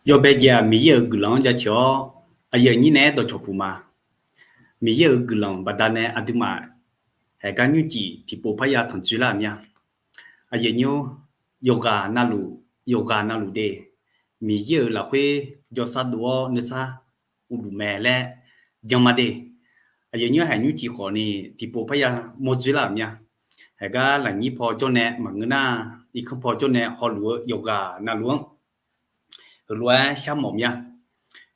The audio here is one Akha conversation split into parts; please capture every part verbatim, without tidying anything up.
Yawbae jeq-aq, Miqyaer-euq guiqlanq-anr jaceuq-awr, aqyuif aqnyir nae-aer dawqcawq puq ma. Miqyaer-euq guiqlanq baqdanae aqduimaf haeqgar nymrcif tiqpov parya tanqdzoerlar-euq mir-a. Aqyuif aqnyir-or, yawqghaq navluf, yawqghaq navluf de, Miqyaer-euq lafkhoer jawrsar dov-awr nuisar uqluf mae laer janma de. Aqyuif aqnyir-or, haeq nymrcif khawfni tiqpov parya mawrdzoerlar-euq mir-a. Haeqgar lafnyir paw jawrnae maqngeur nar, irkanr paw jawrnae hawluf-eu yawqghaq navluf-anr heulof-aer sharmawf mir-a.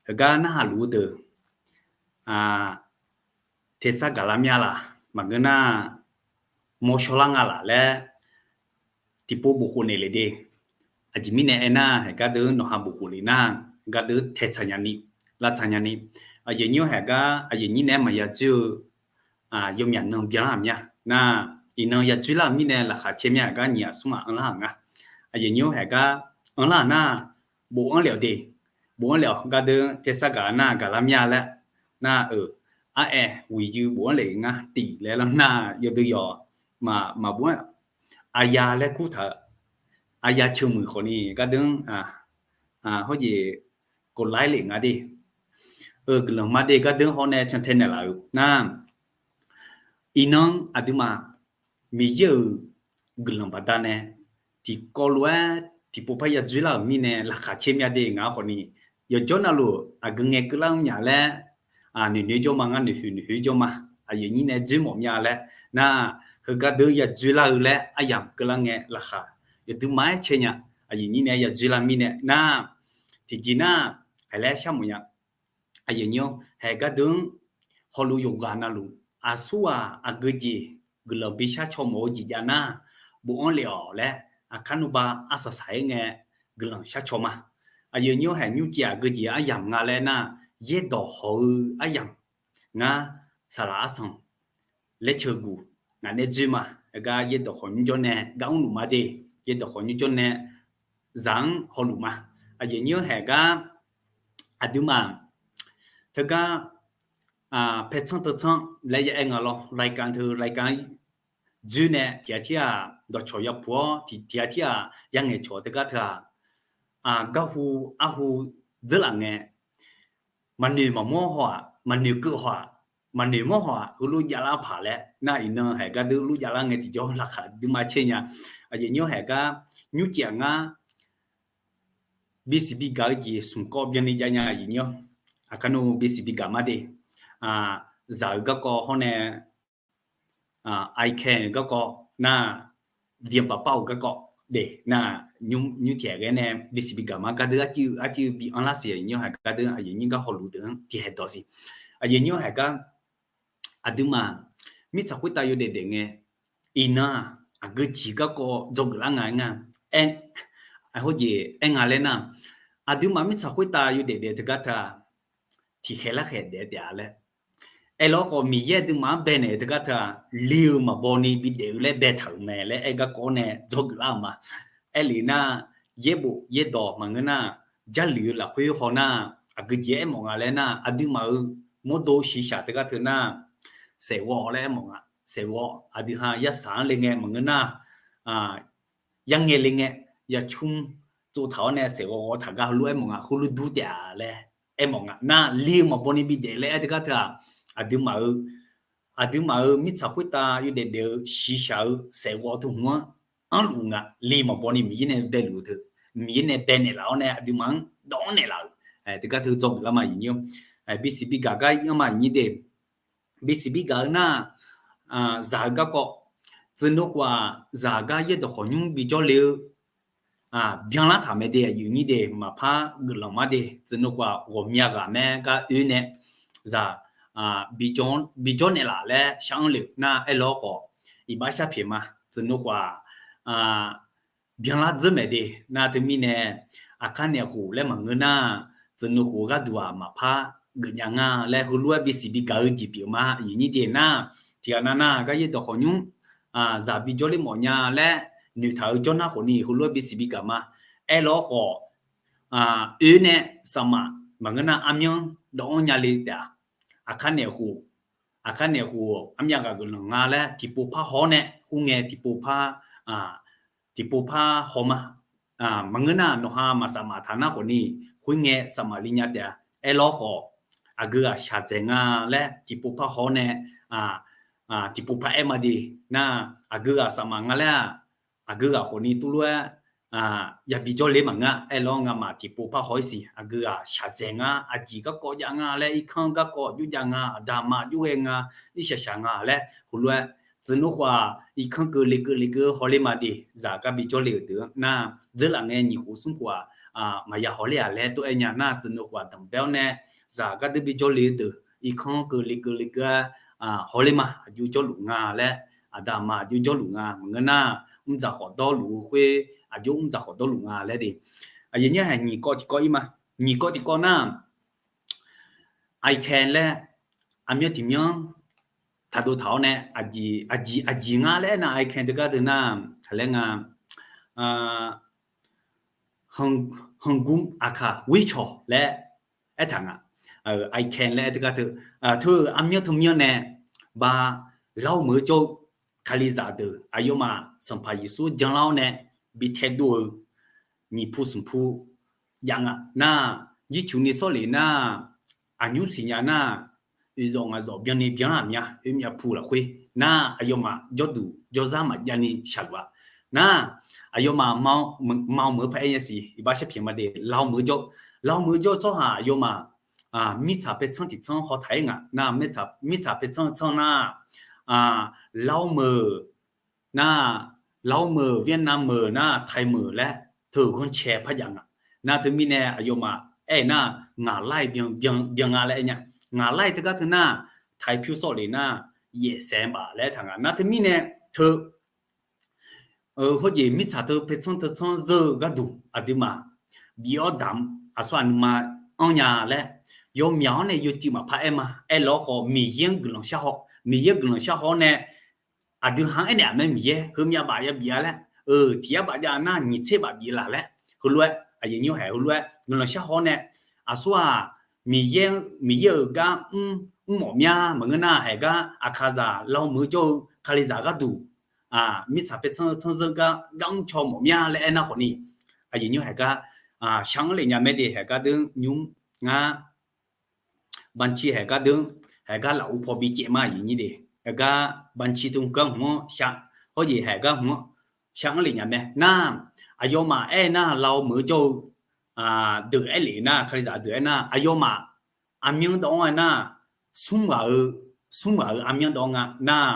Heugar narhaq luf-eu deuq, tersar gaqlar mir-a laq, maqngeur nar, mawrshawrlar nga laq laer tiqpov bof khof naeq lef de. Aqjeq mirnae aernar, haeqgar deuq nawqha bof khof lef nar, gar deuq taeqtsaq nyani, lavtsaq nyani. Aqyuif aqnyir-or, haeqgar aqyuif aqnyir nae-aer maqya dzoer-eu yawmyaq nan byanlar-euq mir-a. Nar, iqnan ya dzoerlar-euq mirnae laqkhaq caer mir-a, gar nyiq aqsmr-aq anrlar-euq nga. Aqyuif aqnyir-or, haeqgar anrlar-euq nar, bofanr lef-awq de. Bofanr lef-awq, gar deuq tersar gaq nar gaqlar mir-a laer. Nar-euq, ar aer wiqyuiq bofanr lef ngar tif laer lar nar, yawdui yawq maqbof-anr aqya laer kurtaq-euq, aqya ceuq muiq khawfni gar deuq-anr hawjeq kov laer lef nga de. Euq guiqlanq ma de, gar deuq-anr hawr nae cantae naeqlaf-euq nar, iqnan aqduimaf Miqyaer-euq guiqlanq baqdanae tiqkawv lof-aer tiqpov parya dzoerlar-euq mirnae laqkhaq caer mir-a de. Ngaq-anr khawfni yawqjawr navluf aqgeu ngae keuvlar-eu nya laer noeqnoeq jawr ma, ngar noeqhoeq noeqhoeq jawr ma. Aqyuif aqnyir nae dzoermawf mir-a laer nar, heugar deuq ya dzoerlar-eu laer aryamq keuvlar ngae laqkhaq yawduima-aer caer nya. Aqyuif aqnyir nae ya dzoerlar mirnae nar, tiqjeq nar, haeq laer sharmawf nya. Aqyuif aqnyir-or, haeqgar deuq-anr hawluf yawqghaq navluf aqsurghaq aqgeu jeq guiqlanq bi sharcaw mawf-eu jeq jav nar, bofanr lef-awq laer aqkar nuiba arsaq saq-aer ngae guiqlanq sharcaw ma. Aqyuif aqnyir-or, haeq nymrcif aqgeu jeq aryamq nga laer nar, yaerdawq hawq-eu aryamq ngar saqlaq arsanq laer ceuguq ngaq nae dzoer ma. Heugar yaerdawq khawf nymr jawr nae gar mrluf ma de. Yaerdawq khawf nymr jawr nae zaq-anr hawluf ma. Aqyuif aqnyir-or, haeqgar aqduimaf teugar paertsanr teutsanr laer ya aer nga lawr, รายการ teu รายการ dzoer nae tiq ghaq tir-aq dawqcawq yapuq-awr, tiq tiq ghaq tir-aq yangaeq cawq teugar teu-aq, garhu arhu dzeurlaf ngae, maqnoeq maqmawr haw-aq, maqnoeq keuv haw-aq, maqnoeq mawr haw-aq, heulof javlar paq laer nar, iqnan haeqgar deuq lof javlar ngae tiqjawr laqkhaq duima caer nya. Aqyuif aqnyir-or, haeqgar nymrcif-aq ngar bisiq bigaq-eu jeq smq kawv byanni jav nya. Aqyuif aqnyir-or, aqkar nuiv bisiq bigaq ma de. Zaq-euq garkawv hawr nae, aqkae-euq garkawv nar, เรียน paf par-euq garkawv de nar, nymr tiq ghaq ghae nae bisiq bigaq ma. Gar deuq arcuiv arcuiv bi anrlar siq. Aqyuif aqnyir-or, haeqgar deuq aqyuif aqnyir gar hawluf deuq-anr tiqhaeq dawq siq. Aqyuif aqnyir-or, haeqgar aqduimaf mirtsaq khoertav yawdaef daef ngae, iqnan-aq aqgeu jeq garkawv dzawgeuf lar nga aer nga. Hawjeq aer nga laer nar, aqduimaf mirtsaq khoertav yawdaef daef teugar teu-aq, tiqkhaeq larkhaeq daef taef-a laer aerlawr khawf, Miqyaer aqduimaf-anr baenaeq-eu teugar teu-aq, li-eu maqbaw ni bidaef-eu laer baetaq-euq mae laer aer garkawv-awr nae dzawgeuf lar-euq ma. Aerlef nar, yaerbof yaerdawq maqngeur nar, Jarlif-eu lafkhoer haw nar, aqgeu jeq aermawf nga laer nar, aqduimaf-euq mawrdo shiqshaq teugar teu nar, saeqghawv laer aermawf nga. Saeqghawv aqdui ha yarsaq-anr le ngae maqngeur nar, yarngae le ngae, yacmr tsovtaq-awr nae saeqghawv ghawv taq gar heulof aermawf nga. Heulof dur taef-a laer aermawf nga. Nar li-eu maqbaw ni bidaef laer aer teugar teu-aq, aqduimaf-euq aqduimaf-euq mirtsaq khoertav yawdaef daef-eu shiqshaq-eu saeqghawv teu hmq-anr anrluf nga. Li maqbaw ni Miqyaer nae baeluf-eu teu, Miqyaer nae baenaeq laf-awr nae aqduimaf-anr dawv-anr naeqlaf-euq teugar teu dzawgeuf lar ma. Aqyuif aqnyir-or, bisiq bigaq gar ir-anr ma. Aqyuif aqnyir de, bisiq bigaq-eu nar, zaq-eu garkawv, tsuif nui khof-aq, zaq gar yaerdawq khawf nymr bijawr le-eu byanlar taq mae de. Aqyuif aqnyir de, maqpar geuflanq ma de. Tsuif nui khof-aq, ghawqmya ghaq mae gar oe nae zaq bijawr naeqlaf laer shar-anr le-euq nar, aerlawr khawf iqbax shar pyaeq ma. Tsuif nui khof-aq, byanlar dzeur maeq de. Nar teumirnae, aqkar naeq khof laer maqngeur nar, tsuif nui khof gharduq-aq maqpar geufnya nga laer heulof-aer bisiq bigaq-eu jeq pyeuf ma. Aqyuif aqnyir de nar, tiqghaq nav nar gar yaerdawq khawf nymr zaq bijawr ler mawf nya laer noeqtaq-eu jawrnar khawfni heulof-aer bisiq bigaq ma. Aerlawr khawf, oe nae saqmaf maqngeur nar armyanr dawv-anr nya le taef-a. Aqkar naeq khof, aqkar naeq khof armyav ghaq geuflanq nga laer tiqpov par haw-awr nae khoerngae tiqpov par, tiqpov par haw ma. Maqngeur nar nawqha maqsaq maqtaq nar khawfni, khoerngae safmaf li nya taef-a. Aerlawr khawf, aqgeu ghaq shaqdzaeq nga laer tiqpov parhaw-awr nae, tiqpov par aer ma de. Nar, aqgeu ghaq safmaf nga laer-aq, aqgeu ghaq khawfni turlof-aer yabi jawrle maqngeur-a. Aerlawr ngamaf tiqpov parhaw-ir siq. Aqgeu ghaq shaqdzaeq nga, aqjeq garkawv jav nga laer, irkanr garkawv aqjox jav nga, aqda aqma aqjox ghae nga, irshaq shaq nga laer heulof-aer, tsuif nmr khof-aq irkanr keuv lekeuv lekeuv hawler ma de. Zaq gar bi jawrle-euq deuq-anr nar, dzeurlaf ngae nyiq khof smr khof-aq, maqya hawler-a laer tov-aer nya nar, tsuif nmr khof-aq danqbae-awr nae, zaq gardeur bi jawrle-eu deuq irkanr keuv lekeuv lekeuv-aer hawler ma, aqjox jawrluf nga laer, aqda aqma aqjox jawrluf nga maqngeur nar, mrdzaq khawf dawrluf-eu khoer, aqjox mrdzaq khawf dawrluf nga laer de. Aqyuif nymr haiq nyiq kawv tiqkawv-ir ma. Nyiq kawv tiqkawv nar, ican laer aqmyan tiqmyan-anr taqdov taq-awr nae, aqjeq aqjeq nga laer aernar, ican teugar teu nar, aqlaer nga, hmq gmr aqkaq wicawq laer aertaq nga. Ican laer aer teugar teu, teu-euq aqmyan teumyan nae ba, lawr meuq-eu jawr-eu kalizaq deuq aqyawfmaf Sanqpaq Yeqsur janlar-awr nae bi taedov-eu nyiq pu smq pu jav nga nar, jircuq ni sawrlef nar, aqnymr siqnya nar, oeqzawf ngaqzawf byanni byanlar aqmyan oermyav pu lafkhoer nar, aqyawfmaf jawrduq jawrzar maqjav ni shaqluf-a. Nar, aqyawfmaf ma meuq-eu paq-aer nya siq, iqbax sharpyaeq ma de, lawr meuq-eu jawr, lawr meuq-eu jawr-eu tsawrhaq aqyawfmaf mirtsaq paertsanr tiqtsanr hawtaq-aer ngaq nar, mirtsaq paertsanr tsanr nar, lawr meuq nar, lawr meuq, Vietnam meuq nar, Thai meuq laer teu-euq ghanrcae par jav nga. Nar teumirnae aqyawfmaf aer-eu nar, ngaq lar-iq byan nga laer aer nya. Ngaq lar-iq teugar teu nar, Thai pyur sawrlef nar, yaefsaef baf laer aertaq nga. Nar teumirnae teu hawjeq mirtsaq teu paertsanr teu tsanr zeur-eu gharduq aqduimaf bif-awr damq-eu aqsur aqnuima anr nya laer, yawmyaq-awr nae yawcuiv maqpar aer ma. Aerlawr khawf Miqyaer-anr guiqlanq shar haw, Miqyaer-anr guiqlanq shar haw-awr nae, aqdui ha-anr aernaeq-aq mae, Miqyaer heumyav baf ya bif-a laer, tiq yar baf jav nar nyiq tser baf bif laf laer, heulof-aer aqyuif nymr haiq heulof-aer guiqlanq shar haw-awr nae, aqsur-aq, Miqyaer, Miqyaer-euq gar mr mr mawf mya maqngeur nar, haiq gar aqkaqzaq lawr meuq-eu jawr-eu kalizaq gharduq mirtsaq paertsanr tsanr zeur gar gar mr caw mawf mya laer aernar khawfni, aqyuif nymr haiq gar shar-anr lef nya mae de. Haiq gar deuq nymr ngar banci haiq gar deuq, haiq gar laf uv paw bi caev ma aqyuif nymr de. Haiq gar banci teu gar hmq-anr shar, hawjeq haiq gar hmq-anr shar-anr lef nya mae nar, aqyawfmaf aer nar lawr meuq-eu jawr-eu deuq aer lef nar, kalizaq deuq aer nar, aqyawfmaf aqmyan dawv-anr aer nar, smr ghaq-eu, smr ghaq-euq aqmyan dawv nga nar,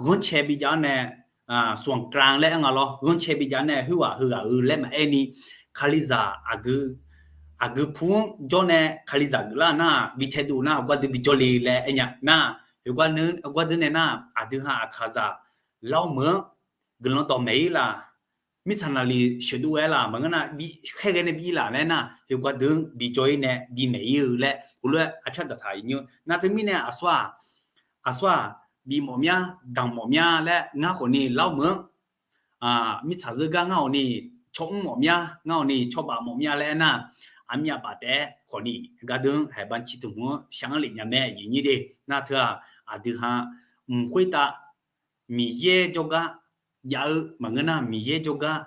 ghanrcae bijav-awr nae, ส่วนกลาง laer aer nga lawr, ghanrcae bijav-awr nae khoerghaq heughaq-eu laer maqaer ni, kalizaq aqgeu aqgeu pu-anr jawr nae kalizaq geuflar nar bi taedov nar, heugar deuq bi jawrle laer aer nya nar, heugar deuq nae nar, aqdui ha aqkaqzaq lawr meuq-anr guiqlanq dawqmaeq-ir laf, mirtsaq naqliq sheuqdov ghae laf maqngeur nar, bi khaerghae nae bi-ir laf laer nar, heugar deuq-anr bi jawr-ir nae bi maeq-ir-eu laer heulof-aer arpyar daqtaq-euq nymr. Nar teumirnae aqsur-aq, aqsur-aq, bif mawf mya, damq mawf mya laer ngar khawfni lawr meuq-anr mirtsaq zeur gar ngar khawfni caw mr mawf mya, ngar khawfni cawba mawf mya laer aer nar, aqmyav baf taef-aer khawfni gar deuq-anr haiq banci teu hmq-anr shar-anr lef nya mae aqyuif nymr de. Nar teu-aq, aqdui ha mq khoertav Miqyaer jawrgar jav-eu maqngeur nar, Miqyaer jawrgar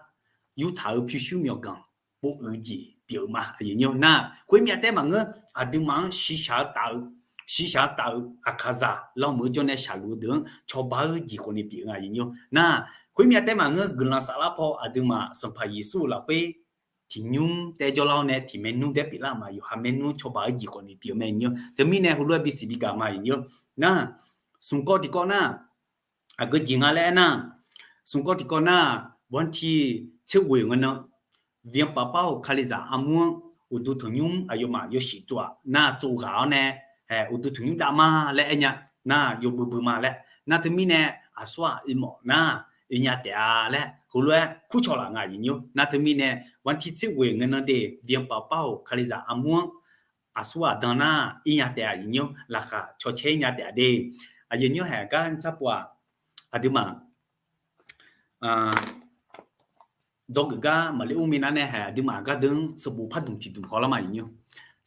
yurtaq-eu pyurshuir myawqganq pov uiq jeq pyeuf-eu ma aqyuif nymr nar, khoermyav taef maqngeur, aqduimaf-anr shiqshaq-eu taf-eu, shiqshaq-eu taf-eu aqkaqzaq lawr meuq-eu jawr nae shaqluf-eu deuq-anr cawba-eu jeq khawfni pyeuf nga aqyuif nymr nar, khoermyav taef maqngeur, guiqlanq saflar paw aqduimaf Sanqpaq Yeqsur-euq lafkhoer tiqnymr taef jawrlar-awr nae tiq maernmr taef pyeuflar ma, yawqha maernmr cawba-eu jeq khawfni pyeuf mae nymr. Teumirnae heulof-aer bisiq biga ma aqyuif nymr nar, smq kawv tiqkawv nar, aqgeu jeq nga laer aer nar, smq kawv tiqkawv nar, banci tser ghoeq ngae nan, เวียงป่าเป้า kalizaq armur-anr uqduq tanqnymr aqyawfmaf yawshuif tsov-aq nar, tsov ghaq-awr nae uqduq tanqnymr dav ma laer aer nya nar, yawbui bui ma laer. Nar teumirnae aqsur-aq oe mawf nar, oe nya taef-a laer heulof-aer kurcawq laf nga aqyuif nymr. Nar teumirnae banci tser ghoeq ngae nan de เวียงป่าเป้า kalizaq armur-anr aqsur aqdan nar ir nya taef-a aqyuif nymr, laqkhaq cawcaer ir nya taef-a de. Aqyuif nymr haiq gar tsar pov-aq, aqduimaf dzawgeuf gar maqler ur minav nae haiq aqduimaf gardeuq-anr sanqbof pardmq tiqdmq hawlar ma aqyuif nymr.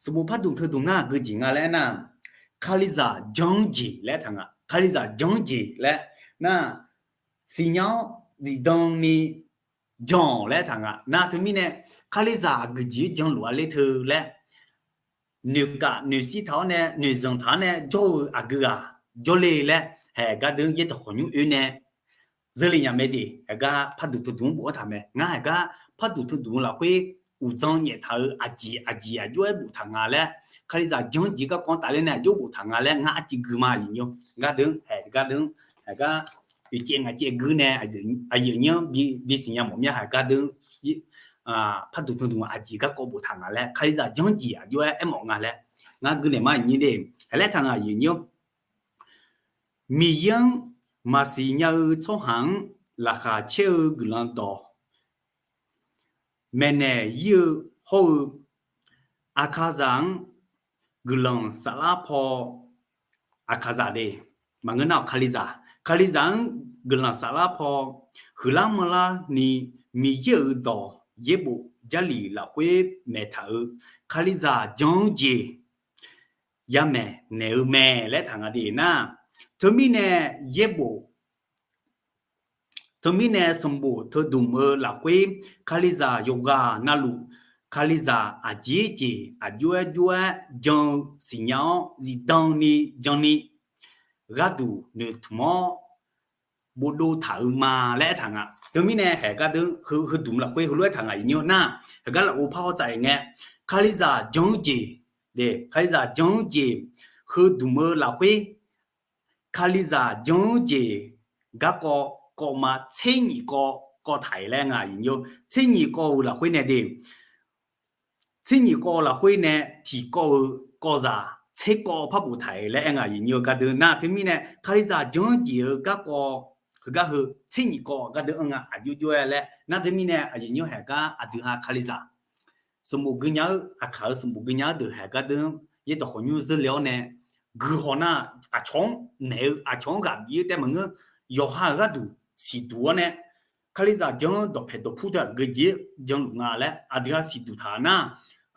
Sanqbof pardmq teudmq nar aqgeu jeq nga laer aer nar, kalizaq jan-anr jeq laer taq nga, kalizaq jan-anr jeq laer nar, siqnya-awr zifdan ni jan-awq laer aertaq nga. Nar teumirnae, Kalizaq aqgeujeq-anr janluf-a ler teu laer, noeqkaf noeqshir taq-awr nae noeqzanq taq-awr nae jawr-eu aqgeu ghaq jawrle laer, haeq gardeuq yaerdawq khawqnymr oe nae zeurle nya mae de. Haeq gar parduq teuduq-anr bofanr taq mae. Ngar haeq gar parduq teuduq lafkhoer uqdzan nyaeftaq-eu aqjeq aqjeq aqjox-aer boftaq nga laer, Kalizaq janr jeq garkawv-anr tafler nae aqjox boftaq nga laer ngar arciv gui ma. Aqyuif nymr gardeuq-anr haeq gardeuq-anr haeq gar oeqcaev ngaqcaev gui nae aqyuif aqnyir-anr bisiq nya mawf mya. Haeq gardeuq-anr parduq teuduq aqjeq garkawv boftaq nga laer, Kalizaq janr jeq aqjox-aer aermawf nga laer ngar gui naeq ma. Aqyuif nymr de, haeq laer taq nga aqyuif nymr. Miqyaer-anr maqsiq nya-eu tsawrhaq-anr laqkhaq caer-eu guiqlanq dawq maeqnaeq ir-eu hawr-eu, Aqkaqzaq-anr guiqlanq saflar paw, Aqkaqzaq de, maqngeur nar-awq Kalizaq, Kalizaq-anr guiqlanq saflar paw, huiqlar manrlar ni Miqyaer-euq dawq yaerbof Jarlif lafkhoer maeqtaq-eu Kalizaq jan-eu jeq yamaeq naeq-eu mae laer taq nga de nar, teumirnae yaerbof teumirnae sanqbof teudmq-eu lafkhoer Kalizaq yawqghaq navluf Kalizaq aqjeq jeq aqjox-aer jox-aer jan-eu siqnya-awr zifdan ni jan ni gharduq noeqtmq-awr bofdov taq-euq ma laer aertaq nga. Teumirnae haeq gardeuq heudmq lafkhoer heulof-aer taq nga. Aqyuif nymr nar, haeq gar lafov par hawtsaf-aer ngae, Kalizaq jan-eu jeq, de, Kalizaq jan-eu jeq heudmq-eu lafkhoer Kalizaq jan-eu jeq garkawv kawv ma, tser nyiq kawv kawv taq-euq laer nga. Aqyuif nymr, tser nyiq kawv-euq lafkhoer nae de, tser nyiq kawv lafkhoer nae tiqkawv-eu kawvzaq tser kawv par boftaq-euq laer aer nga. Aqyuif nymr-eu gardeuq nar teumirnae Kalizaq jan-eu jeq-eu garkawv heugar heu tser nyiq kawv gardeuq anr nga aqjox jox-aer laer nar teumirnae aqyuif nymr haeq gar aqdui ha Kalizaq sanqbof gui nya-eu, Aqkaq-eu sanqbof gui nya-eu deuq haeq gardeuq-anr yaerdawq khawqnymr zeurle-awr nae guihaw nar, aqcawq-anr maeq-eu aqcawq-anr ghaq bif-eu taef maqngeur, yawqha-euq gharduq siqduq-awr nae Kalizaq jan-anr dawqpaeq dawqpur teu aqgeujeq-anr janluf nga laer aqdui ha siqduq taq nar,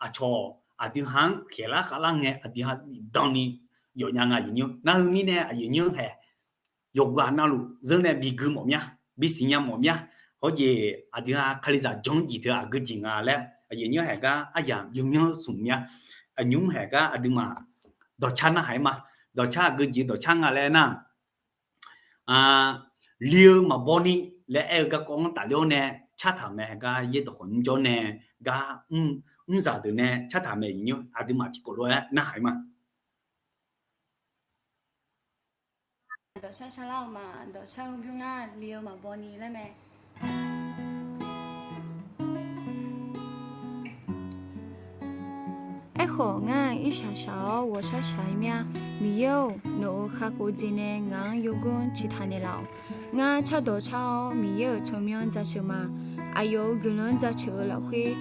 aqcawq aqdui ha-anr khaeqlar khavlar ngae aqdui ha zifdan ni yawfnya nga. Aqyuif nymr nar heu mirnae aqyuif nymr haeq yawqghaq navluf zeur nae bigui mawf mya, bisiq nya mawf mya. Hawjeq aqdui ha Kalizaq jan-eu jeq teu aqgeujeq nga laer aqyuif nymr haeq gar aryamq yawmyanr smq mya. Aqnymr haeq gar aqduimaf dawqcar narhaq-aer ma. Dawqcar aqgeujeq dawqcar nga laer nar, li-eu maqbaw ni laer aer-eu garkawv-anr tafler-awr nae cartaq mae. Haeq gar yaerdawq khawqnymr jawr nae gar mr, mrzaq deuq nae cartaq mae. Aqyuif nymr aqduimaf tiqkawv lof-aer narhaq-aer ma. Dawqcar sharlar-eu ma, dawqcar-eu bymr nar li-eu maqbaw ni laer mae. Aerkhawf ngar-aq irshaq shaq-awr ghawqshaq shaq-aer mya. Miqyaer-or, nawq-euq kakhof jeq nae ngaq-anr yawgor-anr ciqtaq naeqlaf-awq. Ngar cardawq car-awr Miqyaer-euq tsawrmyanr jaceuq ma. Aqyawf-euq guiqlanq-anr jaceuq-eu lafkhoer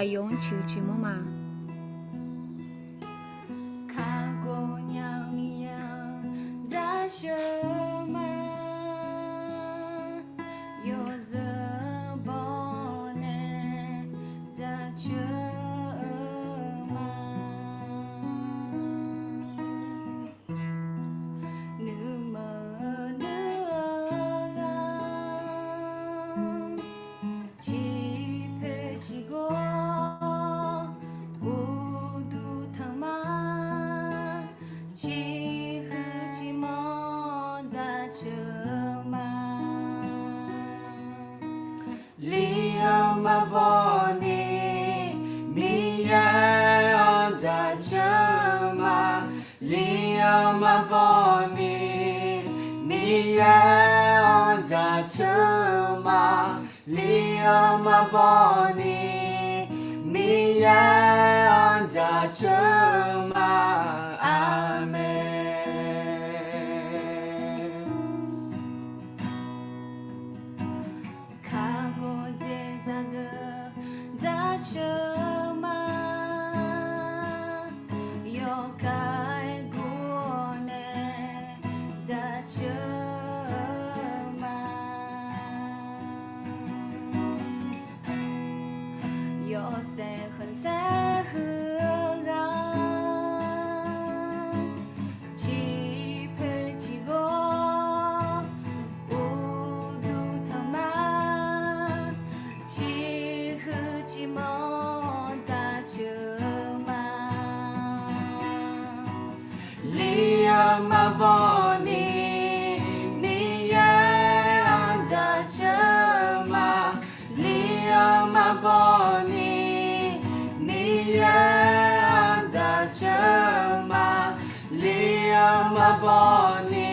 aqyawf-anr ciq-eu ciqmanr ma. Kakhof nya-eu Miqyaer-anr jaceuq ma. Yawzeu baw nae jaceuq-eu ma. Nuima nuighaq ciqpoeq ciqgor uqduq tanq ma. Ciqhuiq ciqmanr jaceuq ma. Li-eu maqbaw ni Miqyaer-anr jaceuq ma. Li-eu maqbaw ni Miqyaer-anr jaceuq ma. Li-eu maqbaw ni Miqyaer-anr jaceuq ma. Aqmeq. Kakhof jeq zaqdeuq jaceuq ma. Yawkaq-aer gur-awr nae jaceuq ma. Yawshaef khanqsaer huiq-eu-aq, ciqpoeq ciqgor uqduq tanq ma. mawr dzaqceuq ma. Li-eu maqbaw ni Miqyaer-anr dzaqceuq ma. Li-eu maqbaw ni Miqyaer-anr dzaqceuq ma. Li-eu maqbaw ni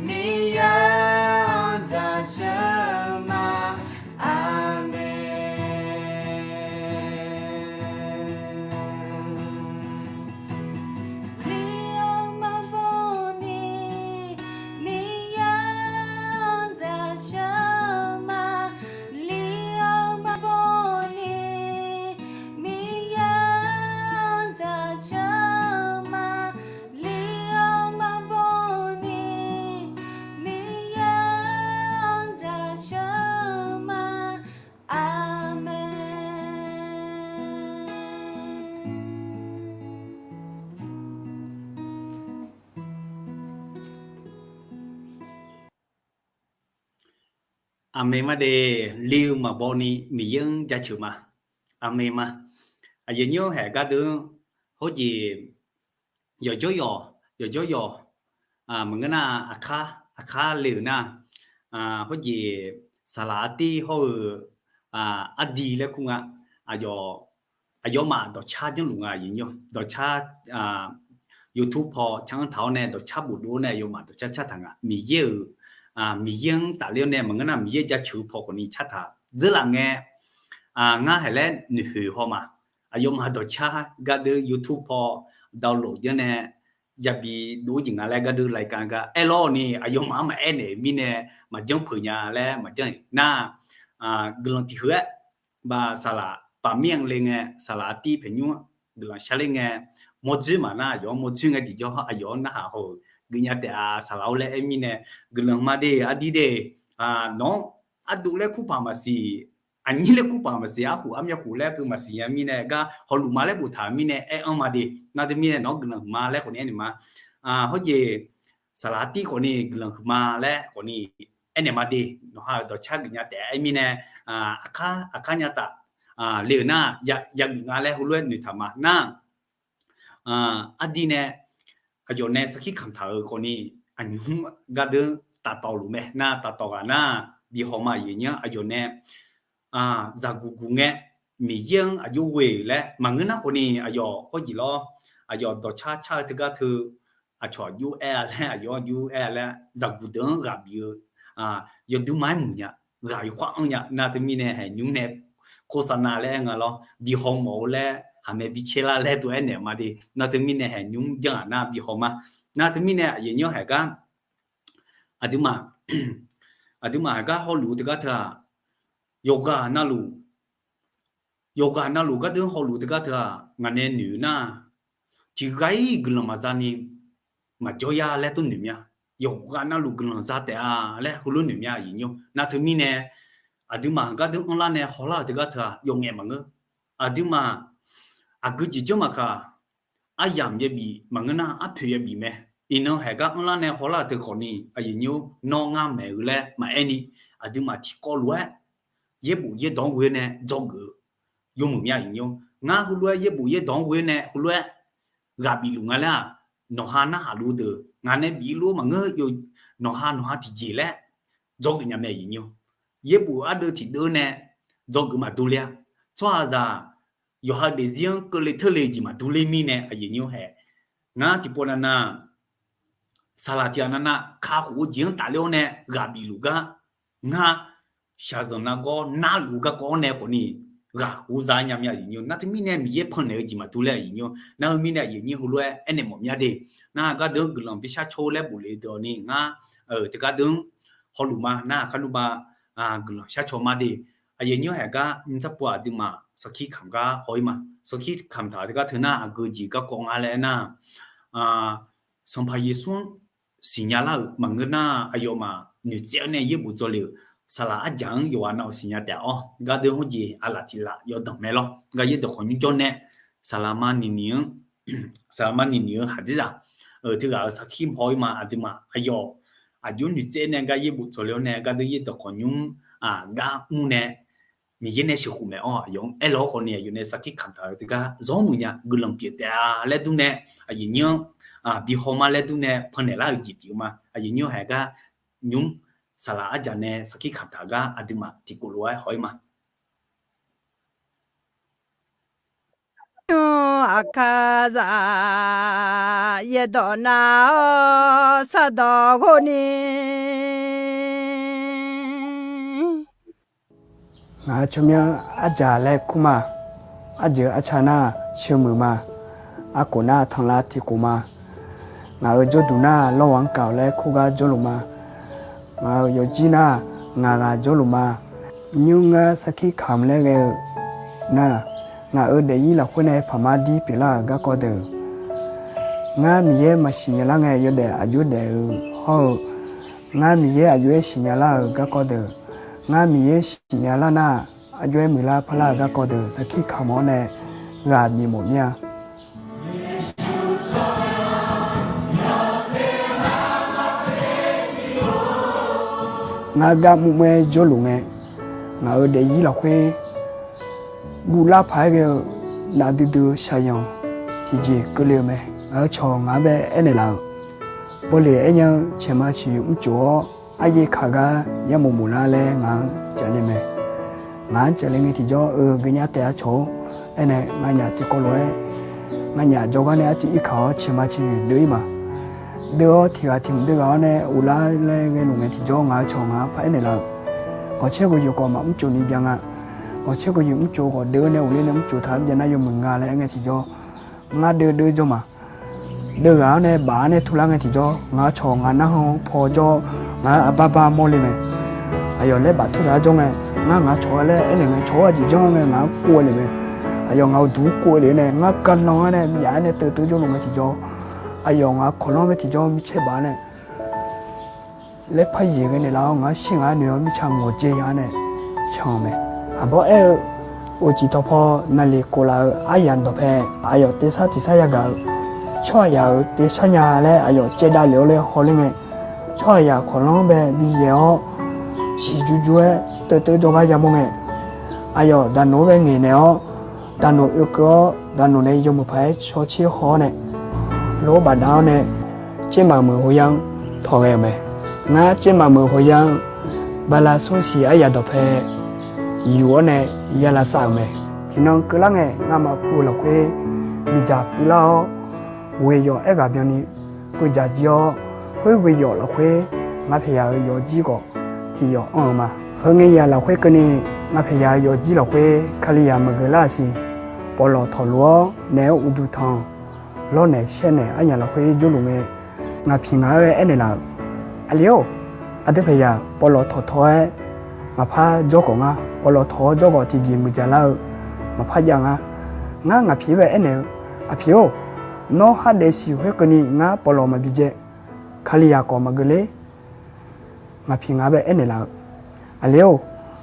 Miqyaer-anr dzaqceuq ma. Aqmeq. Li-eu maqbaw ni Miqyaer-anr dzaqceuq ma. Li-eu maqbaw ni Miqyaer-anr dzaqceuq ma. Li-eu maqbaw ni Miqyaer-anr dzaqceuq ma. Aqmeq. Aqmeq ma de. Li-eu maqbaw ni Miqyaer-anr jaceuq ma. Aqmeq ma. Aqyuif nyir-anr haeq gardeuv-anr hawrjeq yawqjawr yawq, yawqjawr yawq, maqngeur nar, aqkar, aqkar le-euq nar, hawrjeq saqlaq artiv hawr-eu, ardi laer kur nga. Aqyawf, aqyawfmaf dawqcar janrluf nga, aqyuif nyir-anr dawqcar, YouTube paw car-anr taq-awr nae dawqcar bofdov-awr nae aqyawfmaf dawqcar car taq nga. Miqyaer-euq, Miqyaer-anr tafler-awr nae maqngeur nar Miqyaer jaceuq-eu paw khawfni car taq dzeurlaf ngae, ngar haeq laer noeqhoeq haw ma. Aqyawfmaf dawqcar gardeuv YouTube paw download janr nae yabi dov-eu jeq nga laer gardeuv รายการ gar aerlawr ni aqyawfmaf-anr maqaer naeq-euq mirnae maqjanr peuq nya laer maqjanr-iq nar, guiqlanq tiq huiq-aer ba saqlaq paf mir-anr le ngae saqlaq artiv paeqnymr guiqlanq sharler ngae mawrdzoer maqnar aqyawf-anr mawrdzoer ngae tiqjawr aqyawf-anr narhaq haw-euq geufnya taef-a saqlaq-or laer aer mirnae guiqlanq ma de ardi de. Nawq-anr ardov laer kur paq maqsiq, aqnyir laer kur paq maqsiq, arkhof armyav khof laer keuv maqsiq nya mirnae gar hawluf ma laer boftaq-eu mirnae aer-anr ma de. Nar teumirnae nawq-anr guiqlanq huiqma laer khawfni aernaeq ma. Hawrjeq saqlaq artiv khawfni guiqlanq huiqma laer khawfni aernaeq ma de. Nawq ha-euq dawqcar geufnya taef-a aer mirnae, aqkar, aqkar nya taf le-euq nar, yageuf nga laer heulof-aer noeqtaq ma nar, ardi nae aqyawf nae sarkir kamq taq-euq khawfni aqnymr gardeuv taqtawf luf mae nar taqtawf ghaq nar, bi haw ma aqyuif nyir-anr aqyawf nae zaqguq guq ngae Miqyaer-anr aqjox ghoe laer maqngeur nar khawfni aqyawf hawrjeq lawr, aqyawf dawqcar car-eu teugar teu aqcawq aqjox aer-a laer aqyawf aqjox aer-a laer zaqguq deuq-anr ghaq bif-eu yawduirma-aer muiq nya, ghaq yawkhav anr nya. Nar teumirnae haeqnymr nae โฆษณา laer aer nga lawr, bi haw mawf-eu laer haqmae bi caer lar laer tov-aer naeq ma de. Nar teumirnae haeqnymr janr-aq nar bi haw ma. Nar teumirnae aqyuif nyir-anr haeq gar aqduimaf, aqduimaf haeq gar hawluf-eu teugar teu-aq, yawqghaq navluf, yawqghaq navluf gardeuv-anr hawluf teugar teu-aq ngaq nae noeq nar, tiq ghaq-ir guiqlanq maqza ni maqjawr ya laer tov noeq mya. Yawqghaq navluf guiqlanq za taef-a laer heulof noeq mya aqyuif nyir-or. Nar teumirnae aqduimaf gardeuv anrlar nae hawlar-euq teugar teu-aq yawf ngaef maqngeur. Aqduimaf aqgeu jeq janr maqkaq, aryamq yabif maqngeur nar arpoeq yabif mae. Iqnan haeq gar anrlar nae hawlar-euq teu khawfni aqyuif nyir-or, nawr ngar maeq-eu laer maqaer ni, aqduimaf tiqkawv lof-aer yaerbof yaerdawq-anr ghoe-awr nae dzawgeuf-eu yawmuiq mya aqyuif nyir-or. Ngar heulof-aer yaerbof yaerdawq-anr ghoe-awr nae heulof-aer ghaq bif luf nga laer-aq, nawqha narhaq luf deuq ngaq nae bif luf maqngeur. Nawqha nawqha tiqjeq laer dzawgeuf nya mae aqyuif nyir-or. Yaerbof ardeuv tiqdeuv nae dzawgeuf maqdur ler-a. Tsawrhaqzaq yawqha daefzir-anr keuvle teurle jeq maqdur ler mirnae aqyuif nyir-or haeq, ngar tiqpov navnav saqlaq tiq ghaq navnav kakhof-eu jeq-anr tafler-awr nae ghaq bif luf gar, ngar shaqzanq nargawr narluf-eu garkawv-anr nae khawfni ghaq uvza nya mya aqyuif nyir-or. Nar teumirnae Miqyaer pannaeq-eu jeq maqdur ler aqyuif nyir-or. Nar heu mirnae aqyuif nyir heulof-aer aernaeq mawf mya de. Nar gardeuv-anr guiqlanq bi shar caw laer bof le deuq-awq ni ngar teugar deuv-anr hawluf ma nar kar nmr ba guiqlanq shar caw ma de. Aqyuif nyir-or haeq gar nymr tsar pov-aq aqduimaf sarkir kamq gar haw-ir ma. Sarkir kamq taq teugar teu nar aqgeu jeq garkawv nga laer aernar, Sanqpaq Yeqsur-anr siqnya lar-euq maqngeur nar aqyawfmaf noeqtsaev-awr nae yaerbof dzawle-euq saqlaq arjaq-anr yawqghaq navluf siqnya taef-awr gardeuv hawrjeq aqlaf tiq laf yawdanq mae lawr. Gar yaerdawq khawqnymr jawr nae saqlaq ma niq niq-anr saqlaq ma niq niq-eu haqdzerzaq-euq teughaq-euq sarkir haw-ir ma. Aqduimaf aqyawf aqjox noeqtsaev nae gar yaerbof dzawle-awr nae gardeuv yaerdawq khawqnymr gar mr nae Miqyaer nae sheuqkhof maeq-awr aqyawf-anr aerlar-awr khawf ni aqyawf nae sarkir kamq taq-eu teugar zawr muiq nya guiqlanq pyeuf taef-a laer dur nae, aqyuif nyir-anr bi haw ma laer dur nae pannaeq lar-euq jeq pyeuf-eu ma. Aqyuif nyir-anr haeq gar nymr saqlaq arjaq nae sarkir kamq taq gar aqduimaf tiqkhof lof-aer haw-ir ma. Nymr aqkar zaq yaerdawq nav-awr sardawq ghov ni. Ngaq-euq tsawrmyanr arjaq laer kur ma. Arjeuq arca nar sheuqmuiq ma. Arkhof nar tanqlav tiqkhof ma. Ngaq-euq jawrduq nar lawrghaq-anr kaq-awq laer kur gar jawrluf ma. Ngaq-euq yawqjir nar ngaq ghaq jawrluf ma. Nymr ngar sarkir kamq laer ghae-eu nar, ngaq-euq daefzir lafkhoer nae paqmar dir pyeuflar-euq garkawv deuq, ngar Miqyaer maqsiq nya lar ngae yawdaef aqjox daef-eu hawr-eu, ngar Miqyaer aqjox-aer siqnya lar-euq garkawv deuq, ngar Miqyaer siqnya lar nar, aqjox-aer muiqlar parlar-euq garkawv deuq sarkir kamq-awr nae ghaq bif mawf mir-a. Ngar gar mrmr-aer jawrluf ngae, ngaq-euq daefzir lafkhoer guvlar paq-aer ghae-eu nafdui dui-eu shaqyanq tiqjeq keuvle-eu mae. Ngaq-euq cawq ngaq-anr bae aernaeq laf-euq, bawleq aernya-eu caeqma ciqyoeq mrcof-awr aryaer kaq gar yar mof mof lar laer ngaq-anr cavle mae. Ngaq-anr cavle ngae tiqjawr-eu geunya taef-a cawq-or, aernae nganyaf tiqkawv lof-aer nganyaf jawrgar nae arcuiv irkaq-awr caeqma ciqyoeq deuv-ir ma. Deuv-awr tiq ghaq tiq mq deuv ghaq-awr nae uvlar laer ghae luf ngae tiqjawr ngaq-euq cawq ngaq-anr paraer naeq laf-euq, ghawqcaer ghawqyoeq khawf maqmr cof ni jav nga. Ghawqcaer ghawqyoeq mrcof khawf deuv-awr nae uvler nae mrcof taq-awr byav nar yawmuiq nga laer aer ngae tiqjawr, ngar deuv deuv jawr ma. Deuv ghaq-awr nae baf-awr nae turlar ngae tiqjawr, ngaq-euq cawq ngaq narhaq-anr paw jawr, ngaq-euq aqbar bar mawrle mae. Aqyawf laer baf tur taq-awr jawr ngae, ngar ngaq-euq cawq-a laer aernaeq ngae, cawq-awr aqjeq janr ngae ngaq-anr kov-a le mae. Aqyawf ngaq-euq duq-anr kov-a le nae, ngar garlanr-aer nae myaf-aer nae teuvteuv jawr luf ngae tiqjawr, aqyawf ngaq-euq kawqlanr ngae tiqjawr micaer baf-awr nae laer paryeq ghae naeq laf-awr ngaq-anr shir ngaq-anr noeq-awr mirtsa ngawqdzae ya-awr nae can-eu mae. Aqbawr aer-eu, uqcif tawqpaw naqliq kof laf-euq aryamq dawqpae, aqyawf tersar tiqsar yagaq-eu tsawrhaqzaq-euq tersar nya laer aqyawf caevdav lef-awr laer hawler ngae, tsawrhaqzaq kawqlanr bae bi yaeq-awr siqjur jur-aer teuvteuv jawrgar yamawr ngae, aqyawf daqnoq-anr bae ngaeqnaeq-awr, daqnoq oekeuv-awr daqnoq nae yawmuiq paq-aer cawtser haw-awr nae, lof-aer bafdav-awr nae, tsermaf meuq hoyar-anr tawq ghae-euq mae. Ngar tsermaf meuq hoyar-anr bala smr siq aryamq dawqpae yuf-awr nae ya lavsav-euq mae. Tiqnan keuvlar ngae ngamaf pu-eu lafkhoer miqdzaq puivlar-awr, ghoeq yawf aerghaq byanni keuv dzaq jir-awr, khoer ghoeq yawf lafkhoer ngaq paeqyaq-euq yawfjir khawf tiq yawf anr-eu ma. Heu ngae yaq lafkhoer keuvni ngaq paeqyaq-euq yawfjir lafkhoer Kalizaq maqgeuf lar-aq siq, pawqlawq tawqluf-awr naeq-aer uqduq tanq lawrnaeq shaernaeq aryamq lafkhoer jawrluf ngae, ngaq piq ngaq-anr aernaeq laf-euq, Aqli-or, aqdui paeqyaq pawqlawq tawqtawq-aer maqpar jawr khawf ngar, pawqlawq tawq-awr jawr khawf tiqjeq muiqdzaq lar-eu maqpar jav ngar. Ngar ngaq piq-anr bae aernaeq-eu, Aqpiq-or, nawr khardaef siq khoerkeuvni ngar pawqlawq maqbi dzae, Kalizaq khawf maqgeuf ler. Ngaq piq ngaq-anr bae aernaeq laf-eu, Aqli-or,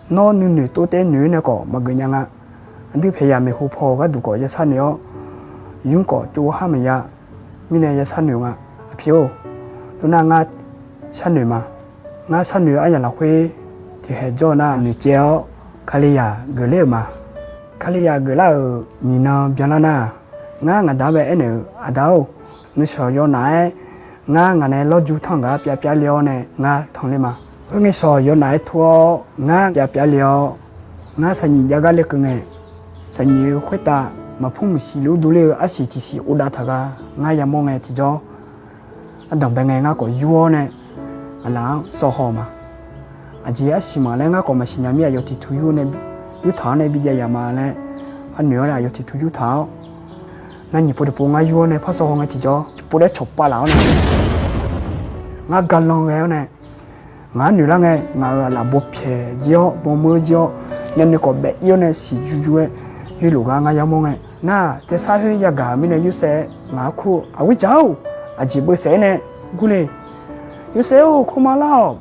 nawr nuinoeq tov taer noeq-aer nae khawf maqgeuf nya nga. Aqdui paeqyaq maeqhu paw-eu gharduq khawf ya sharnoeq-awr, nymr khawf tsov har maqya mirnae ya sharnoeq nga. Aqpiq-or, tov nar ngar sharnoeq ma. Ngar sharnoeq-eu aryamq lafkhoer tiqkhaeq jawr-eu nar noeqtsaev-awr Kalizaq geufler-euq ma. Kalizaq geuflar-euq nyiq nan byanlar nar, ngar ngaqda-anr bae aernaeq-eu, Aqda-or, nuishawq yawnaf-aer ngar ngaq nae lawrju tanr-eu gar pyavpyav le-awr nae ngar tanqler ma. Khoerngae shawq yawnaf-aer tur-awr ngar pyavpyav le-awr, ngar saqnyiq jav gar lekeuv ngae, saqnyiq-eu khoertav maqpur maqsiq luf durler-eu arsiq tiqsiq uvdav taq gar ngar yamawr ngae tiqjawr, ardanqbae ngae ngar khawf yur-awr nae aqlaf-anr sawv haw-eu ma. Aqjeq arsiq maf laer ngar khawf maqsiq nya mir, aqyawf tiq tu yur nae, yurtaq-awr nae bijav yaf ma laer, arnoeq-awr nae aqyawf tiq tu yurtaq-awr, nar nyiq pov tiqpov ngar yur-awr nae par sawv haw ngae tiqjawr, tiqpov laer cawq pav laf-awr nae, ngar garlanr ghae-awr nae, ngaq-anr noeq lar ngae, ngaq-euq aqlaf bawpyaeq jir-awr, bawmeur jir-awr, nyavnuiv khawf baef ir-awr nae siqjur jur-aer, yoerlof gar ngar yamawr ngae, nar-aq tersar khoer yagaq-euq mirnae Yorsaev-aer ngaq-anr kur-eu, Aqghoer dzaq-or, aqjeq beusaef-aer nae gurle. Yorsaev-or, kawrma lar-awq.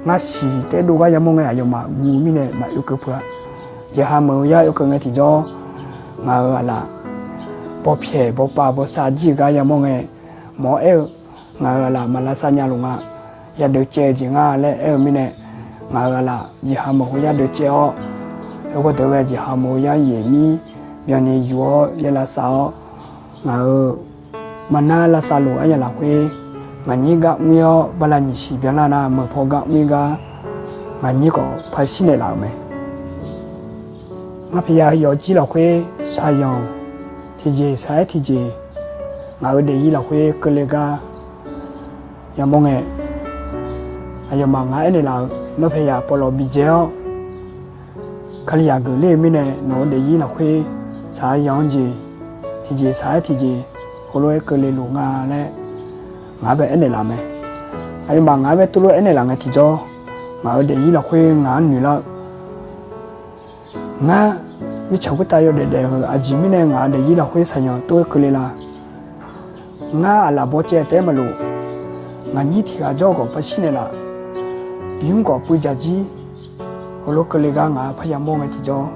Ngar siq taedov gar yamawr ngae, aqyawfmaf guv mirnae maqoekeuv peuq-a. Jeqha meuq-eu yar oekeuv ngae tiqjawr, ngaq-euq aqlaf bawpyaeq bawpav bawsav jir-euq gar yamawr ngae, mawq-awr aer-eu, Ngaq-euq aqlaf maq lavsav nya luf nga. Yadeuv caev-eu jeq nga laer aer-eu mirnae, ngaq-euq aqlaf jeqha meuq khoer yadeuv caev-awr, Yawgawr deuq ghae jeq ha moq yar yaeq mir byanni yuf-awr yaer lavsav-awr, ngaq-euq maqnar lavsav luf aryamq lafkhoer ngaq nyir gar mr-ir-awr, bala nyiq siq byanlar nar meuq paw gar mr-ir gar ngaq nyir khawf par shir naeqlaf-euq mae. Ngar paya yawf jir lafkhoer shaqyanq tiqjeq saq-aer tiqjeq ngaq-euq daefzir lafkhoer keuvle gar yamawr ngae, aqyawfmaf ngar aernaeq laf-euq, Nawr paya pawlawq bidzae-awr Kalizaq geufler-eu mirnae nawq-euq daefzir lafkhoer saqyanq-anr jeq tiqjeq saq-aer tiqjeq heulof-aer keuvle luf nga laer ngaq-anr bae aernaeq laf mae. Aqyawfmaf ngaq-anr bae tuvlof aernaeq laf ngae tiqjawr, ngaq-euq daefzir lafkhoer ngaq-anr noeq lar-eu, Ngar mirtsaq khoertav yawdaef daef-euq aqjeq mirnae ngaq-euq daefzir lafkhoer saqyanq tov-aer keuvle la? Ngar aqlaf bawcaev taef-aer maqlof. Ngaq nyir tiq ghaq jawr khawf par shir naeqlaf. Nymr khawf puiv dzaq jir. Heulof keuvle gar ngaq-anr parya mawr ngae tiqjawr,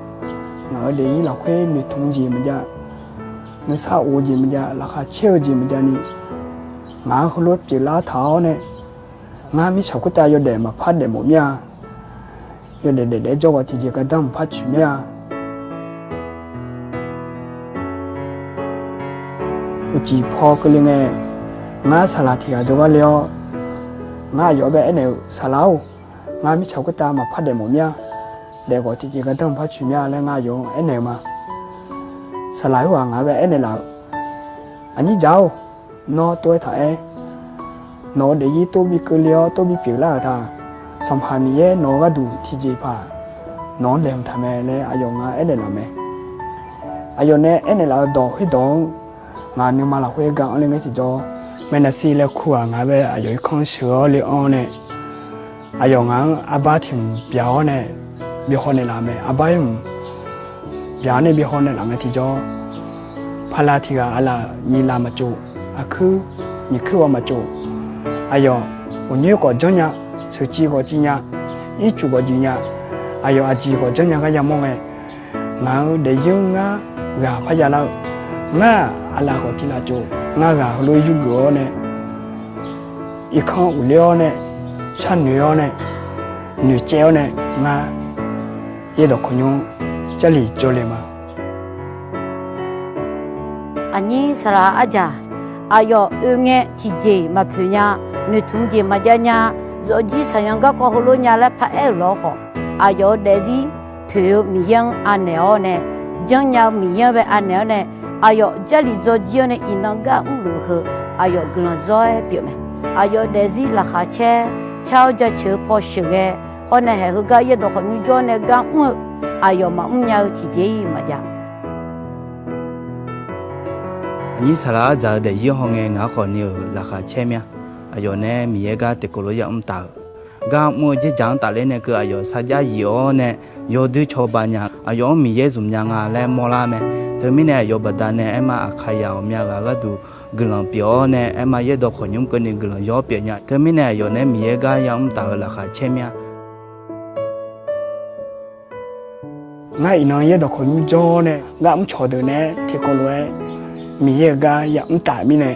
ngaq-euq daefzir lafkhoer noeqtmq jeq maqjav, nuisar of-eu jeq maqjav, laqkhaq caer-eu jeq maqjavni, ngaq-anr heulof pyeuflar taq-awr nae, ngar mirtsaq khoertav yawdaef maqpar daefmawf mir-a. Yawdaef daefdaef-aer jawr khawf tiqjeq gardanr maqpar tsoeq mir-a. Uqcif paw keuvle ngae, ngar saqlaq tiq ghaq jawrgar le-awr, ngar aqyawf-anr bae aernaeq-eu, Saqlaq-or, ngar mirtsaq khoertav maqpar daefmawf mir-a. Daef khawf tiqjeq gardanr maqpar tsoeq mir-a laer ngar aqyawf-anr aernaeq-eu ma. Saqlaq khoerghaq ngaq-anr bae aernaeq laf-eu, Aqnyir dzaq-or, nawr tov-aer taq aer. Nawq-euq daefzir tov bi keuvle-awr tov bi pyeuflar-euq ta. Sanqpaq Miqyaer nawq-euq gharduq tiqjeqpaq nawq-anr laeqhmq taq mae laer aqyawf ngar aernaeq laf mae. Aqyawf nae aernaeq laf-eu dawq khoerdawq-anr ngaq nuima lafkhoer ga anr le ngae tiqjawr, Maeqnaqsiv laer kur-aq ngaq-anr bae aqyawf irkanr sheuq-awr le anr nae, aqyawf ngaq-anr arbar tiq hmq byaq-awr nae bi haw naeqlaf mae. Arbar ir hmq byaq-awr nae bi haw naeqlaf ngae tiqjawr, paqlaq tiq ghaq aqlaf nyiq laf maqtsof, aqkuir nyiq kuir ghawv maqtsof, aqyawf uqnyoer khawf janrnya, sheuqciv khawf civ nya, ircuf khawf juif nya, aqyawf aqjeq khawf janrnya gar yamawr ngae, ngaq-euq daefzir-anr ngar ghaq parya lar-eu, ngar-aq aqlaf khawf tiq laf tsof, ngar ghaq heulof-aer yurgeuf-awr nae, irkanr uqler-awr nae, sharnoeq-awr nae, noeqcaev-awr nae, ngar yaerdawq khawqnymr Jarlif jawrle ma. Aqnyir saqlaq arjaq, aqyawf oe ngae tiqjeq maqpoeq nya, noeqtmq jeq maqjav nya, zawqjir saqyanq garkawv heulof nya laer paraer-euq lawr khawf, aqyawf-euq daefzir poeq-eu Miqyaer-anr anaeq-awr nae, janrnya-eu Miqyaer-anr bae anaeq-awr nae, aqyawf Jarlif dzawjir-awr nae iqnan gar mrluf-eu heu, aqyawf guiqlanq zawr-aer pyeuf mae. Aqyawf daefzir laqkhaq caer, car-awr jaceuq-eu paw sheuqghae, hawr nae haeq heugar yaerdawq khawqnymr jawr nae gar mr-eu, aqyawf maqmr nya-eu tiqjeq-iq maqjav. Aqnyir saqlaq arjaq-eu daefzir haw ngae ngaq-anr khawf ni-euq laqkhaq caer mir-a. Aqyawf nae Miqyaer gar tiqkawv lof yamr taf-euq, gar mr-eu dzerdzaq-anr tafler nae keuv aqyawf sarjax yif-awr nae yawdui cawba nya, aqyawf-anr Miqyaer zmq nya nga laer mawrlar mae. Teumirnae aqyawf baqdanae aerma Aqkaqzaq ghawqmya ghaq gharduq guiqlanq pyeuf-awr nae aerma yaerdawq khawqnymr keuvni guiqlanq yawr pyeuf nya. Teumirnae aqyawf nae Miqyaer gar yamr taf-euq laqkhaq caer mir-a. Ngar iqnan yaerdawq khawqnymr jawr nae gar mrcawq deuq nae tiqkawv lof-aer Miqyaer-euq gar yamr taf mirnae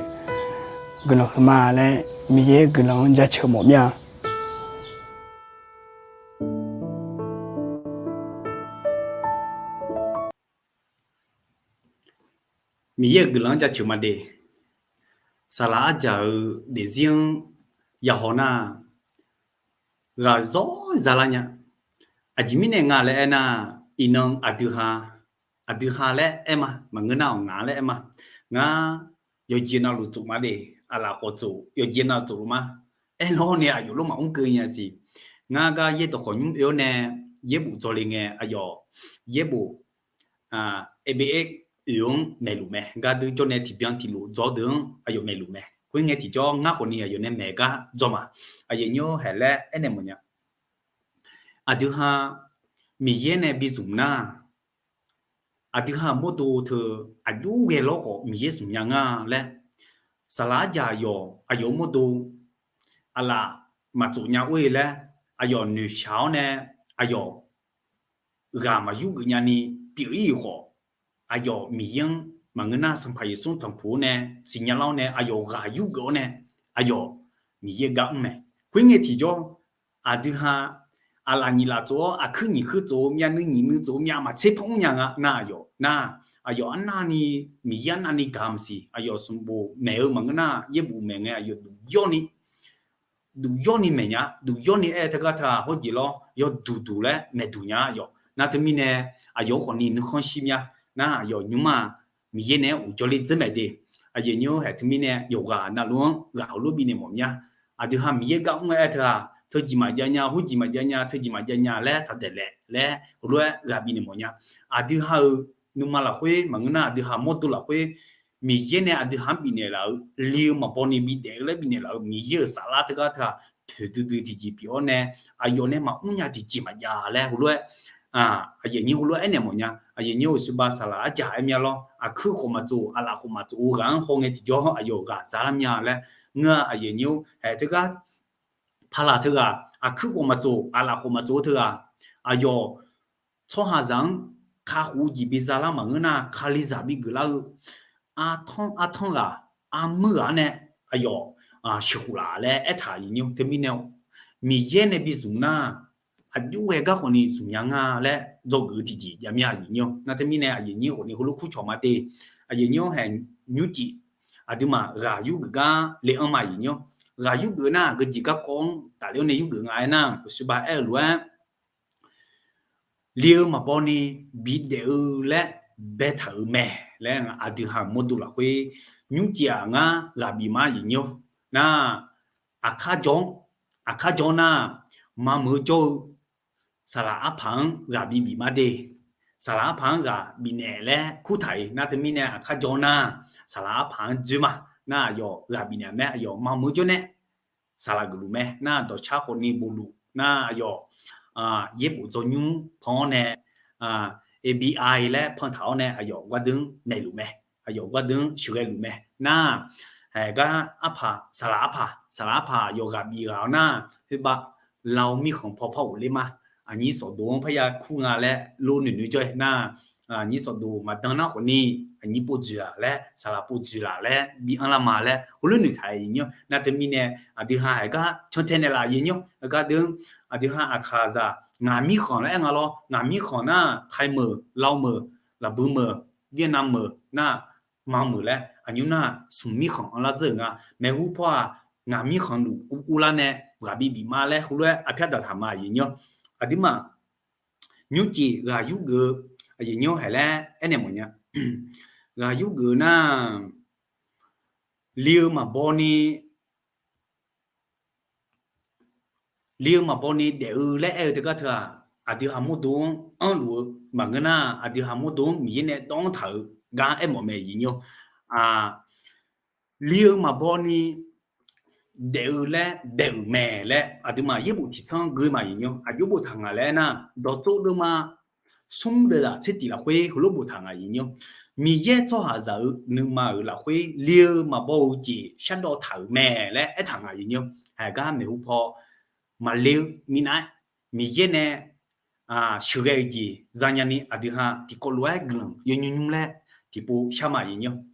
guiqlanq huiqma laer Miqyaer guiqlanq-anr jaceuq mawf mir-a. Miqyaer-euq guiqlanq-anr jaceuq ma de. Saqlaq arjaq-euq daefzir-anr yahaw nar, ghaq zawr zalar nya. Aqjeq mirnae nga laer aernar, iqnan aqdui ha, aqdui ha laer aer ma, maqngeur nar-awq ngaq laer aer ma. Ngar yawqjeq navluf tsof ma de, aqlaf khawf tsof, yawqjeq nav tsof luf ma. Aerlawr nae aqyawf lof maqmr keuv nya siq. Ngar gar yaerdawq khawqnymr oe-awr nae yaerbof dzawle ngae aqyawf yaerbof, aba oe-anr maeqluf mae. Gardui jawr nae tiqbyan tiqlof dzaw deuq-anr aqyawf maeqluf mae. Khoerngae tiqjawr ngar khawf ni aqyawf nae maeq gar dzaw ma. Aqyawf nyir-awr haeq laer aernaeq mawf nya. Aqdui ha Miqyaer nae bizmq nar, aqdui ha mawrdo teu aqjox ghae lawr khawf Miqyaer zmq nya nga laer, saqlaq arjaq yawq aqyawf-euq mawrdo aqlaf maqtsof nya or-e laer aqyawf noeqshaq-awr nae aqyawf ghaq maqyur geuf nyani pyeuf-ir-euq khawf, aqyawf Miqyaer-anr maqngeur nar Sanqpaq Yeqsur tanqpuq-awr nae siqnya lar-awr nae aqyawf ghaq yur geuf-awr nae aqyawf Miqyaer gar mr mae. Khoerngae tiqjawr aqdui ha aqlaf nyiq laf tsof-awr, aqkuir nyiq kuir tsof-eu, myavnuiv nyiq nuiv tsof-eu, myavmaqtser panmr nya nga nar aqyawf nar, aqyawf arnavni, Miqyaer arnavni gaq maqsiq, aqyawf sanqbof maeq-eu maqngeur nar, yaerbof maeq ngae aqyawf duq yawrni duq yawrni maeq nya, duq yawrni aer-eu teugar teu-aq hawrjeq lawr, yawduq duq laer maeqduq nya aqyawf. Nar teumirnae, aqyawf-anr khawfni nuikhanr shir mya. Nar aqyawf nymr-aq, Miqyaer nae-aer uqjawrler dzeur maeq de. Aqyuif aqnyir-or, haeq teumirnae yawqghaq navluf-anr ghaq heulof bifnaeq mawf mya. Aqdui ha Miqyaer gar mr-aer aer teu-aq, teujeq maqjav nya, heujeq maqjav nya, teujeq maqjav nya laer taqdaeq laef laer heulof-aer ghaq bifnaeq mawf nya. Aqdui ha-euq nuima lafkhoer maqngeur nar, aqdui ha mawrdo lafkhoer Miqyaer nae aqdui ha-anr bifnaeq laf-euq li-eu maqbaw ni bidaef-eu laer bifnaeq laf-euq Miqyaer-euq saflar teugar teu-aq, poeqdui dui tiqjeq pyeuf-awr nae, aqyawf nae maqmr nya tiqjeq maqjav laer heulof-aer, aqyuif aqnyir heulof-aer aernaeq mawf nya. Aqyuif aqnyir-or, suqba saqlaq arjaq aer mya lawr, aqkuir khawf maqtsof, aqlaf khawf maqtsof-eu ghaq-anr hawngae tiqjawr aqyawf ghaq za lar mya laer ngeur-a. Aqyuif aqnyir-or, haeq teugar paqlaq teughaq, aqkuir khawf maqtsof, aqlaf khawf maqtsof-eu teughaq, aqyawf tsawrhaqzaq-anr kakhof-eu jeq biza lar maqngeur nar, Kalizaq bigeuf lar-eu artanr artanr ghaq, armuir ghaq-anr nae aqyawf sheuqkhof laf laer aertaq aqyuif aqnyir-or. Teumirnae Miqyaer nae bizmq nar, aqjox ghae gar khawfni zmq nya nga laer dzawgeuf-eu tiqjeq jav mya aqyuif aqnyir-or. Nar teumirnae aqyuif aqnyir khawfni heulof kurcawq ma de. Aqyuif aqnyir-or, haeq nymrcif aqduimaf ghaq yurgeuf gar le-anr ma aqyuif aqnyir-or. Ghaq yurgeuf nar, aqgeu jeq garkawv-anr tafler-awr nae yurgeuf nga aernar, uqshoe ba aer-eu lof-aer li-eu maqbaw ni bidaef-eu laer baetaq-euq mae laer aqdui ha-euq mawrdo lafkhoer nymrcif-aq ngar ghaq bif ma aqyuif aqnyir-or. Nar, aqkar jawr-anr, aqkar jawr nar, mameuq-eu jawr-eu saqlaq arpaq-anr ghaq bibif ma de. Saqlaq arpaq-anr ghaq bifnaeq laer kurtaq-iq nar teumirnae aqkar jawr nar, saqlaq arpaq-anr dzoer ma. Nar aqyawf ghaq bifnaeq mae, aqyawf mameuq-eu jawr nae saqlaq geufluf mae. Nar dawqcar khawfni bofluf nar aqyawf yaerbof dzawnymr pan-awr nae, A B I laer pantaq-awr nae aqyawf gardeur-anr naeqluf mae. Aqyawf gardeur-anr sheuqghae luf mae. Nar, haeq gar arpaq, saqlaq arpaq, saqlaq arpaq aqyawf ghaq bif ghaq-awr nar, khoerbav Lao mirkhanq paw par ghofler ma. Aqnyir sawqdoq-anr parya kur nga laer lor noeq noeq jawr-aer nar, aqnyir sawqdoq maqdan nar khawfni, aqnyir pov dzoeq-aq laer, saqlaq pov dzoeq laf laer bi anrlar ma laer heulof noeqtaq-euq aqyuif aqnyir-or. Nar teumirnae aqdui ha haeq gar cantae naeqlaf aqyuif aqnyir-or. Haeq gar deuq-anr aqdui ha aqkaqzaq ngaq mirkhanq laer aer nga lawr. Ngaq mirkhanq nar, Thaimeuq, Laomeuq, Laqbui meuq, Vietnam meuq nar, mameuq laer aqnymr nar smq mirkhanq anrlar dzeur-euq nga. Maeqhu paw-aq, ngaq mirkhanq luf urlar nae ghaq bibif ma laer heulof-aer arpyar daqtaq ma aqyuif aqnyir-or. Aqduimaf nymrcif ghaq yurgeuf-eu aqyuif aqnyir-or, haeq laer aernaeq mawf nya. Ghaq yurgeuf nar, li-eu maqbaw ni li-eu maqbaw ni daef-eu laer aer-eu teugar teu-aq, aqdui ha mawrdo-anr anrluf-eu maqngeur nar, aqdui ha mawrdo-anr Miqyaer nae dawv-anr taq-euq gar aermawf mae aqyuif aqnyir-or. Li-eu maqbaw ni daef-eu laer daef-euq mae laer aqduimaf yaerbof tiqtsanr gui ma aqyuif aqnyir-or. Aqjox boftaq ngaq laer aernar, dawqtsov deuvma smr deuvzaq tser tif lafkhoer heulof boftaq ngaq aqyuif aqnyir-or. Miqyaer tsawrhaqzaq-euq nuima-euq lafkhoer li-eu maqbaw-eu jeq shardawv taq-euq mae laer aertaq ngaq aqyuif aqnyir-or. Haeq gar maeqhu paw maqle-eu minav-aer, Miqyaer nae sheuqghae-eu jeq zanya ni aqdui ha tiqkawv lof-aer guiqlanq yawnymr nymr laer tiqpov shar ma aqyuif aqnyir-or.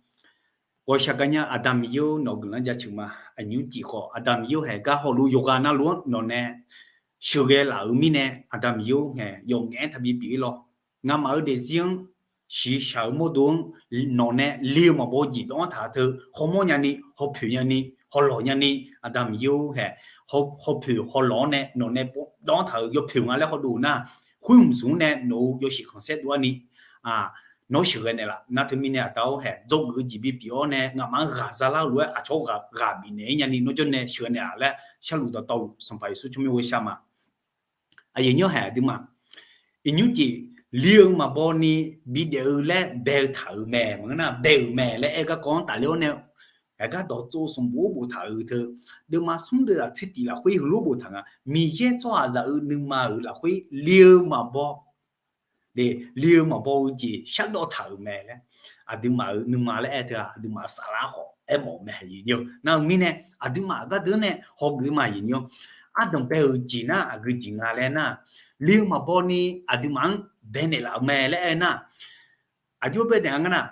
Ghawqshaq gaqnya Aqda Miqyaer-or, nawq-eu guiqlanq jaceuq ma. Aqnymr cif khawf, Aqda Miqyaer-or, haeq gar hawluf yawqghaq navluf-anr nawq nae sheuqghae laf-euq mirnae, Aqda Miqyaer-or, haeq yawf ngaef-aer taqbi pyeuf-ir lawr. Ngamaf-eu daefzir-anr shiqshaq-eu mawrdo-anr nawq nae li-eu maqbaw jeq dawv-anr taq-eu teu, hawmawr nyani, hawpoeq nyani, hawlawq nyani, Aqda Miqyaer-or, haeq hawpoeq hawlawq-anr nae nawq nae dawv-anr taq-euq yawpoeq nga laer hawdov-eu nar, khoer mqzmq-anr nae nawq-euq yawshaef khanqsaer dov-ar ni nawr sheuqghae naeqlaf. Nar teumirnae Aqda-or, haeq dzawgeuf-eu jeq bipyeuf-awr nae ngaqmaf-anr ghaq zalar-eu lof-aer aqcawq-anr ghaq bifnaeq-ir nyani nawr jawr nae sheuqghae naeqlaf laer sharluf dawqtawvluf Sanqpaq Yeqsur tsawrmyanr ghoe shar ma. Aqyuif aqnyir-or, haeq aqduimaf iqnymr cif li-eu maqbaw ni bidaef-eu laer bae-eu taq-euq mae maqngeur nar, bae-euq mae laer aer garkawv-anr tafler-awr nae, haeq gar dawqtsov sanqbof-anr boftaq-euq teu, deuvma smr deuvzaq tser tif lafkhoer heulof boftaq nga. Miqyaer tsawrhaqzaq-euq nuima-euq lafkhoer li-eu maqbaw, li-eu maqbaw-eu jeq shardawv taq-euq mae laer, aqduimaf-euq nuima laer aer teu-aq, aqduimaf saflar khawf aermawf-eu mae aqyuif aqnyir-or. Nar-eu mirnae, aqduimaf gardeuq nae hawgeuf ma aqyuif aqnyir-or. Ardanq bae-euq jeq nar aqgeu jeq nga laer nar, li-eu maqbaw ni aqduimaf-anr baenaeq laf-eu mae laer aer nar, aqjox baenaeq nga nar,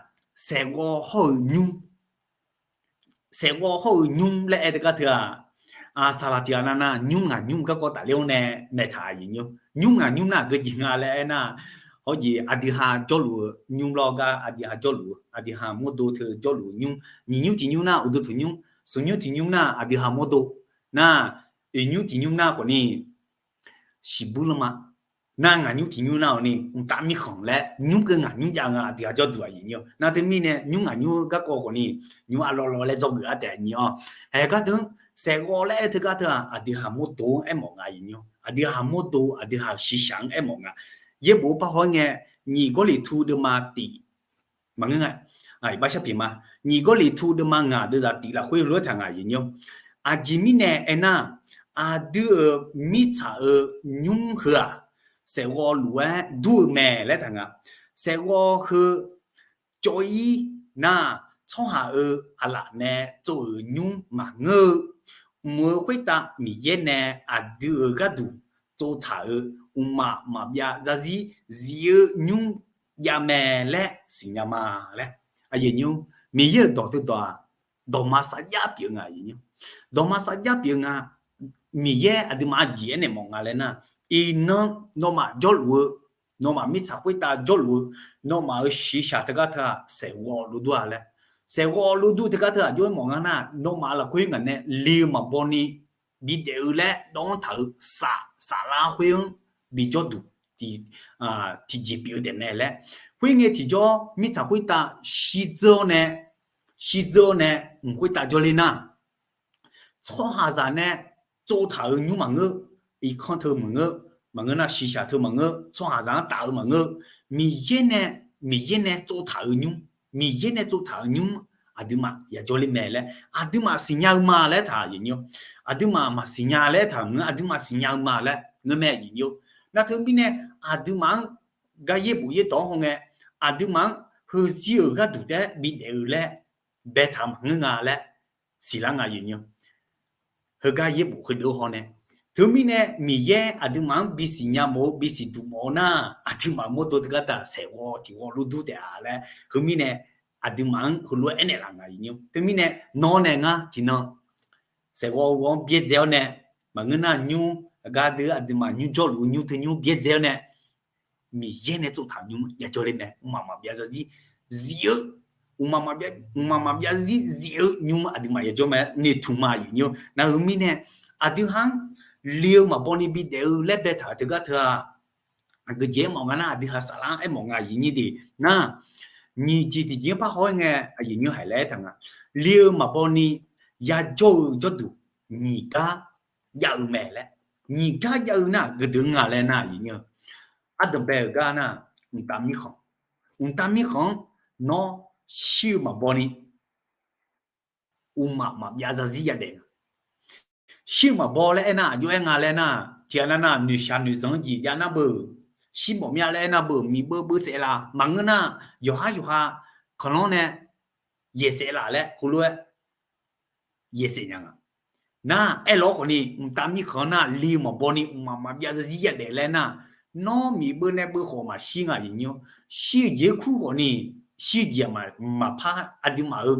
saeqghawv hawr-eu nymr saeqghawv hawr-eu nymr laer aer teu gar teu-aq, Saqlaq tiq ghaq navnar nymr ngaq nymr garkawv tafler-awr nae maeqtaq-a. Nymr ngaq nymr nar aqgeu jeq nga laer aernar, hawr jeq aqdui ha jawrluf-eu nymr lawr gar aqdui ha jawrluf-eu, aqdui ha mawrdo teu jawrluf-eu nymr, nyiq nymr tiq nymr nar uqduq tanqnymr, smq nymr tiq nymr nar aqdui ha mawrdo nar, oeq nymr tiq nymr nar khawfni shiqbuir lanma nar ngaq nymr tiq nymr nar-awq ni mqtav mirkhanq laer nymr keuv ngaq nymr jav nga aqdui ha jawrduq aqyuif nymr-awr. Nar teumirnae nymr ngaq nymr garkawv khawfni nymr arlawv lawv laer dzawgeuf-a taef nyi-awr. Haeq gar deuq saeqghawv laer aer teugar teu-aq aqdui ha mawrdo-anr aermawf nga aqyuif nymr-awr. Aqdui ha mawrdo aqdui ha-euq shiqshaq-anr aermawf nga. Yaerbof-eu parhaw-aer ngae, nyiq Gawrliqtu deuvma tiq maqngeur nga, iqbax sharpiq ma, nyiq Gawrliqtu deuvma ngaq deuvzaq tiq lafkhoer lof-aer taq nga aqyuif nymr-awr. Aqjeq mirnae aernar, aqdui-euq mirtsaq-euq nymr heu-aq, saeqghawv luf-aer dur-eu mae laer taq nga. Saeqghawv heu cawv-ir nar, tsawrhaq-euq aqlaf nae tsov-euq nymr maqngeur-eu, mq-euq khoertav Miqyaer nae aqdui-euq gharduq tsovtaq-euq mqmaq maqbyav zarzir zif-eu nymr jav mae laer siqnya ma laer. Aqyuif nymr, Miqyaer-euq dawq teudawq-aq, dawqma sarjax pyeuf-eu nga aqyuif nymr. Dawqma sarjax pyeuf-eu nga. Miqyaer aqduimaf-anr jeq aernaeq mawf nga laer nar, iqnan nawmaf jawrluf-eu, nawmaf mirtsaq khoertav jawrluf-eu, nawmaf-euq shiqshaq teugar teu-aq saeqghawv lov dur-a laer. Saeqghawv lov dur teugar teu-aq jov-aer mawf nga nar, nawmaf lafkhoer ngaq nae le-eu maqbaw ni bidaef-eu laer dawv-anr taq-euq saf, saflar khoer-anr bijawr duq tiqjeq pyeuf-eu taef mae laer. Khoerngae tiqjawr mirtsaq khoertav shirdzeur-awr nae, shirdzeur-awr nae mq khoertav jawrler nar, tsawrhaqzaq nae tsovtaq-euq nymr maqngeur, irkanr teu maqngeur, maqngeur nar shiqshaq teu maqngeur, tsawrhaqzaq-anr taf-eu maqngeur, Miqyaer nae, Miqyaer nae tsovtaq-euq nymr, Miqyaer nae tsovtaq-euq nymr aqduimaf yajawr ler mae laer aqduimaf siqnya-eu ma laer taq aqyuif nymr-awr. Aqduimaf maqsiqnya laer taq maqngeur, aqduimaf siqnya-eu ma laer ngeur mae aqyuif nymr-awr. Nar teumirnae aqduimaf-anr gar yaerbof yaerdawq-anr hawngae, aqduimaf-anr heuzir-euq gharduq taef-aer bidaef-eu laer baetaq maqngeur nga laer siqlar nga aqyuif nymr-awr. Heugar yaerbof heudeuq-eu hawnae, teumirnae Miqyaer aqduimaf-anr bisiqnya mawf-eu bisiq duq mawf-eu nar, aqduimaf mawrdo teugar teu-aq saeqghawv tiqghawv lov dur taef-a laer heumirnae aqduimaf-anr heulof-aer aernaeq laf nga aqyuif nymr-awr. Teumirnae nawr nae ngar tiqnan saeqghawv-anr byaerdzae-awr nae, maqngeur nar nymr gar deuq aqduimaf nymr jawrluf-eu nymr teu nymr byaerdzae-awr nae, Miqyaer nae tsovtaq nymr yajawr ler mae, mqmaq maqbyav zarzir zif-eu, mqmaq maqbyav zarzir zif-eu nymr aqduimaf yajawr mae, noeqtmq ma aqyuif nymr-awr. Nar heumirnae aqdui ha-anr le-eu maqbaw ni bidaef-eu laer baetaq-euq teugar teu-aq, aqgeujeq aermawf nga nar aqdui ha saflar-anr aermawf nga aqyuif nymr de. Nar nyiq jeq tiqjeq-anr parhaw-aer ngae aqyuif nymr haiq laer aertaq nga. Le-eu maqbaw ni yajawr-eu jawrduq nyiq gar jav-eu mae laer. Nyiq gar jav-eu nar aqgeu deuq nga laer nar aqyuif nymr-awr. Ardanq bae-euq gar nar, mqtav mirkhanq, mqtav mirkhanq-anr nawr shir-eu maqbaw ni mqmaq maqbyav zarzir yadaef nga. Shir-eu maqbaw laer aernar aqjox-aer nga laer nar, tiqghaq nav nar noeqshaq noeqzanq-anr jeq jav nar beu, shir mawf myav laer aernar beu, miqbeu beu saef laf maqngeur nar, yawqhar yawqha kanqlanr nae yaeq saef laf laer heulof-aer yaeq saef nya nga. Nar aerlawr khawfni mqtav mirkhanq nar le-eu maqbaw ni mqmaq maqbyav zarzir yadaef laer nar, nawr miqbeu nae beu khawf maqshir nga aqyuif nymr-awr. Shir-eu jeq-aer kur khawfni, shir-eu jeq maqpar aqduimaf-eu,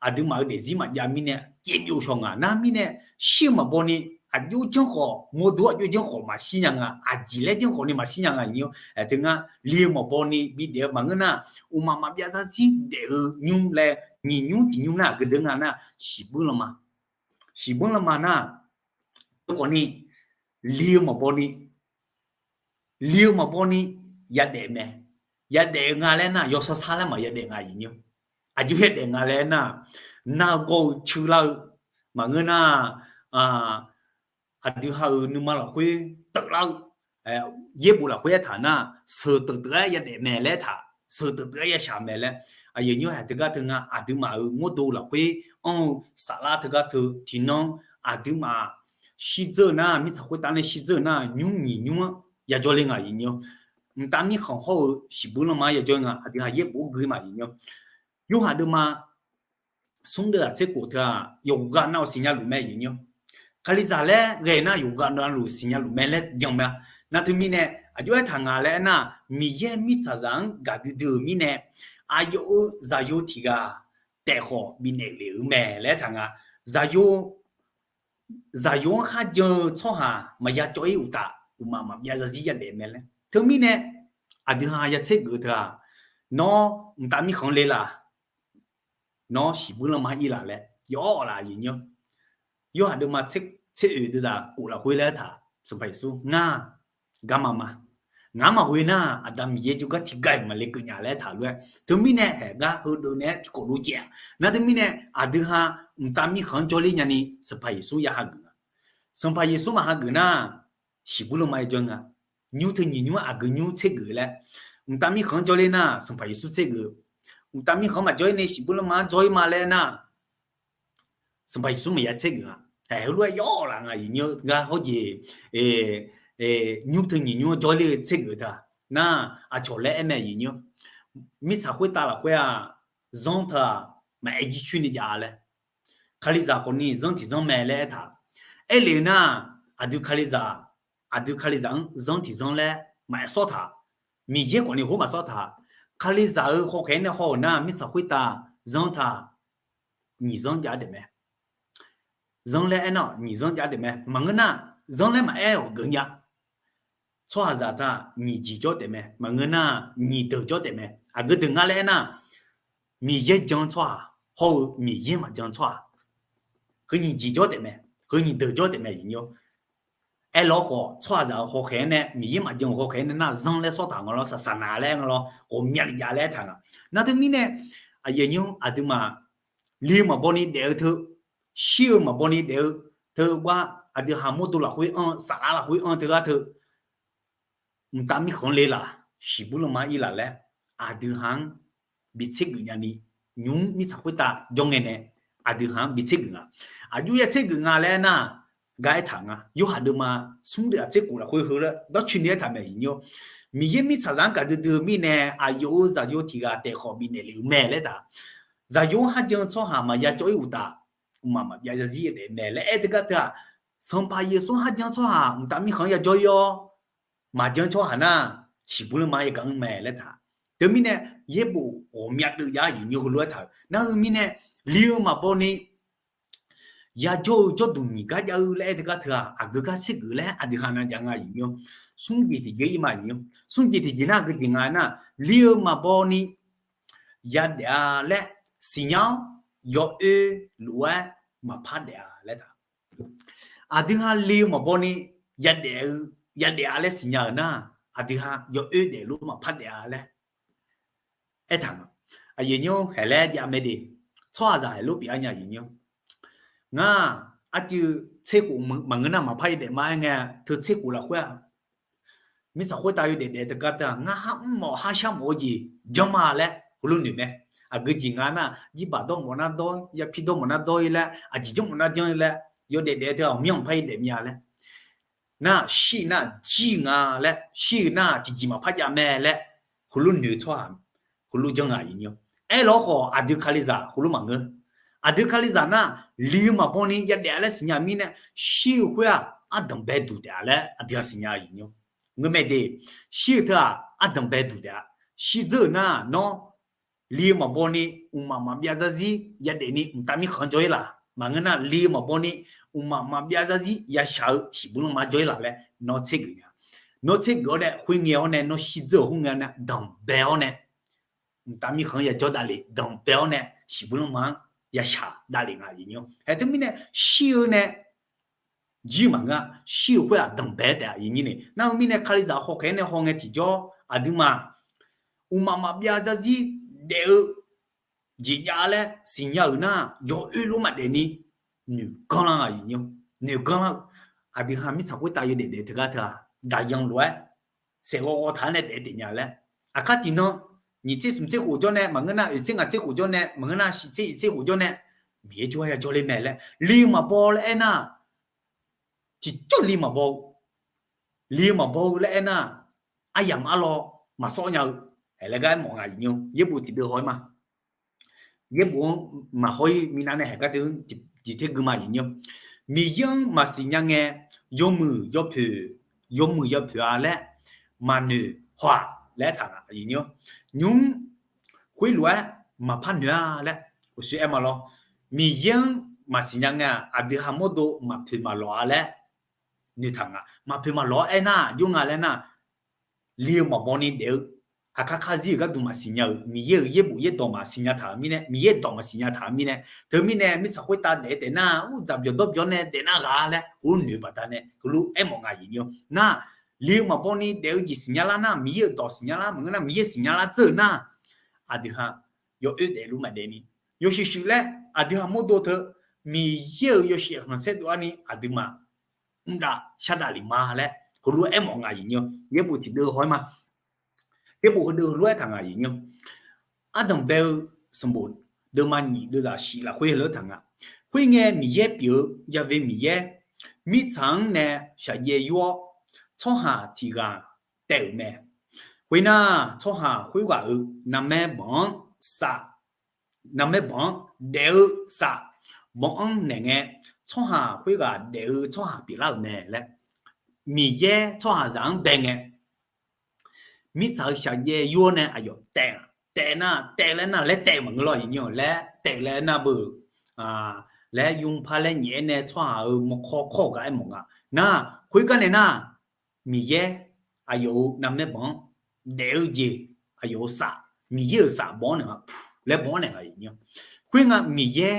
aqduimaf-eu daefzir maqjav mirnae caev byov shaw nga. Nar mirnae shir-eu maqbaw ni aqjox janr khawf mawrdo aqjox janr khawf maqshir nya nga, aqjeq laer janr khawfni maqshir nya nga aqyuif nymr-awr. Aer teu ngar le-eu maqbaw ni bidaef-eu maqngeur nar, mqmaq maqbyav zarzir daef-eu nymr laer nyiq nymr tiq nymr nar aqgeu deuq nga nar, shiqbuir lanma, shiqbuir lanma nar, teu khawfni le-eu maqbaw ni, le-eu maqbaw ni yadaef mae. Yadaef-eu nga laer nar yawshawr sar laer maq yadaef nga aqyuif nymr-awr. Aqjox yadaef nga laer nar, nargawr-eu ceular-eu maqngeur nar, aqdui ha-euq nuima lafkhoer teuvlar-eu, yaerbof lafkhoer aertaq nar, sheuq teuf teuf-aer yadaef mae laer taq, sheuq teuf teuf-aer yashaq mae laer. Aqyuif nymr-awr, haiq teugar teu nga aqduimaf-euq mawrdo lafkhoer anr-eu saflar teugar teu tiqnan aqduimaf shirdzeur-eu nar, mirtsaq khoertav nae shirdzeur-eu nar nymr nyiq nymr-anr yajawr ler nga aqyuif nymr-awr. Mqtav mirkhanq hawr-eu shiqbuir lanma-anr yajawr nga, aqdui ha yaerbof gui ma aqyuif nymr-awr. Yorhaq deuvma smr deuv-aq tser khof teu-aq yawqghaq navluf siqnya luf mae aqyuif nymr-awr. Kalizaq laer ghae nar yawqghaq navluf siqnya luf mae laer jan ma. Nar teu mirnae aqjox-aer taq nga laer aernar, Miqyaer mirtsaqzaq-anr gaqdui dui-euq mirnae aqyawf-euq zaqyo tiq ghaq taef khawf bifnaeq lef-eu mae laer aertaq nga. Zaqyo zaqyo-anr kharjan-eu tsawrhaq maqya cawv-ir uqtaf, uqmaf maqbyav zarzir yadaef mae laer. Teumirnae aqdui ha ya tsergeuf-eu teu-aq, nawr mqtav mirkhanq le laf, nawr shiqbuir lanma-anr ir laf laer yawf-awr laf aqyuif nymr. Yorhaq deuvma tser oeq deuvzaq kof lafkhoer laer taq, Sanqpaq Yeqsur ngar garma ma. Ngaq-anr maqghoe nar, Aqda Miqyaer jawrgar tiqgar-iq maqle keuv nya laer taq lof-aer, teumirnae haeq gar heudeuv nae-aer tiqkawv dov jaev-a. Nar teumirnae aqdui ha mqtav mirkhanq-anr jawrler nyani Sanqpaq Yeqsur ya hageuf nga. Sanqpaq Yeqsur maqhageuf nar, shiqbuir lanma-aer jawr nga. Nymr teu nyiq nymr aqgeu nymr tsergeuf laer, mqtav mirkhanq-anr jawrler nar Sanqpaq Yeqsur tsergeuf. Mqtav mirkhanq-anr maqjawr-ir ni shiqbuir lanma-anr jawr-ir ma laer nar, Sanqpaq Yeqsur maqya tsergeuf-a. Heulof-aer yawf-awr laf nga aqyuif nymr, gar hawr jeq nymr teu nyiq nymr-anr jawrler-eu tsergeuf teu-aq nar, aqcawq laer aer mae aqyuif nymr. Mirtsaq khoertav lafkhoer-aq, zanr teu-aq maqaer jircoer ni jav-a laer. Kalizaq khawfni zanr tiqzanr mae laer aertaq. Aerlef-eu nar, aqdui Kalizaq, aqdui Kalizaq-anr zanr tiqzanr laer maqaer sawr taq. Miqyaer khawfni hawr maqsawr taq. Kalizaq-euq hawkhaeq-aer nae haw-euq nar, mirtsaq khoertav zanr taq, nyiq zanr jav-aer daef mae. Zanr laer aernar-awq, nyiq zanr jav-aer daef mae. Maqngeur nar, zanr laer maqaer-awq geuf nya. Tsawrhaqzaq taq nyiq jeq jawr taef mae. Maqngeur nar, nyiq deuq jawr taef mae. Aqgeu deuq nga laer aernar, Miqyaer jan-eu tsawrhaq hawr-eu Miqyaer maqjan-eu tsawrhaq, heu nyiq jeq jawr taef mae. Heu nyiq deuq jawr taef mae aqyuif nymr. Aerlawr khawf, tsawrhaqzaq-euq hawkhaeq-aer nae, Miqyaer maqjan-euq hawkhaeq-aer nae nar, zanr laer sawr taq nga lawr, saqsaq naq laer nga lawr, ghawqmya li jav laer aertaq nga. Nar teumirnae, aqyuif nymr aqduimaf, li-eu maqbaw ni daef-eu teu, shir-eu maqbaw ni daef-eu teu gar, aqdui ha mawrdo lafkhoer anr-eu, saflar lafkhoer anr-eu teugar teu, mqtav mirkhanq le laf, shiqbuir lanma-anr ir laf laer, aqdui ha-anr bi tsergeuf nyani, nymr mirtsaq khoertav jawr ngae nae, aqdui ha-anr bi tsergeuf nga. Aqjox ya tsergeuf nga laer aernar, gar aertaq nga. Yorhaq deuvma smr deuq-aq tser khof lafkhoer heu laer dawrcoeni aertaq mae aqyuif nymr. Miqyaer mirtsaqzaq-anr gaqdui dui-eu mirnae, aqyawf-euq zaqyo tiq ghaq taef khawf bifnaeq lef-euq mae laer taq. Zaqyo-anr kharjan-eu tsawrhaq maqya cawv-ir uqtaf, mqmaq maqbyav zarzir daef mae laer aer teugar teu-aq, Sanqpaq Yeqsur-anr kharjan-eu tsawrhaq mqtav mirkhanq-anr ya jawr-ir-awr, maqjan tsawrhaq nar, shiqbuir lanma-anr yagaq-anr mae laer taq. Teumirnae, yaerbof ghawqmya deuv jav-aer aqyuif nymr heulof-aer taq-euq nar, heu mirnae, li-eu maqbaw ni ya jawr-eu jawrduq nyiq gar jav-eu laer aer teugar teu-aq, aqgeu gar tsergeuf laer aqdui ha nav jav nga aqyuif nymr. Smr jeq tiqjeq ir ma aqyuif nymr. Smr jeq tiqjeq nar aqgeu jeq nga nar, li-eu maqbaw ni yadaef-a laer siqnya-awr, yawoer lof-aer maqpar daef-a laer taq. Aqdui ha li-eu maqbaw ni yadaef-eu, yadaef-a laer siqnya-euq nar, aqdui ha yawoer daefluf maqpar daef-a laer aertaq nga. Aqyuif nymr haeq laer jav mae de, tsawrhaqzaq haeq lof pyeuf-a nya aqyuif nymr. Ngar, arcuiv tser khof maqngeur nar maqpar yadaef ma-aer ngae, teu tser khof lafkhoer-aq, mirtsaq khoertav yawdaef daef teugar teu-aq, ngar har mr mawf har shar mawf-eu jeq janr ma laer heulof noeq mae. Aqgeu jeq nga nar, jirbaq dawr mawf nar dawr-ir, yapi dawr mawf nar dawr-ir laer, aqjeq janr mawf nar janr-ir laer, yawdaef daef teu-aq, ghawqmyanr maqpar yadaef mya laer. Nar shir-eu nar jir-eu nga laer, shir-eu nar tiqjeq maqpar jav mae laer, heulof noeq-eu tsawrhaq, heulof janr nga aqyuif nymr. Aerlawr khawf aqdui Kalizaq heulof maqngeur. Aqdui Kalizaq nar, li-eu maqbaw ni yadaef-a laer siqnya mirnae, shir-eu khoer-aq ardanq bae duq taef-a laer aqdui ha siqnya aqyuif nymr. Ngeurmae de, shir-eu teu-aq ardanq bae duq taef-a. Shirdzeur-euq nar nawr, li-eu maqbaw ni mqmaq maqbyav zarzir yadaef ni mqtav mirkhanq jawr-ir laf. Maqngeur nar li-eu maqbaw ni mqmaq maqbyav zarzir yashaq-eu shiqbuir lanma jawr-ir laf laer nawr tsergeuf nya. Nawr tsergeuf-awr nae khoerngae-awr nae nawr shirdzeur-euq khoerngae-awr nae danqbae-awr nae, mqtav mirkhanq-anr yajawr davlef danqbae-awr nae shiqbuir lanma-anr yashaq davlef nga aqyuif nymr. Haeq teumirnae shir-eu nae jir maqngeur-a. Shir-eu khoer-aq danqbae taef aqyuif nymr ni. Nar heu mirnae Kalizaq hawkhaeq-aer nae hawngae tiqjawr aqduimaf mqmaq maqbyav zarzir daef-eu jeq jav laer siqnya-euq nar, yawoer lof maqdaef ni noeq ganr lar-eu aqyuif nymr. Noeq ganr lar-eu aqdui ha mirtsaq khoertav yawdaef daef teugar teu-aq, daqyan lof-aer saeqghawv ghawv taq-aer nae daef taef nya laer. Aqkar tiqnan nyiq tser smq tser khof jawr nae maqngeur nar, oeq tser ngaq tser khof jawr nae maqngeur nar, shiq tser iq tser khof jawr nae Miqyaer jawr-aer yajawr ler mae laer li-eu maqbaw laer aernar, tiqjawr li maqbaw-eu, li-eu maqbaw-eu laer aernar, aryamq arlawr maqsawr nya-eu, aer laer gar aermawf nga aqyuif nymr. Yaerbof tiqdeuv haw-aer ma. Yaerbof-anr maqhaw-ir minav nae haeq gar teu-anr jeq tergui ma aqyuif nymr. Miqyaer-anr maqsiq nya ngae, yawmuiq yawpoeq, yawmuiq yapoeq-a laer maqnoeq haw-aq laer aertaq-a aqyuif nymr. Nymr khoerlof-aer maqpar noeq-a laer uqshoe aer ma lawr. Miqyaer-anr maqsiq nya ngae-aq, aqdui ha mawrdo maqpoeq maqlawq-a laer noeqtaq nga. Maqpoeq maqlawq-awr aernar, jawr nga laer nar, li-eu maqbaw ni daef-eu, aqkar karzir-euq gharduq maqsiq nya-euq, Miqyaer-euq yaerbof yaerdawq maqsiq nya taq-euq mirnae, Miqyaer dawq maqsiq nya taq-euq mirnae, teumirnae mirtsaq khoertav daef-eu taef nar, ur dzaqbyawq dawrbyawr nae daef nar ghaq laer khoer noeq-eu baqdanae heulof-aer mawf nga aqyuif nymr. Nar, li-eu maqbaw ni daef-eu jeq siqnya lar nar, Miqyaer-euq dawq siqnya lar maqngeur nar, Miqyaer siqnya lar dzeur-euq nar, aqdui ha yawoer daefluf maqdaef ni, yawshuif shuif laer aqdui ha mawrdo teu Miqyaer-euq yawshaef khanqsaer dov-ar ni aqduimaf mr dav shar dav lef ma laer heulof-aer mawf nga aqyuif nymr. Yaerbof tiqdeuv haw-aer ma. Yaerbof heudeuv heulof-aer taq nga aqyuif nymr. Ardanq bae-eu sanqbof deuvma nyiq deuvzaq shif lafkhoer heulof-aer taq nga. Khoerngae Miqyaer pyeuf-eu Ya've Miqyaer mirtsaq-anr nae shaqjaev yur-awr, tsawrhaq tiq ghaq taev-euq mae. Khoernar, tsawrhaq khoerghaq-euq narmaer banq-anr saf, narmaer banq-anr daef-eu saf banq-anr naeq ngae, tsawrhaq khoerghaq daef-eu tsawrhaq pyeuflar-euq mae laer, Miqyaer tsawrhaqzaq-anr bae ngae, mirtsaq-euq shaqjaev yur-awr nae aqyawf taev-a, taev nar, taev laer nar laer taev maqngeur lawr aqyuif nymr-awq, laer taev laer nar beu laer yur par laer nyaef-aer nae tsawrhaq-euq mawrkawr kawr-eu gar aermawf nga. Nar, khoergar nae nar, Miqyaer aqyawf-euq narmaer banq-anr daef-eu jeq, aqyawf-euq saf, Miqyaer-euq saf banq-anr naeq nga, laer banq-anr naeq nga aqyuif nymr. Khoerngae Miqyaer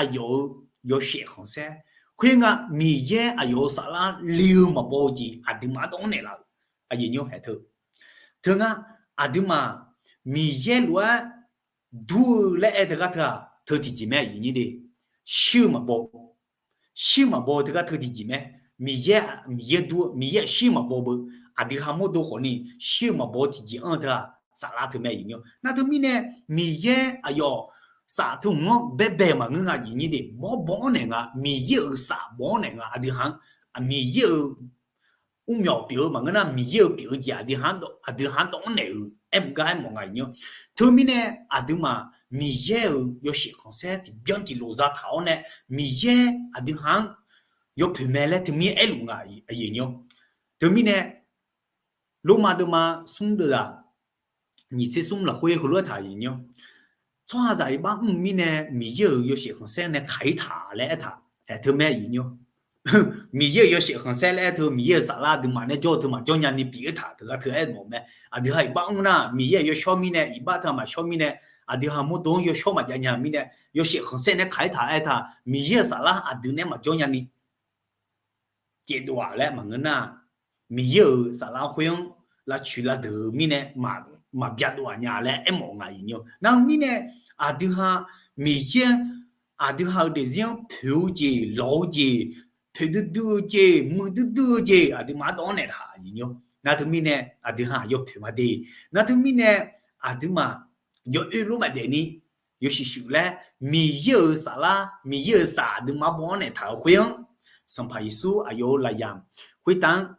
aqyawf-euq yawshaef khanqsaer, khoerngae Miqyaer aqyawf-euq saflar li-eu maqbaw-eu jeq aqduimaf-anr dawv-anr naeqlaf-euq aqyuif nymr haeq teu. Teu ngar, aqduimaf Miqyaer lof-aer dur-eu laer aer teugar teu-aq teu tiqjeq mae aqyuif nymr de. Shir-eu maqbaw, shir-eu maqbaw-eu teugar teu tiqjeq mae. Miqyaer, Miqyaer dur-eu, Miqyaer shir-eu maqbaw beu, aqdui ha mawrdo khawfni shir-eu maqbaw-eu tiqjeq anr-eu teu-aq saflar teu mae aqyuif nymr. Nar teumirnae Miqyaer aqyawf saf teu hmq-anr baebae maqngeur nga aqyuif nymr de, bawr baw-anr naeq nga, Miqyaer-euq saf baw-anr naeq nga aqdui ha-anr, Miqyaer-euq mrmyawq pyeuf-eu maqngeur nar, Miqyaer-euq pyeuf-eu jeq aqdui ha-anr dawv-anr naeq-euq aer gar aermawf nga aqyuif nymr. Teumirnae aqduimaf Miqyaer-euq yawshaef khanqsaer tiqbyan tiqlof zataq-awr nae, Miqyaer aqdui ha-anr yawpoeq mae laer teumir aerluf nga aqyuif nymr. Teumirnae Lormav deuvma smr deuvzaq nyiq tser smr lafkhoer heulof-aer taq aqyuif nymr. Tsawrhaqzaq iqbax mr-eu mirnae Miqyaer-euq yawshaef khanqsaer nae kaq-ir taq laer aertaq haeq teu mae aqyuif nymr. Miqyaer-euq yawshaef khanqsaer laer aer teu Miqyaer-euq saflar aqduimaf nae jawr-eu teu maqjawr nyani pyeuf-ir taq teugar teu aermawf mae. Aqdui ha iqbax mr nar Miqyaer-euq yawshawr mirnae, iqbax teu-aq maqshawr mirnae, aqdui ha mawrdo-anr yawshawr maqjav nya mirnae, yawshaef khanqsaer nae kaq-ir taq aertaq Miqyaer-euq saflar aqdui nae maqjawr nyani caevdov-aq laer maqngeur nar, Miqyaer-euq saflar khoer-anr lavcoeq lavdeuq-eu mirnae maqbya dov-aq nya laer aermawf nga aqyuif nymr. Nar-eu mirnae aqdui ha Miqyaer aqdui ha-euq daefzir-anr poeq-eu jeq, lawq-eu jeq, poeq duidui-eu jeq, muiq duidui-eu jeq aqduimaf-anr dawv-anr naeqtaq aqyuif nymr. Nar teumirnae aqdui ha yawpoeq ma de. Nar teumirnae aqduimaf yawoer lof maqdaef ni, yawshuif shuif laer Miqyaer-euq saflar, Miqyaer-euq saf aqduimaf baw-anr naeqtaq-euq khoer-anr, Sanqpaq Yeqsur aqyawf-euq lafyamq khoertav-anr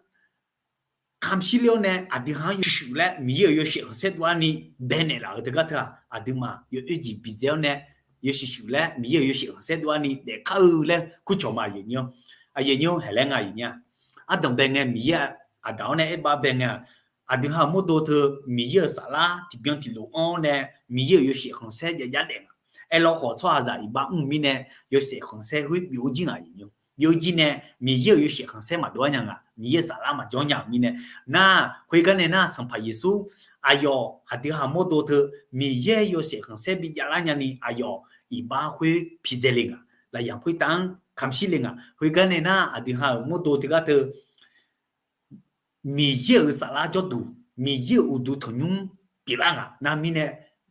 kamq shir ler-awr nae aqdui ha-anr yawshuif shuif laer Miqyaer-euq yawshaef khanqsaer dov-ar ni baenaeq laf-euq teugar teu-aq, aqduimaf yawoer jeq bidzae-awr nae yawshuif shuif laer Miqyaer-euq yawshaef khanqsaer dov-ar ni daefkar-eu laer kurcawq ma aqyuif nymr. Aqyuif nymr haeq laer nga aqyuif nymr-a. Ardanq bae ngae Miqyaer aqdaq-awr nae aerbav bae ngae-aq, aqdui ha-euq mawrdo teu Miqyaer-euq saflar tiqbyan tiqlof-anr nae Miqyaer-euq yawshaef khanqsaer jav jar daef nga. Aerlawr khawf tsawrhaqzaq iqbax mr-eu mirnae yawshaef khanqsaer khoer byov-eu jir nga aqyuif nymr. Byov-eu jir nae Miqyaer-euq yawshaef khanqsaer maqdov-ar nya nga, Miqyaer-euq saflar maqjawr nya-euq mirnae. Nar khoergar nae nar Sanqpaq Yeqsur aqyawf aqdui ha mawrdo teu Miqyaer yawshaef khanqsaer bijavlar nyani aqyawf iqbax khoer pidzae le nga. Lafyamq khoertav-anr kamq shir le nga. Khoergar nae nar aqdui ha-euq mawrdo teugar teu Miqyaer-euq saflar jawrduq, Miqyaer-euq uqduq tanqnymr pyeuflar nga. Nar mirnae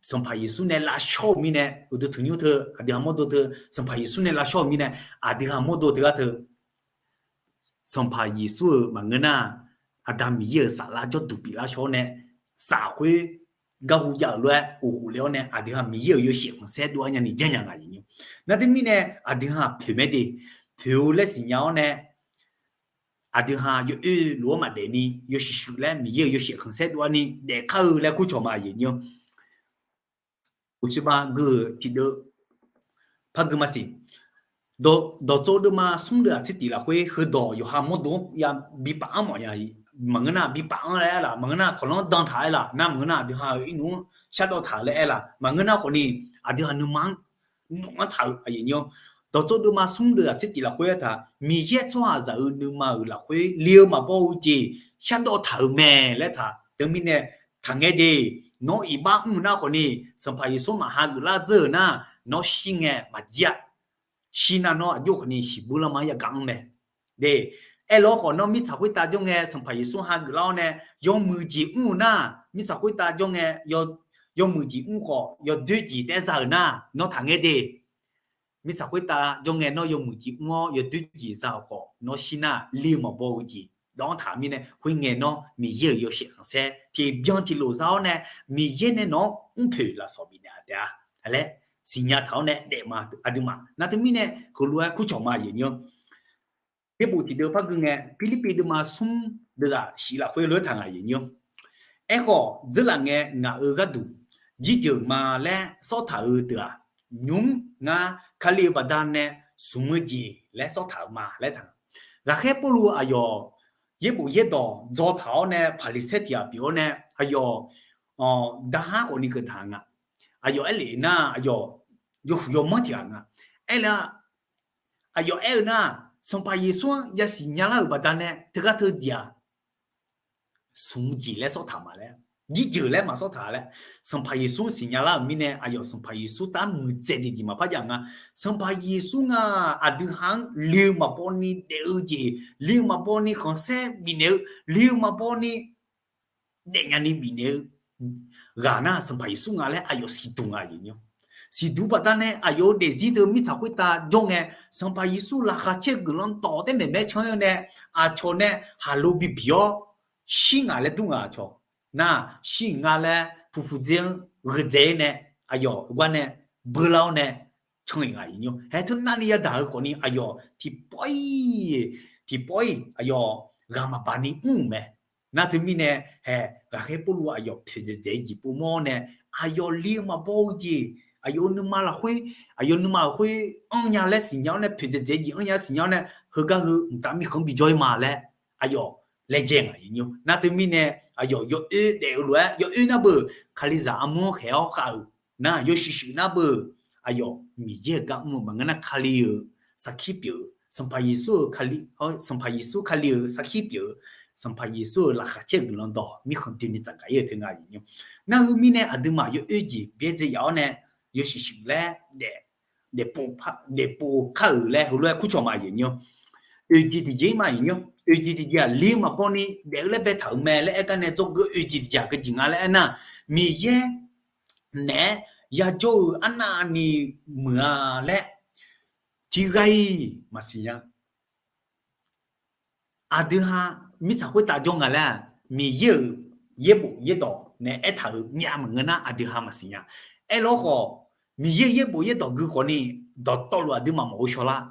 Sanqpaq Yeqsur nae lavshawr-euq mirnae uqduq tanqnymr teu aqdui ha mawrdo teu Sanqpaq Yeqsur nae lavshawr-euq mirnae aqdui ha mawrdo teugar teu Sanqpaq Yeqsur-euq maqngeur nar, Aqda Miqyaer-euq saflar jawrduq pyeuflar shawr-awr nae saf khoer garhu jav-euq lof-aer uqkhof le-awr nae aqdui ha Miqyaer-euq yawshaef khanqsaer dov-ar nyani janrnya nga aqyuif nymr. Nar teumirnae aqdui ha poeq mae de, poeq-eu laer siqnya-awr nae aqdui ha yawoer lof-aer maqdaef ni yawshuif shuif laer Miqyaer-euq yawshaef khanqsaer dov-ar ni daefkar-eu laer kurcawq ma aqyuif nymr. Uqshoe ba gui-euq tiqdeuv par gui maqsiq. Dawqtsov deuvma smr deuv aqtser tiq lafkhoer heudawq yawqha mawrdo-anr ya bi paf-anr mawf ya, maqngeur nar bi paf-anr laer aer laf, maqngeur nar kawqlanr dan taq aer laf, nar maqngeur nar aqdui ha-euq irnuf-anr shardawv taq-euq laer aer laf, maqngeur nar khawfni aqdui ha nuima-anr nmq-anr taq-euq aqyuif nymr. Dawqtsov deuvma smr deuv-aq tser tif lafkhoer aertaq, Miqyaer tsawrhaqzaq-euq nuima-euq lafkhoer li-eu maqbaw-eu jeq shardawv taq-euq mae laer taq. Teumirnae taqngae de, nawr iqbax mr nar khawfni, Sanqpaq Yeqsur maqha geuflar dzeur-euq nar, nawr shir ngae maqjir-a. Shir nar nawr aqjox khawfni siqbur lanma-anr yagaq mr mae. De, aerlawr khawf nawr mirtsaq khoertav jawr ngae Sanqpaq Yeqsur hageuf lar-awr nae yawmuiq jeq mr-eu nar, mirtsaq khoertav jawr ngae yawmuiq jeq mr khawf yawdoer jeq taef za-euq nar nawr taqngae de. Mirtsaq khoertav jawr ngae nawr yawmuiq jeq mr-awr yawdoer jeq za-euq khawf nawr shir nar li-eu maqbaw-eu jeq dawv-anr taq mirnae khoerngae nawr Miqyaer-euq yawshaef khanqsaer tiqbyan tiqlof za-awr nae Miqyaer nae nawq-anr mrpoeq lafsawq bifnaeq-a taef-a laer siqnya taq-awr nae daef ma aqduimaf. Nar teumirnae heulof-aer kurcawq ma aqyuif nymr. Yaerbof tiqdeuv par gui ngae Pirlirpiv deuvma smr deuv-aq shif lafkhoer lof-aer taq ngaq aqyuif nymr. Aerkhawf dzeurlaf ngae ngaq-euq gharduq jirjeuq ma laer sawrtaq-eu deuq-aq, nymq-mr ngar Kali-euq baqdanae smq-eu jeq laer sawrtaq-euq ma laer taq. Ghaqkhaer Pawrluv aqyawf yaerbof yaerdawq dzaw taq-awr nae Paqliqsaer tiq ghaq pyeuf-awr nae aqyawf daqhar khawfni keuv taq nga. Aqyawf aerlef nar aqyawf yawhuiq yawmanr tiq ghaq nga. Aerlar aqyawf aer-eu nar, Sanqpaq Yeqsur-anr yasiq nyalar-euq baqdanae teugar teu jeq-aq, smq jeq laer sawrtaq ma laer, jirjeuq laer maqsawrtaq laer, Sanqpaq Yeqsur siqnya lar-euq mirnae aqyawf Sanqpaq Yeqsur tar muiqdzaeq tiqjeq maqpar jav nga. Sanqpaq Yeqsur nga aqdui ha-anr li-eu maqbaw ni daef-eu jeq, li-eu maqbaw ni khanqsaer bifnaeq-eu, li-eu maqbaw ni daefnya ni bifnaeq-eu ghaq nar Sanqpaq Yeqsur nga laer aqyawf siqduq nga aqyuif nymr. Siqduq baqdanae aqyawf-euq daefzir teu mirtsaq khoertav jawr ngae, Sanqpaq Yeqsur laqkhaq caer guiqlanq dawq taer maeqmaer can-ir-awr nae, aqcawq nae haqlo bibiq-awr shir ngaq laer dur nga aqcawq. Nar shir nga laer puqpuq dzer-anr gheudzae-ir nae aqyawf gar nae beular-awr nae can-iq nga aqyuif nymr. Haer teu navni yadaq-eu khawfni aqyawf tiqpawf-ir, tiqpawf-ir aqyawf ghaq maqbaq ni mr-euq mae. Nar teumirnae hae ghaqkhaer Pawrluv aqyawf poeqdzaeq dzaeq-eu jeq povmawr-awr nae, aqyawf li-eu maqbaw-eu jeq, aqyawf-euq nuima lafkhoer, aqyawf nuima lafkhoer anrnya laer siqnya-awr nae, poeqdzaeq dzaeq-eu jeq anrnya siqnya-awr nae, heugar heu mqtav mirkhanq bijawr-ir ma laer aqyawf laejae nga aqyuif nymr. Nar teumirnae aqyawf yawoer daef-eu lof-aer yawoer nar beu, Kalizaq armur-anr khaeq-awr khav-euq nar yawshuif shuif nar beu, aqyawf Miqyaer-euq gar mr-eu maqngeur nar Kali-euq sarkir pyeuf-eu, Sanqpaq Yeqsur-eu Kali, Sanqpaq Yeqsur Kali-euq sarkir pyeuf-eu, Sanqpaq Yeqsur-euq laqkhaq caer guiqlanq dawq mirkhanq doeni tsafgaq-ir-eu teu nga aqyuif nymr. Nar heu mirnae aqduimaf yawoer jeq byaerdzae yaf-awr nae yawshuif shuif laer daef daefpov kar-euq laer heulof-aer kurcawq ma aqyuif nymr. Oeq jeq tiqjeq-ir ma aqyuif nymr. Oeq jeq tiqjeq-aq li-eu maqbaw ni daef-eu laer baetaq-euq mae laer aer gar nae dzawgeuf oeq jeq tiqjeq-aq geujeq nga laer aernar, Miqyaer naeq-aer yajawr-eu arnavni muiq-a laer tiqghaq-iq maqsiq nya. Aqdui ha mirtsaq khoertav jawr nga laer-aq, Miqyaer-euq yaerbof yaerdawq nae aertaq-euq myav maqngeur nar aqdui ha maqsiq nya. Aerlawr khawf, Miqyaer-euq yaerbof yaerdawq gui khawfni dawqtawvluf aqduimaf maqghov shaw lar.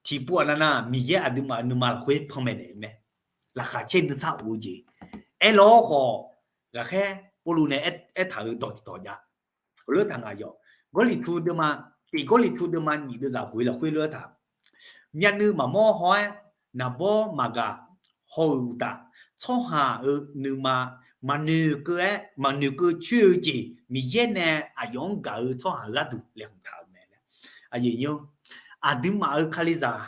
Tiqpov-aq navnav Miqyaer aqduimaf-euq nuima lafkhoer panmaeq naeq-eu mae. Laqkhaq caer nuisar of-eu jeq. Aerlawr khawf, ghaqkhaer Pawrluv nae aertaq-euq dawq tiqdawq jav. Heulof-aer taq ngaq yawf, Gawrliqtu deuvma, tiq Gawrliqtu deuvma nyiq deuvzaq ghoe lafkhoer lof-aer taq, myavnuiv maqmawr haw-aer naqbawr maqgaq haw-euq uqtaf, tsawrhaq-euq nuima maqnoeqkeuv-aer maqnoeqkeuv coer-eu jeq Miqyaer nae aqyawf-anr gaq-eu tsawrhaq-euq gharduq laeqhmq taq-euq mae laer. Aqduimaf-euq Kalizaq,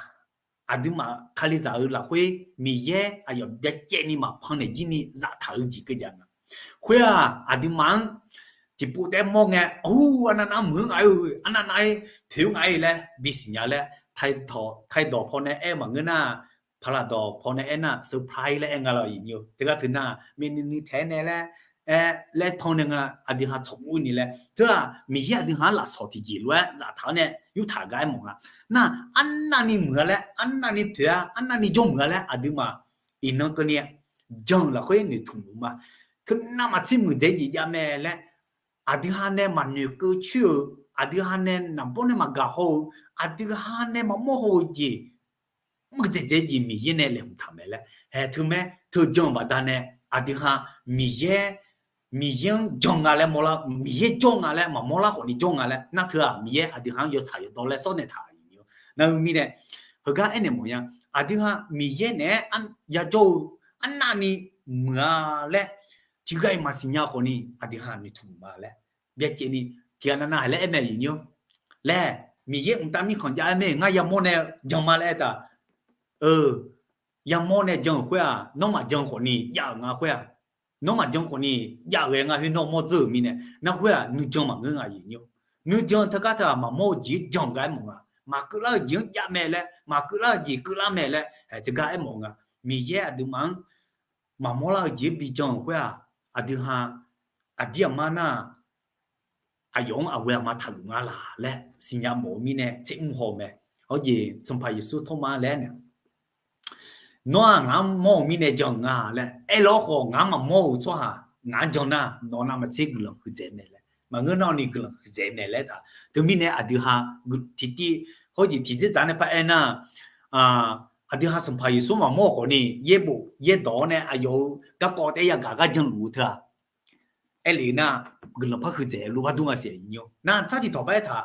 aqduimaf Kalizaq-euq lafkhoer Miqyaer aqyawf byacaevni maqpan naeq jir ni zaftaq-eu jeq keuv jav nga. Khoer-aq aqduimaf-anr tiqpov taef-aer mawr ngae, ur, arnavnav muiq-eu ngaq-ir, arnavnav-ir poeq-eu ngaq-ir laer bisiq nya laer, taidawq paw nae aer maqngeur nar, paqlaqdawq paw nae aernar surprise laer aer nga lawq aqyuif nymr. Teugar teu nar, myavnuiv nuiv taeq-aer nae laer, aer laer pan nae nga, aqdui ha tsawqmur ni laer teu-aq, Miqyaer aqdui ha-anr lafsawq tiqjeq lof-aer zaftaq-awr nae yurtaq gar aer mawf nga. Nar, arnavni muiq-a laer, arnavni poeq-a, arnavni jawr muiq-a laer aqduimaf iqnan keuvni jan-euq lafkhoer noeqtmq-euq ma. Teunav maqtser muiqdzaeq jeq jav mae laer, aqdui ha nae maqnoeqkeuv coer-euq, aqdui ha nae naqbawr nae maqgaq haw-eu, aqdui ha nae maqmawr haw-eu jeq, mr dzaeqdzaeq jeq Miqyaer nae laeqhmq taq mae laer. Haeq teumae teujan-euq baqdanae aqdui ha Miqyaer, Miqyaer-anr jan nga laer mawrlar, Miqyaer jawr nga laer maqmawr lar khawfni jawr nga laer nar teu-aq Miqyaer aqdui ha-anr yawtsaq yawdawr laer sawr naeq taq-euq. Nar heu mirnae heugar aernaeq mawf nya, aqdui ha Miqyaer naeq-aer yajawr-eu arnavni muiq-a laer tiqghaq-iq maqsiq nya khawfni aqdui ha noeqtmq ma laer byacaevni tiqghaq navnav haiq laer aer mae aqyuif nymr laer Miqyaer mqtav mirkhanq jav-aer mae, ngar yamawr nae jan ma laer aertaq. Yamawr nae jan-euq khoer-aq, nawr maqjan khawfni jav-euq nga khoer-aq, nawr maqjan khawfni jav-euq ghae ngar khoer nawr mawr dzeur-euq mirnae, nar khoer-aq nuijan maqngeur nga aqyuif nyir-or. Nuijan teugar teu-aq maqmawr-eu jeq-anr jan-eu gar aermawf nga. Maqkeuvlar-eu jeq-anr jav mae laer, maqkeuvlar-eu jeq keuvlar mae laer, hae teugar aermawf-eu nga. Miqyaer aqduimaf-anr maqmawr lar-eu jeq-anr bijan-euq khoer-aq, aqdui ha, aqdir aqmar nar-aq, aqyawf-anr aqghoe aqma taqluf nga laq laer siqnya mawf-eu mirnae tser mr haw-eu mae. Hawr jeq Sanqpaq Yeqsur tawrma laer aernaeq, nawr-aq ngaq-anr mawr-euq mirnae jan-euq nga laer aerlar khawf, ngaq-anr maqmawr-euq tsawrhaq ngaq-anr jan nar, nawq navmaqtser guiqlanq huiqdzaeq mae laer, maqngeur nar-awq ni guiqlanq huiqdzaeq mae laer aertaq. Teumirnae aqdui ha tiqtiv, hawr jeq tiqdzerdzaq nae par aernar, aqdui ha Sanqpaq Yeqsur maqmawr-euq khawfni yaerbof yaerdawq-awr nae aqyawf-euq garkawv taef-aer yagaq gar janluf-eu teu-aq, aerlef nar, guiqlanq par huiqdzaeq luf bardur nga siq aqyuif nyir-or. Nar tsar tiqtawq par aertaq,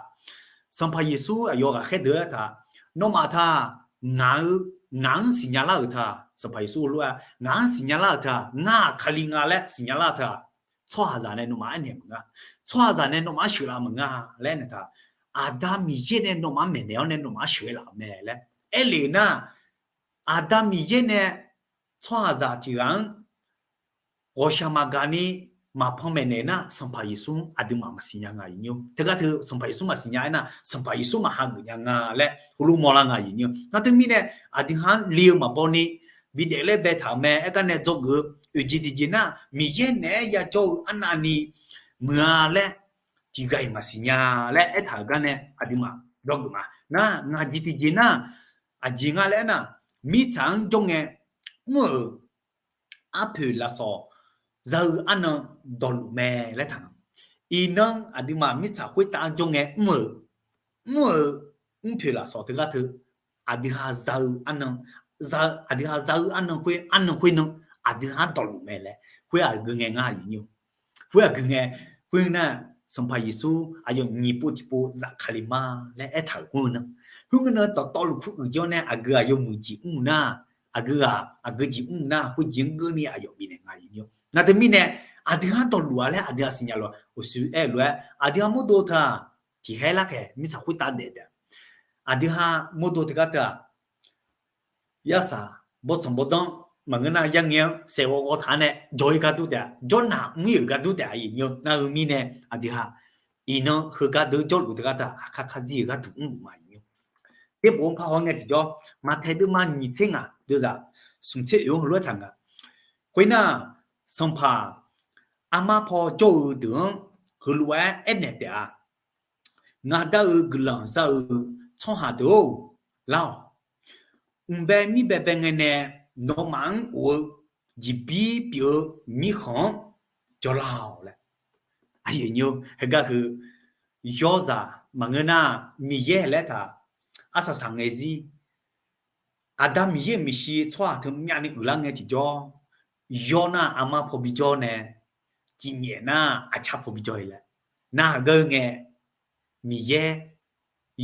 Sanqpaq Yeqsur aqyawf ghaqkhaer deuq aertaq, nawmaf teu-aq, ngaq-eu, ngaq-anr siqnya lar-euq teu-aq, Sanqpaq Yeqsur heulof-aer ngaq-anr siqnya lar-euq teu-aq, ngar-aq Kali nga laer siqnya lar-eu teu-aq, tsawrhaqzaq nae nawmaf-anr aernaeq maqnga. Tsawrhaqzaq nae nawmaf-anr sheuqlaf maqnga laer aernaeq teu-aq, Aqda Miqyaer nae nawmaf-anr maeqnaeq-awr nae nawmaf-anr sheuqlaf-euq mae laer aerlef nar, Aqda Miqyaer nae tsawrhaqzaq tiq ghaq-anr ghawqshaq maqgaq ni maqpan maeqnaeq nar, Sanqpaq Yeqsur aqduimaf maqsiqnya nga aqyuif nyir-or. Teugar teu Sanqpaq Yeqsur maqsiqnya aernar, Sanqpaq Yeqsur maqhageuf nya nga laer heulof mawrlar nga aqyuif nyir-or. Nar teumirnae aqdui ha-anr li-eu maqbaw ni bidaef laer baetaq-euq mae. Aergar nae dzawgeuf-eu oeq jeq tiqjeq nar, Miqyaer naeq-aer yajawr-eu arnavni muiq-a laer tiqghaq-iq maqsiqnya laer aertaq-euq gar nae aqduimaf jawrgeuf ma. Nar ngaq jeq tiqjeq nar, aqjeq nga laer aernar, mirtsaq-anr jawr ngae mr-euq arpoeq lafsawq za-eu arnan dawqluf mae laer taq-a. Iqnan aqduimaf mirtsaq khoertav-anr jawr ngae mr-euq, mr-euq mrpoeq lafsawq teugar teu, aqdui ha za-eu arnan, aqdui ha za-eu arnan khoer, arnan khoer nan aqdui ha-anr dawqluf mae laer khoer aqgeu ngae ngar aqyuif nyir-or. Khoer aqgeu ngae, khoer nar, Sanqpaq Yeqsur aqyawf nyiq pov tiqpov zafkale ma laer aertaq-euq khoer nan, khoer ngeur nan dawqtawvluf kur uiq jawr nae aqgeu aqyawf muiq jeq mr-eu nar, aqgeu-aq aqgeu jeq mr-eu nar, khoer jeq-anr geuvni aqyawf bifnaeq nga aqyuif nyir-or. Nar teumirnae aqdui ha-anr dawqluf-a laer aqdui ha siqnya lof-aer uqshoe aer-eu lof-aer, aqdui ha mawrdo teu-aq, tiqkhaer larkhaeq mirtsaq khoertav daef taef-a. Aqdui ha mawrdo teugar teu-aq, yarsaq bawrtsanq bawrdanr maqngeur nar, yarngae-anr saeqghawv ghawv taq-a nae jawr-ir gar dur taef-a, jawrnaq mr-ir-euq gar dur taef-a aqyuif nyir-or. Nar heu mirnae aqdui ha iqnan heugar deuq jawrluf teugar teu-aq, aqkar karzir-eu gharduq mrluf ma aqyuif nyir-or. Yaerbof-anr parhaw ngae tiqjawr, Maqtaeq deuvma nyiq tser ngaq deuvzaq smq tser oeq-anr heulof-aer taq nga. Khoernar, Sanqpaq armar paw jawr-eu deuq-anr heulof-aer aernaeq taef-a. Ngaq dar-eu guiqlanq za-eu tsawrhaq deuq-or, lar-awq. Mqbae mirbae bae ngae nae nawmaf-anr of-eu jeqbir pyeuf-eu mirkhanq-anr jawrlar-awq laer. Aqyuif nyir-or, heugar heu yawrzaq maqngeur nar, Miqyaer laer taq arsaq saq ngae zir, Aqda Miqyaer-euq maeqshi tsawrhaq teu myavni uiqlar ngae tiqjawr, yawr nar armar paw bijawr nae, cifmyaef nar aqcar paw bijawr-ir laer. Nar aqgeu ngae, Miqyaer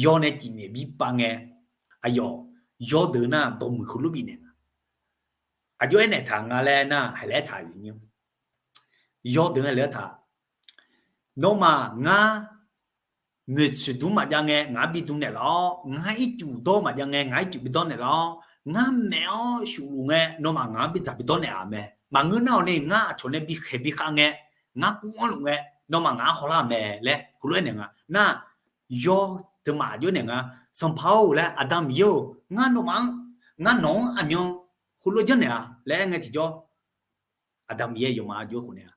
yawr nae cifmyaef bipav ngae, aqyawf yawrdeuq nar dawqmuiq heulof bifnaeq nga. Aqjox aernaeq taq nga laer nar, haiq laer taq aqyuif nyir-or. Yawrdeuq-anr laer taq, nawmaf ngar moeqtsoeq dmr maqjav ngae ngaq-anr bidm naeqlaf-awr, ngar ircuf dawr maqjav ngae ngaq ircuf bidawr naeqlaf-awr, ngar maef-awr shufluf ngae nawmaf ngaq-anr bidzaq bidawr naeqlaf mae. Maqngeur nar-awq ni ngar aqcawq nae bikhaeq bikhav ngae, ngar kuv-anr luf ngae, nawmaf ngaq-anr hawlar-eu mae laer heulof-aer naeq nga. Nar yawr teumaf aqjox naeq nga, Sanqpaq-or laer, Aqda Miqyaer-or, ngar nawmaf-anr, ngar nawq-anr aqmyan heulof janrnaeq-a laer aer ngae tiqjawr, Aqda Miqyaer yawmaf aqjox khof nae-a,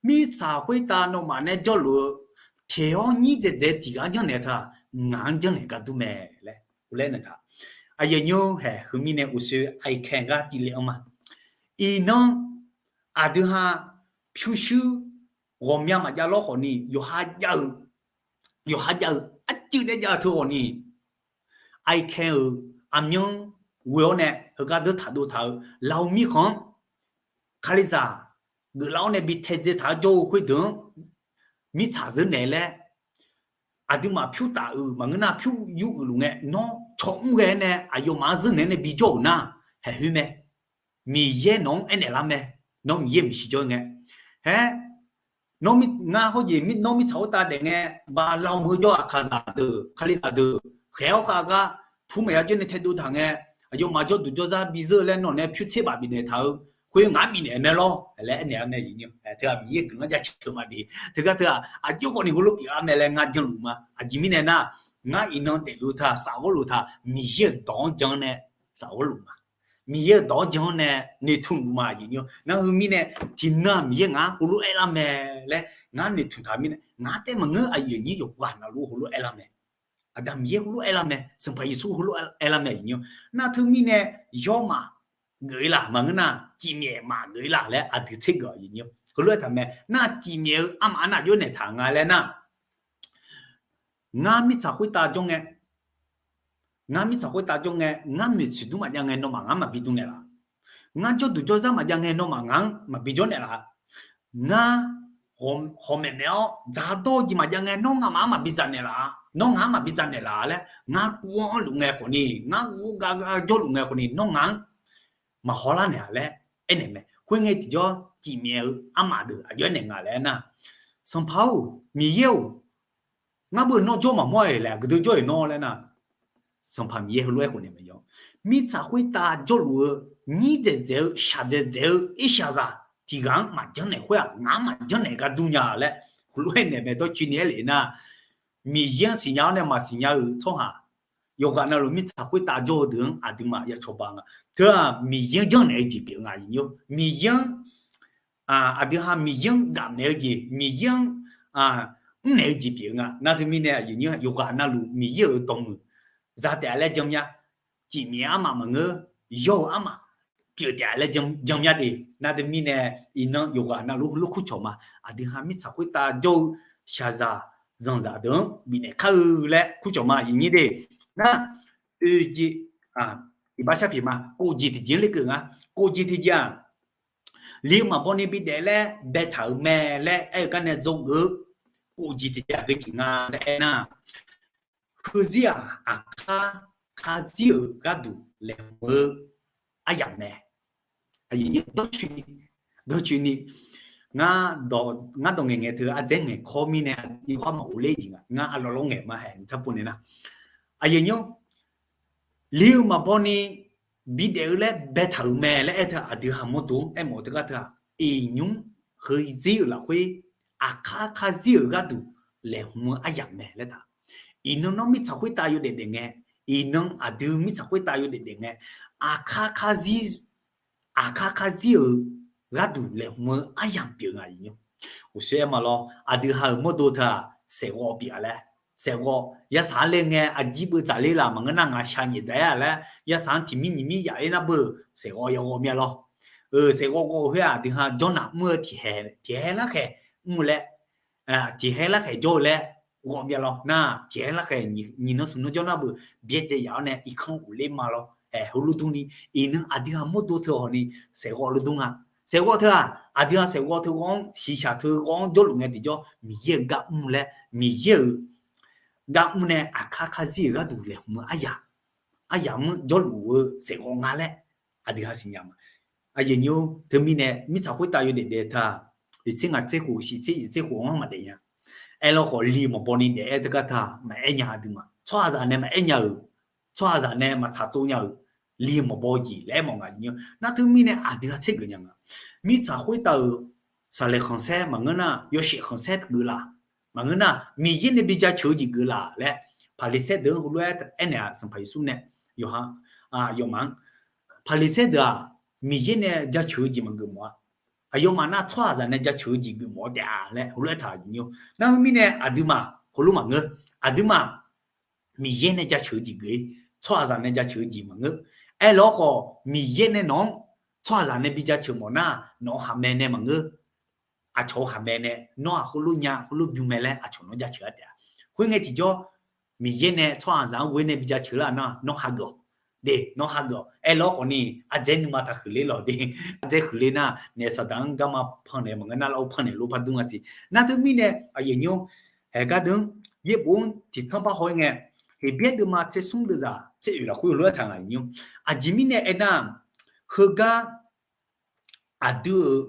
mirtsaq khoertav nawmaf nae jawrluf-eu teq-awr nyir dzaeqdzaeq tiq ghaq-anr janrnaeq teu-aq, ngaq-anr janrnaeq gar dur mae laer heulof-aer naeq taq. Aqyuif nyir-or, haeq heumirnae uqshoe aqkae gar tivle-anr ma. Iqnan aqdui ha pyurshuir ghawqmya maqjav lawr khawfni, yawqha jav-eu, yawqha jav-eu, arcuiv daer jav-eu teu khawfni, aqkae-euq aqmyanluf ghoe-awr nae heugar deur taqdov taq-eu lafov mirkhanq-anr, Kalizaq geuflar-awr nae bi taedzae taq-awr jawr-eu khoerdeuq-anr mirtsaq zeur naeq laer, aqduimaf pyur taf-euq maqngeur nar pyur yur uiqluf ngae, nawr cawq mr ghae-aer nae aqyawfmaf-anr zeur naeq-aer nae bijawr-euq nar, haeq khoer mae. Miqyaer nawq-anr aernaeq lar mae. Nawr Miqyaer maeqshi jawr ngae, haer, Nawr mir, ngar hawjeq mir, nawr mirtsaq khoertav daef ngae, bala mq heu jawr aqkaqzaq deuq, kalizaq deuq, khaeq-awr khav gar, pur maqya jawr nae taedov taq ngae, aqyawfmaf jawrduq jawrzar bizeur laer nawq nae pyur tser baf bifnaeq taq-eu, khoer ngar bifnaeq mae lawr laer aernaeq-a mae. Teughaq Miqyaer guiqlanq jaceuq-eu maqdeq. Teugar teughaq aqjox khawf ni heulof pyeuf-a mae laer ngar janluf ma. Aqjeq mirnae nar, ngar iqnan daefluf taq, safghawrluf taq, Miqyaer-euq dawq-anr jan nae safghawrluf ma. Miqyaer-euq dawq-anr jan nae noeqtmq luf ma. Aqyuif nymr, nar heu mirnae, tiqnan-aq Miqyaer ngaq-anr heulof aerlar mae laer ngar noeqtmq taq mirnae, ngar taef maqngeur. Aqyuif aqnyir yawqghaq navluf heulof aerlar mae. Aqda Miqyaer heulof aerlar mae. Sanqpaq Yeqsur heulof aerlar mae. Aqyuif nymr, nar teumirnae yawmaf geuf-ir laf maqngeur nar, cifmyaef maf geuf-ir laf laer aqdui tser geuf-a. Aqyuif nymr, heulof aertaq mae. Nar cifmyaef-eu armaf arnav jawrnaeq taq nga laer nar, ngar mirtsaq khoertav jawr ngae, ngar mirtsaq khoertav jawr ngae, ngar maeqtsoeq dur maqjav ngae nawmaf ngaq-anr maqbi dm naeqlaf. Ngar jawrduq jawrzar maqjav ngae nawmaf ngaq-anr maqbi jawr naeqlaf. Ngar hawq, hawq maeqmaeq-awr dzaqdawr-eu jeq maqjav ngae nawr nga'maf-anr maqbi dzaq naeqlaf-a. Nawr ngaq-anr maqbi dzaq naeqlaf laer ngar guv-anr luf ngae khawf ni, ngar guv-anr gar gar jawrluf ngae khawf ni, nawr ngaq-anr maqhaw lar naeq-a laer aernaeq mae. Khoerngae tiqjawr cifmyaef-eu armaf deuq aqjox aernaeq nga laer aernar, Sanqpaq-or, Miqyaer-or, ngar beu nawr jawr maqmawr-iq laer aqgeu deuq jawr-iq nawr laer nar, Sanqpaq Miqyaer heulof-aer khawf naeq mae yawr. Mirtsaq khoertav jawrluf-eu, nyir dzaeqdzaeq-eu, shaqdzaeqdzaeq-eu irshaqzaq tiqghaq-anr maqjanr naeq khoer-aq, ngaq-anr maqjanr naeq gar dur nya laer heulof-aer naeq mae. Dawrcoeni aerlef nar, Miqyaer-anr siqnya-awr nae maqsiqnya-euq tsawrhaq yawqghaq navluf mirtsaq khoertav jawr-eu deuq-anr aqduimaf ya cawba nga. Teu-aq Miqyaer-anr janrnaeq-eu jeq pyeuf nga. Aqyuif nymr, Miqyaer-anr, aqdui ha Miqyaer-anr gafnaeq-eu jeq, Miqyaer-anr mrnaeq-eu jeq pyeuf nga. Nar teumirnae aqyuif nymr, yawqghaq navluf Miqyaer-euq dawqmuiq za taef-a laer janmya, cifmyaef armaf maqngeur, yawr-eu armaf pyeuf taef-a laer janmya de. Nar teumirnae iqnan yawqghaq navluf heulof kur cawq ma. Aqdui ha mirtsaq khoertav jawr-eu shaqzaq zanqzaq deuq-anr bifnaeq kar-eu laer kur cawq ma. Aqyuif nymr de, nar oeq jeq, iqbax sharpyeuf ma. Kof jeq tiqjeq-anr lekeuv nga. Kof jeq tiqjeq-aq, li-eu maqbaw ni bidaef laer baetaq-euq mae laer aer-eu gar nae dzawgeuf-eu kof jeq tiqjeq aqgeu jeq nga laer aernar, heuzir-aq aqkar karzir-euq gharduq laeqhmq-eu aryamq mae. Dawrcoeni, dawrcoeni, ngar, ngar dawq ngaeqngaeq teu ardzaer ngaeqkawr mirnae, iqkhar maqghov ler jeq nga. Ngar arlawr lawr ngaeq ma haeq tsarpov naeq nar, aqyuif nymr, li-eu maqbaw ni bidaef-eu laer baetaq-euq mae laer aer teu aqdui ha mawrdo-anr aermawf-eu teugar teu-aq, iqnymr heuzir-euq lafkhoer aqkar karzir-euq gharduq laeqhmq-eu aryamq mae laer taq. Iqnan nawr mirtsaq khoertav yawdaef daef ngae, iqnan aqdui mirtsaq khoertav yawdaef daef ngae, aqkar karzir, aqkar karzir-euq gharduq laeqhmq-eu aryamq pyeuf nga. Aqyuif nymr, uqshoe aer ma lawr, aqdui ha-euq mawrdo teu-aq saeqghawv pyeuf-a laer, saeqghawv yasaq-anr le ngae aqjir beuv dzaqler laf maqngeur nar ngaq shaq nyaef dzaq-aer-a laer, yasaq-anr tiq mir nyiq mir yaf-ir nar beuv saeqghawv yaghawv myav lawr. Saeqghawv ghawv-eu khoer-aq aqdui ha jawrnaq mr-eu tiqhae, tiqhae larkhaeq mr-eu laer, tiqhae larkhaeq jawr-eu laer ghawv myav lawr nar, tiqhae larkhaeq nyiq nan smq nan jawr nar beuv byaerdzae yaf-awr nae irkanr ghofler ma lawr. Heulof dur ni, iqnan aqdui ha mawrdo teu hawq ni saeqghawv lof dur nga. Saeqghawv teu-aq aqdui ha saeqghawv teu ghawv-anr shiqshaq teu ghawv-anr jawrluf ngae tiqjawr Miqyaer-euq gar mr laer, Miqyaer-euq gar mr nae aqkar karzir-euq gharduq laeqhmq-eu aryamq, aryamq mr jawrluf-eu saeqghawv nga laer aqdui ha siqnya ma. Aqyuif nymr, teumirnae mirtsaq khoertav yawdaef daef teu-aq, oeqtser ngaq tser khof shiq tser yaeq tser khof-anr maqdaef nya. Aerlawr khawf li maqbaw ni daef-aer teugar teu-aq maqaer nya aqduimaf. Tsawrhaqzaq nae maqaer nya-euq, tsawrhaqzaq nae maqtsaq tsov nya-euq li maqbaw jeq laer aermawf nga. Aqyuif nymr, nar teumirnae aqdui ha tser geuf nya nga. Mirtsaq khoertav-euq saqlaeq khanqsaer maqngeur nar, yawshaef khanqsaer geuf laf maqngeur nar, Miqyaer nae bi jaceuq-eu jeq geuf laf laer Paqliqsaer deuq-anr heulof-aer aernaeq-a. Sanqpaq Yeqsur nae yawqha, yawqmaf-anr, Paqliqsaer deuq-aq Miqyaer nae jaceuq-eu jeq maqgeuf mawf-a. Aqyawfmaf nar tsawrhaqzaq nae jaceuq-eu jeq geuf mawf-awr taef-a laer heulof-aer taq. Aqyuif nymr, nar khoermirnae aqduimaf heulof maqngeur. Aqduimaf Miqyaer nae jaceuq-eu jeq geuf-ir, tsawrhaqzaq nae jaceuq-eu jeq maqngeur. Aerlawr khawf Miqyaer nae nawq-anr tsawrhaqzaq nae bi jaceuq mawf nar, nawq-euq haqmae nae maqngeur. Aqcawq-euq haqmae nae nawr-aq heulof nya heulof bym mae laer aqcawq nawq-anr jaceuq-a taef-a. Khoerngae tiqjawr Miqyaer nae tsawrhaqzaq-anr ghoer nae bi jaceuq lar nar nawr hageuf-awq. De, nawr hageuf-awq. Aerlawr khawf ni ardzaer nuima taq huiqler lawq de. Ardzaer huiqler nar naef saqdaq-anr garma pannaeq maqngeur nar lar-eu pannaeq lof par dur nga siq. Nar teumirnae aqyuif nymr, haeq gar deuq-anr yaerbof-anr tiqtsanr par haw-ir ngae, Heqbyaer deuvma tser smr deuvzaq tser oeq lafkhoer heulof-aer taq nga. Aqjeq mirnae aernar, heugar aqdui-euq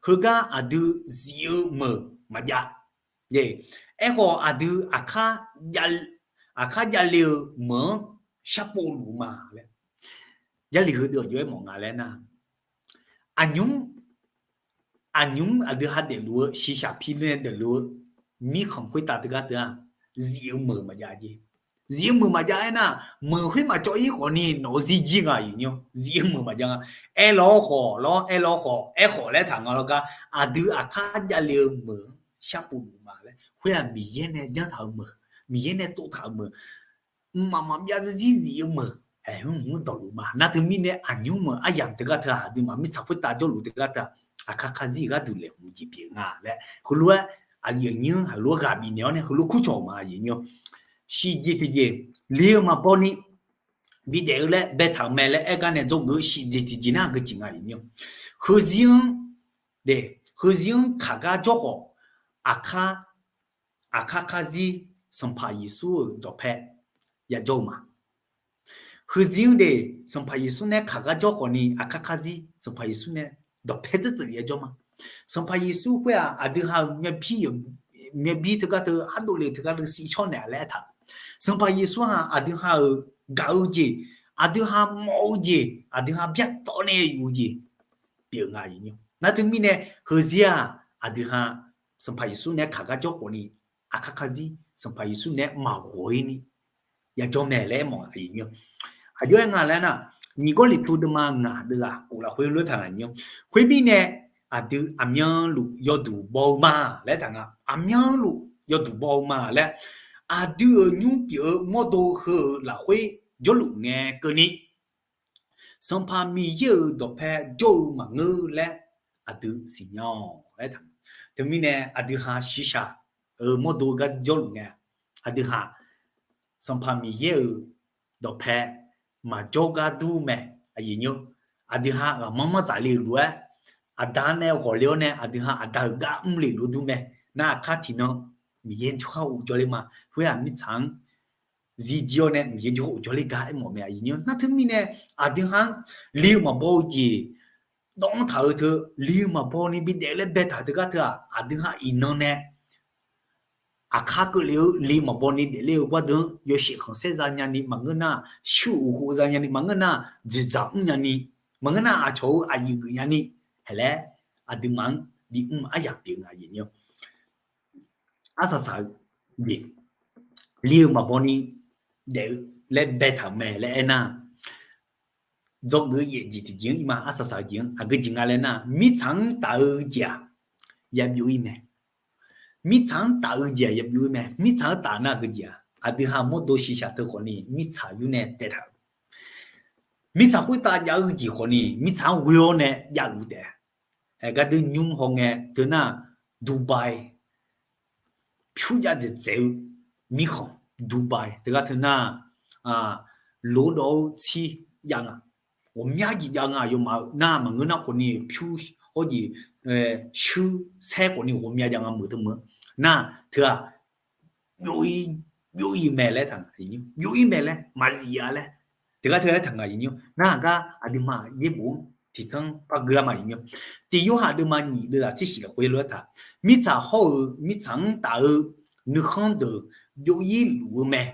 Heugar aqdui zif-eu meuq maqjav. Aerkhawf aqdui aqkar javle-eu meuq-anr sharpov luf ma laer, Jarlif heudeuq-aq jov-aer mawf nga laer nar, aqnymr, aqnymr aqdui ha daefluf-eu shiqshaq pi nae daefluf-eu mirkhanq khoertav teugar teu-aq, zif-eu meuq maqjav jeq. Zif-eu meuq maqjav aernar, meuq khoer maqcawv-ir khawfni nawq-eu zir jir nga aqyuif nymr, zif-eu meuq maqjav nga. Aerlawr khawf lawr, aerlawr khawf, aerkhawf laer taq nga lawr gar, aqdui aqkar javle-eu meuq-anr sharpov luf ma laer, khoer-aq Miqyaer nae janr taq-eu meuq, Miqyaer nae tsov taq-eu meuq, mqmaq maqbyav zarzir zif-eu meuq, aer, mr mr dawqluf ma. Nar teumirnae aqnymr meuq aryamq teugar teu-aq, aqduimaf mirtsaq khoertav jawrluf teugar teu-aq, aqkar kar zir gharduq laeqhmq jeq pyeuf nga laer, heulof-aer aqyuif aqnyir-anr heulof-aer ghaq bifnaeq-awr nae heulof kurcawq ma aqyuif nymr. Shif jeq tiqjeq, li-eu maqbaw ni bidaef-eu laer baetaq-euq mae laer aer gar nae dzawgeuf-eu shif jeq tiqjeq nar aqgeu jeq nga aqyuif nymr. Heuzir-anr, heuzir-anr kaq gar jawr khawf, aqkar, aqkar kar zir Sanqpaq Yeqsur-euq dawqpae yajawr-eu ma. Heuzir-anr de, Sanqpaq Yeqsur nae kaq gar jawr khawfni aqkar kar zir Sanqpaq Yeqsur nae dawqpae tseurtseuf yajawr ma. Sanqpaq Yeqsur khoer-aq aqdui ha-euq myavpir, myavpir teugar teu, ardovle teugar teu shirshawr naeq-a laer aertaq. Sanqpaq Yeqsur-aq aqdui ha-euq gaq-eu jeq, aqdui ha mawf-eu jeq, aqdui ha byartawv nae yuf-eu jeq pyeuf nga aqyuif nymr. Nar teumirnae heuzir-aq aqdui ha Sanqpaq Yeqsur nae kaq gar jawr khawfni aqkar kar zir Sanqpaq Yeqsur nae maqghawq-ir ni yajawr mae laer aermawf aqyuif nymr. Aqjox-aer nga laer nar, nyiq Gawrliqtu deuvma ngaq deuv-aq kof lafkhoer lof-aer taq nga aqyuif nymr. Khoermirnae aqdui aqmyanluf yawduq baw-eu ma laer taq nga. Aqmyanluf yawduq baw-eu ma laer, aqdui-euq nymr pyeuf-eu mawrdo heu-euq lafkhoer jawrluf ngae keuvni Sanqpaq Miqyaer-euq dawqpae jawr-eu maqngeur laer aqdui siqnya-awq laer taq. Teumirnae aqdui ha shiqshaq-euq mawrdo gar jawrluf ngae, aqdui ha Sanqpaq Miqyaer-euq dawqpae maqjawr gar dur mae. Aqyuif nymr, aqdui ha ghaqmanr manr dzaqle-euq lof-aer, aqda nae ghawqle-awr nae aqdui ha aqda-euq gar mrle lof dur mae. Nar aqkar tiqnan Miqyaer jawrgar of jawrler ma. Khoer-aq mirtsaq-anr zir jir-awr nae Miqyaer jawrgar of jawrler gar aermawf mae aqyuif nymr. Nar teumirnae aqdui ha-anr li-eu maqbaw-eu jeq dawv-anr taq-eu teu, li-eu maqbaw ni bidaef laer baetaq teugar teu-aq, aqdui ha iqnan nae aqkar keuvle-eu li maqbaw ni daefler-eu gardeuv-anr yawshaef khanqsaer za nyani maqngeur nar, shuir uqkhof za nyani maqngeur nar, dzoeqdzaq mr nyani maqngeur nar, aqcawq-eu aqyuif geuf nyani, haeq laer aqduimaf-anr bimr aryamq pyeuf nga aqyuif nymr. Arsaq saq-eu jeq, li-eu maqbaw ni daef-eu laer baetaq-euq mae laer aernar, dzawgeuf-eu yaef jeq tiqjeq-anr ir ma. Arsaq saq-eu jeq-anr aqgeu jeq nga laer nar, mirtsaq-anr taf-eu jeq-aq yabyov ir mae. Mirtsaq-anr taf-eu jeq-aq yabyov ir mae. Mirtsaq-anr taf nar aqgeu jeq-aq, aqdui ha mawrdo shiqshaq teu khawfni mirtsaq yur nae taev taq-eu, mirtsaq khoertav jav-eu jeq khawfni mirtsaq-anr ghoe-awr nae javluf taef. Gardeur nymr hawngae teu nar, Dubai pyurjav dzaeqdzaeq-eu mirkhanq, Dubai teugar teu nar, lordawv-eu tsir jav nga, ghawqmya jeq jav nga. Aqyawfmaf-eu nar maqngeur nar khawfni pyur hawr jeq shuir saer khawfni ghawqmya jav nga meuq teu meuq-a. Nar teu-aq byov-ir, byov-ir mae laer taq nga, byov-ir mae laer maqzif-a laer. Teugar teu aertaq nga aqyuif nymr. Nar aqgar aqduimaf yaerbof-anr tiqtsanr par gui lar ma aqyuif nymr. Tiq Yorhaq deuvma nyiq deuvzaq tser shif lafkhoer lof-aer taq, mirtsaq hawr-eu mirtsaq-anr taf-eu nuikhanr deuq byov-ir luf-eu mae.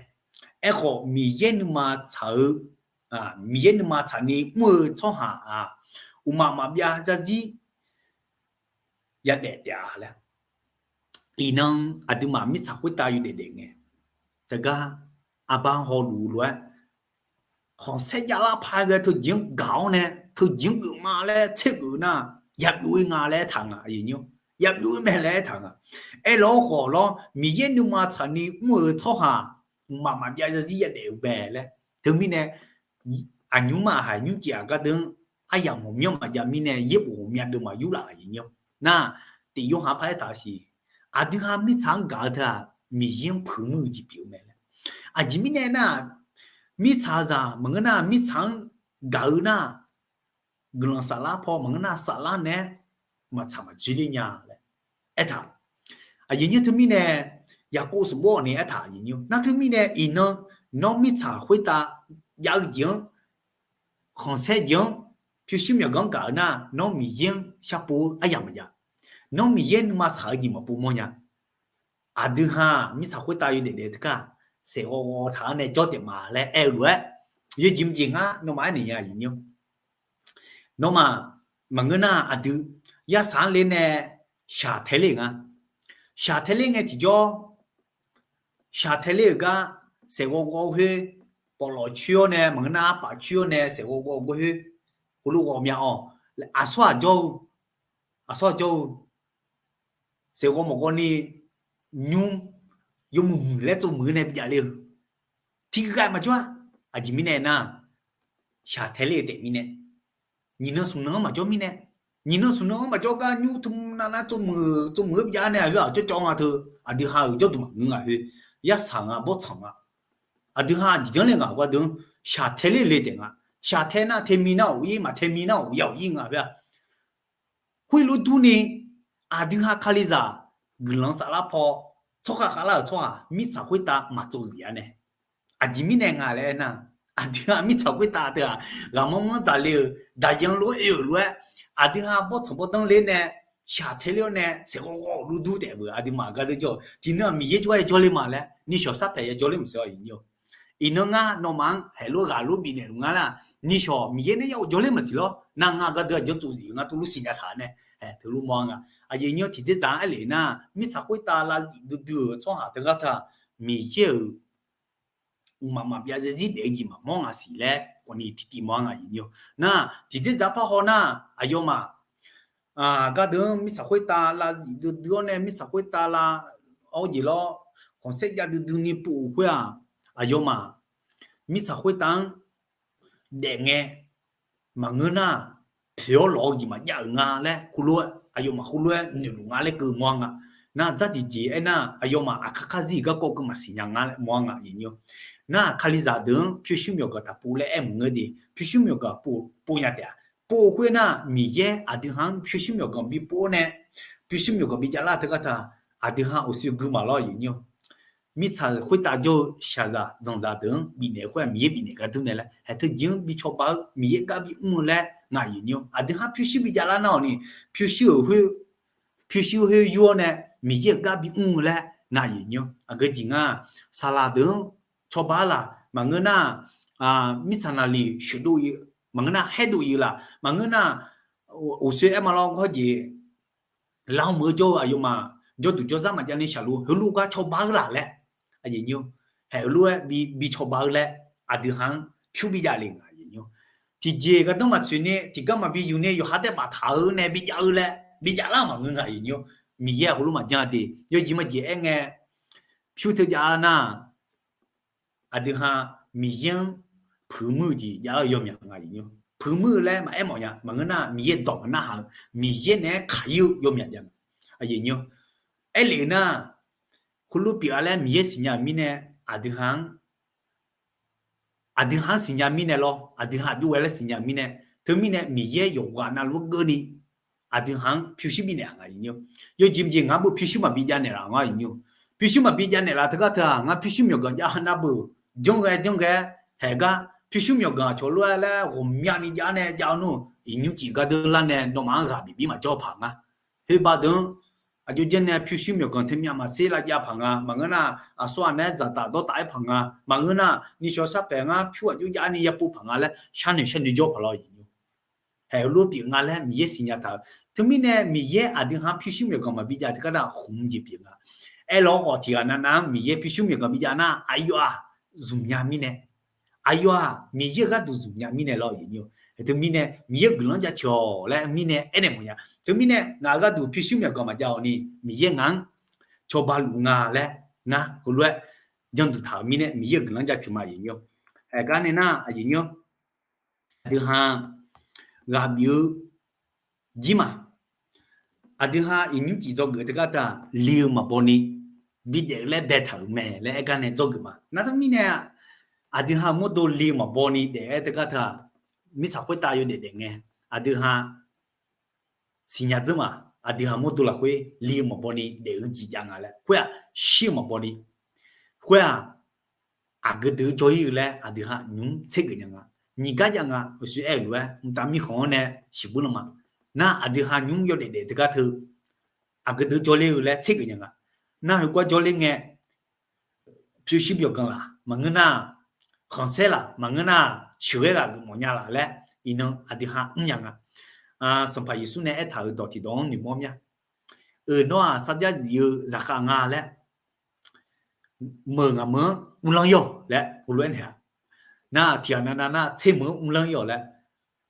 Aerkhawf Miqyaer nuima tsaq-eu, Miqyaer nuima tsaqni mr-eu tsawrhaq-aq, uqmaq maqbyav zarzir yadaef taef-a laer. Iqnan aqduimaf mirtsaq khoertav yawdaef daef ngae, teugar arbar hawluf-eu lof-aer, khanqsaer javlar paq ghae teujeq-anr gaq-awr nae teujeq-anr geufma laer tsergeuf nar, yabyov-ir nga laer aertaq nga aqyuif nymr. Yabyov-ir mae laer aertaq nga. Aerlawr khawf lawr, Miqyaer nuima tsaqni mr-eu tsawrhaq uqmaq maqbyav zarzir yadaef-eu mae laer. Teumirnae aqnymr maqhaiq nymrcif-aq gardeur-anr aryamq ghawqmyanr maqjav mirnae yaerbof ghawqmya deuvmaf yurlaf aqyuif nymr. Nar, Tiq Yorhaq par aertaq siq, aqdui ha mirtsaq-anr gaq-eu teu-aq, Miqyaer-anr puiq mr-eu jeq pyeuf-eu mae laer. Aqjeq mirnae nar, mirtsaqzaq maqngeur nar mirtsaq-anr gaq-eu nar, guiqlanq saflar paw maqngeur nar saflar naeq-aer maqtsaq maqdzoer ler nya laer aertaq. Aqyuif nymr teumirnae Yaqkov sanqbof ni aertaq aqyuif nymr. Nar teumirnae iqnan nawr mirtsaq khoertav jav-eu jeq-anr, khanqsaer jeq-anr pyurshuir myawqganq-anr gaq-eu nar, nawr Miqyaer-anr sharpov-eu aryamq maqjav. Nawr Miqyaer nuima tsaq-eu jeq maqpov mawrnya. Aqdui ha mirtsaq khoertav yawdaef daef teugar, saef ghawv ghawv taq-anr nae jawr taef ma laer aer-eu lof-aer, yawjeq mqjeq ngar nawmaf aernaeq nya aqyuif nyir-or. Nawmaf maqngeur nar aqdui yarsaq-anr ler nae shaq tae ler-euq nga. Shaq tae ler ngae tiqjawr, shaq tae ler-euq gar saef ghawv ghawv khoer, pawflawf coer-awr nae maqngeur nar arpaf coer-awr nae saef ghawv ghawv khoer, heulof ghawv mya-awq. Aqsur aq jawr-eu, aqsur aq jawr-eu, saef ghawv mawf ghawv ni nymr yawmuiq muiq laer tsov muiq-eu nae bijav le-eu tiqghaq maqjawr-a. Aqjeq mirnae nar, shaq tae ler-eu taef mirnae, nyiq nan smq nan-anr maqjawr mirnae, nyiq nan smq nan-anr maqjawr gar nymr tmr nav nar tsov muiq tsov muiq-eu bijav nae aqgeu aqcawv cawv nga teu, aqdui ha-euq jawrduq maqngeur nga khoer, yarsaq nga bawrtsanq nga. Aqdui ha jeq janr le ngaq gardeuq-anr shaq tae ler le taef nga. Shaq tae nar tae mir nar ghawf-ir, maq tae mir nar ghawf-ir, ghawf-ir nga khoer-a. Khoerlof durni, aqdui ha Kalizaq guiqlanq saflar paw, tsawrkhav khavlar-euq tsawrhaq mirtsaq khoertav maqtsov zif-a nae. Aqjeq mirnae nga laer aernar, aqdui ha mirtsaq khoertav teu-aq, ghaqmanr manr dzaqle-euq daqyan lof-aer oe-euq lof-aer, aqdui ha bawrtsanq bawrdanr ler nae, shaq tae ler-awr nae saef ghawv ghawv luf dur taef-eu aqduimaf gardeuq jawr-eu tiqnan-aq Miqyaer jawr-aer jawrler ma laer nishawq sarpaeq ya jawrler maqsiq-awr aqyuif nyir-or. Iqnan ngar nawmaf-anr haeq lof ghaq lof bifnaeq luf nga lar, nishawq Miqyaer nae ya of jawrler maqsiq lawr. Nar ngar gardeuq aqjan tsov zif-eu ngar tuvluf siqnya taq nae, teulof mawr-a nga. Aqyuif nyir-or, tiqdzerdzaq-anr aer lef nar mirtsaq khoertav lavzif duidui-euq tsawrhaq teugar teu-aq, Miqyaer-euq mqmaq maqbyav zarzir daef-eu jeq maqmawr nga siq laer khawfni tiqtiv mawr-a nga aqyuif nyir-or. Nar tiqdzerdzaq parhaw nar, aqyawfmaf gardeuq-anr mirtsaq khoertav lavzif duidui-awr nae mirtsaq khoertav lav-awr jeq lawr, khanqsaer jav duidui ni pov-euq khoer-aq, aqyawfmaf mirtsaq khoertav-anr daef ngae, maqngeur nar poeq-awr lawq-eu jeq maqjav-euq nga laer khoerlof-aer aqyawfmaf khoerlof-aer noeqluf nga laer keuv mawr-a nga. Nar dzar tiqjeq aernar, aqyawfmaf aqkar karzir-euq garkawv keuv maqsiq nya nga laer mawr-a nga aqyuif nyir-or. Nar Kalizaq deuq-anr pyurshuir myawqganq taqpov laer aer maqngeur de, pyurshuir myawqganq pov, pov nya taef-a. Pov-eu khoer nar, Miqyaer aqdui ha-anr pyurshuir myawqganq bipov-awr nae, pyurshuir myawqganq bijav lar teugar teu-aq, aqdui ha uqshoe gui maqlawr aqyuif nyir-or. Mirtsaq khoertav jawr-eu shaqzaq zanqzaq deuq-anr bifnaeq khoer-aq Miqyaer bifnaeq gar dur nae laer, haeq teu jeq-anr bi cawba-eu Miqyaer gar bi mr-eu laer ngar aqyuif nyir-or. Aqdui ha pyurshuir bijav lar nar-awq ni, pyurshuir-euq pyurshuir khoer yur-awr nae Miqyaer-euq gar bi mr-eu laer ngar aqyuif nyir-or. Aqgeu jeq ngar saqlaq deuq-anr cawba-eu laq maqngeur nar, mirtsaq naqliq sheuqdov-ir, maqngeur nar haerdov-ir laq maqngeur nar, uqshoe aer ma lawr hawr jeq, lar meuq-eu jawr-eu aqyawfmaf jawrduq jawrzar maqjav ni shaqluf heulof gar cawba-eu laq laer, aqyuif nyir-or, haeq heulof-aer bi cawba-eu laer aqdui ha-anr pyur bijav le nga aqyuif nyir-or. Tiqjeq gardanr maqtsoeq ni tiqgar maqbi yuf ni yawqha tae baftaq-eu nae bijav-eu laer bijav lar maqngeur nga aqyuif nyir-or. Miqyaer-aq heulof maqjan de, yawjeq maqjeq aer ngae, pyur teujav nar aqdui ha Miqyaer-anr puiq muir-eu jeq jav-eu yawmyaq nga aqyuif nyir-or. Puiq muir-eu laer maqaer mawf nya maqngeur nar Miqyaer dawq maqnar haq-eu, Miqyaer naeq-aer kaq-ir-eu yawmyaq jav nga aqyuif nyir-or. Aerlef nar, khoerlof pyeuf-a laer Miqyaer siqnya-euq mirnae, aqdui ha-anr aqdui ha-anr siqnya mirnae lawr, aqdui ha aqjox ghae laer siqnya mirnae, teumirnae Miqyaer yawqghaq navluf-anr keuvni aqdui ha-anr pyurshuir bifnaeq-a nga aqyuif nyir-or. Yawjeq maqjeq ngar beu pyurshuir maqbi javnaeq laf nga aqyuif nyir-or. Pyurshuir maqbi javnaeq laf teugar teu-aq ngar pyurshuir myawqganq jav-eu navbeuq janr ghae janr ghae-aer haeq gar pyurshuir myawqganq aqcawq lof-aer laer ghawqmyani jav nae jav-eu nmr, iqnymr cif gar deur lar nae nawmaf-anr ghaq bif bir maqjawr paq nga. Khoerba deuq-anr aqjox janr nae pyurshuir myawqganq teumyav maqtser lavjav paq nga maqngeur nar, aqsur ghaq naeq-aer dzaqtaf dawrtaf-aer paq nga maqngeur nar, nishawq sarpaeq ngar pyur aqjox jav ni yapov paq nga laer sharnoeq sharnoeq jawr paq lawr aqyuif nyir-or. Haeq heulof pyeuf nga laer Miqyaer siqnya taq-eu. Teumirnae Miqyaer aqdui ha-anr pyurshuir myawqganq maqbi jav teugar nar khmq jeq pyeuf nga. Aerlawr khawf tiqghaq navnav-anr Miqyaer pyurshuir myawqganq bi jav nar aqyawf-aq zmqnya mirnae, aqyawf-aq Miqyaer-euq gharduq zmqnya mirnae lawr aqyuif nyir-or. Teumirnae Miqyaer guiqlanq-anr jaceuq-awq laer mirnae aernaeq mawfnya. Teumirnae ngaq-euq gharduq pyurshuir myawqganq maqjav-awq ni Miqyaer ngaq-anr cawba luf nga laer ngar heulof-aer janduq taq-euq mirnae Miqyaer-euq guiqlanq-anr jaceuq ma aqyuif nyir-or. Haeq gar nae nar aqyuif nyir-or. Aqdui ha ghaq bif-eu jir ma. Aqdui ha iqnymr cif dzawgeuf teugar teu-aq li-eu maqbaw ni bidaef-eu laer baetaq-euq mae laer aer gar nae dzawgeuf ma. Nar teumirnae aqdui ha mawrdo li-eu maqbaw ni daef-aer teugar teu-aq, mirtsaq khoertav yawdaef daef ngae, aqdui ha siqnya dzeur ma. Aqdui ha mawrdo lafkhoer li-eu maqbaw ni daef-eu jeq jav nga laer khoer-aq shir-eu maqbaw ni, khoer-aq aqgeu deuq jawr-ir-eu laer aqdui ha nymq-mr tsergeuf nya nga. nyiq gar jav nga. Uqshoe aer-euq lof-aer mqtav mirkhanq-anr nae siqbuir lan ma. Nar aqdui ha nymr yawdaef daef teugar teu aqgeu deuq jawrler-eu laer tsergeuf nya nga. Nar heugar jawrler ngae, pyurshuir byawqganq laq maqngeur nar, khanqsaer laq maqngeur nar, sheuqghae ghaq geufmawf nya laq laer iqnan aqdui ha mrnya nga. Sanqpaq Yeqsur nae aertaq-euq dawq tiqdawq-anr noeqmawr mya. Euq nawr-aq sarjax zif-eu zaqkhav nga laer meuq ngaq meuq-anr mrlanr ir-awq laer heulof-aer naeq-a. Nar tiqghaq navnav nar tser meuq-anr mrlanr ir-awq laer.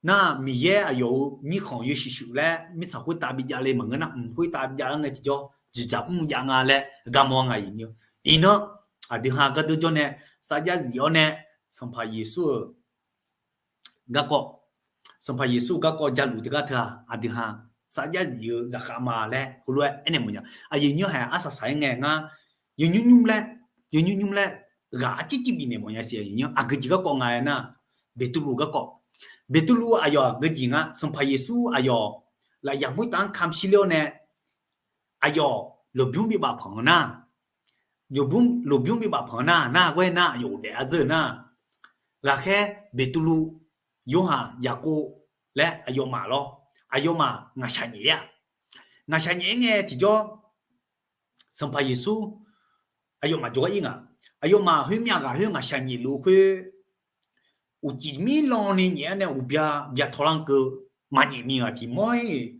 Nar Miqyaer aqyawf-euq mirkhanq yawshuif shuif laer mirtsaq khoertav bi javle maqngeur nar, mq khoertav bi javlar ngae tiqjawr dzoeqdzaq mr jav nga laer garmawr nga iqnyir. Iqnan aqdui ha gardeur jawr nae sarjax zif-awr nae Sanqpaq Yeqsur-euq garkawv, Sanqpaq Yeqsur-euq garkawv jaluf teugar teu-aq aqdui ha sarjax zif-eu zaqkhav ma laer heulof-aer aernaeq mawfnya. Aqyuif nymr haiq arsaq saq-aer ngae ngar yawnymr nymr laer, yawnymr nymr laer ghaq arcir cir bifnaeq mawfnya siq. Aqyuif nymr aqgeu jeq garkawv nga-aer nar, Beqtuvluv garkawv. Beqtuvluv aqyawf aqgeu jeq nga. Sanqpaq Yeqsur aqyawf lafyaq khoertav-anr kamq shirler-awr nae aqyawf lmqbymr bibaf panq-eu nar, lmqbymr, lmqbymr bibaf panq-eu nar, nar ghae nar aqyawf ghofdaef ardzeur-eu nar, ghaqkhaer Beqtuvluv, Yorhaq, Yaqkov laer aqyawfmaf lawr, aqyawfmaf ngaqshaq nyaef-ir-aq. Ngaqshaq nyaef-ir ngae tiqjawr Sanqpaq Yeqsur aqyawfmaf jawrgar ir nga. Aqyawfmaf khoermyav ghaq khoer ngaqshaq nyaef luf-eu khoer uqcif mir lan ni nyaef-awr nae uqbya bya tawlar-anr keuv maqnyaef mi ghaq tiq mawr-ir.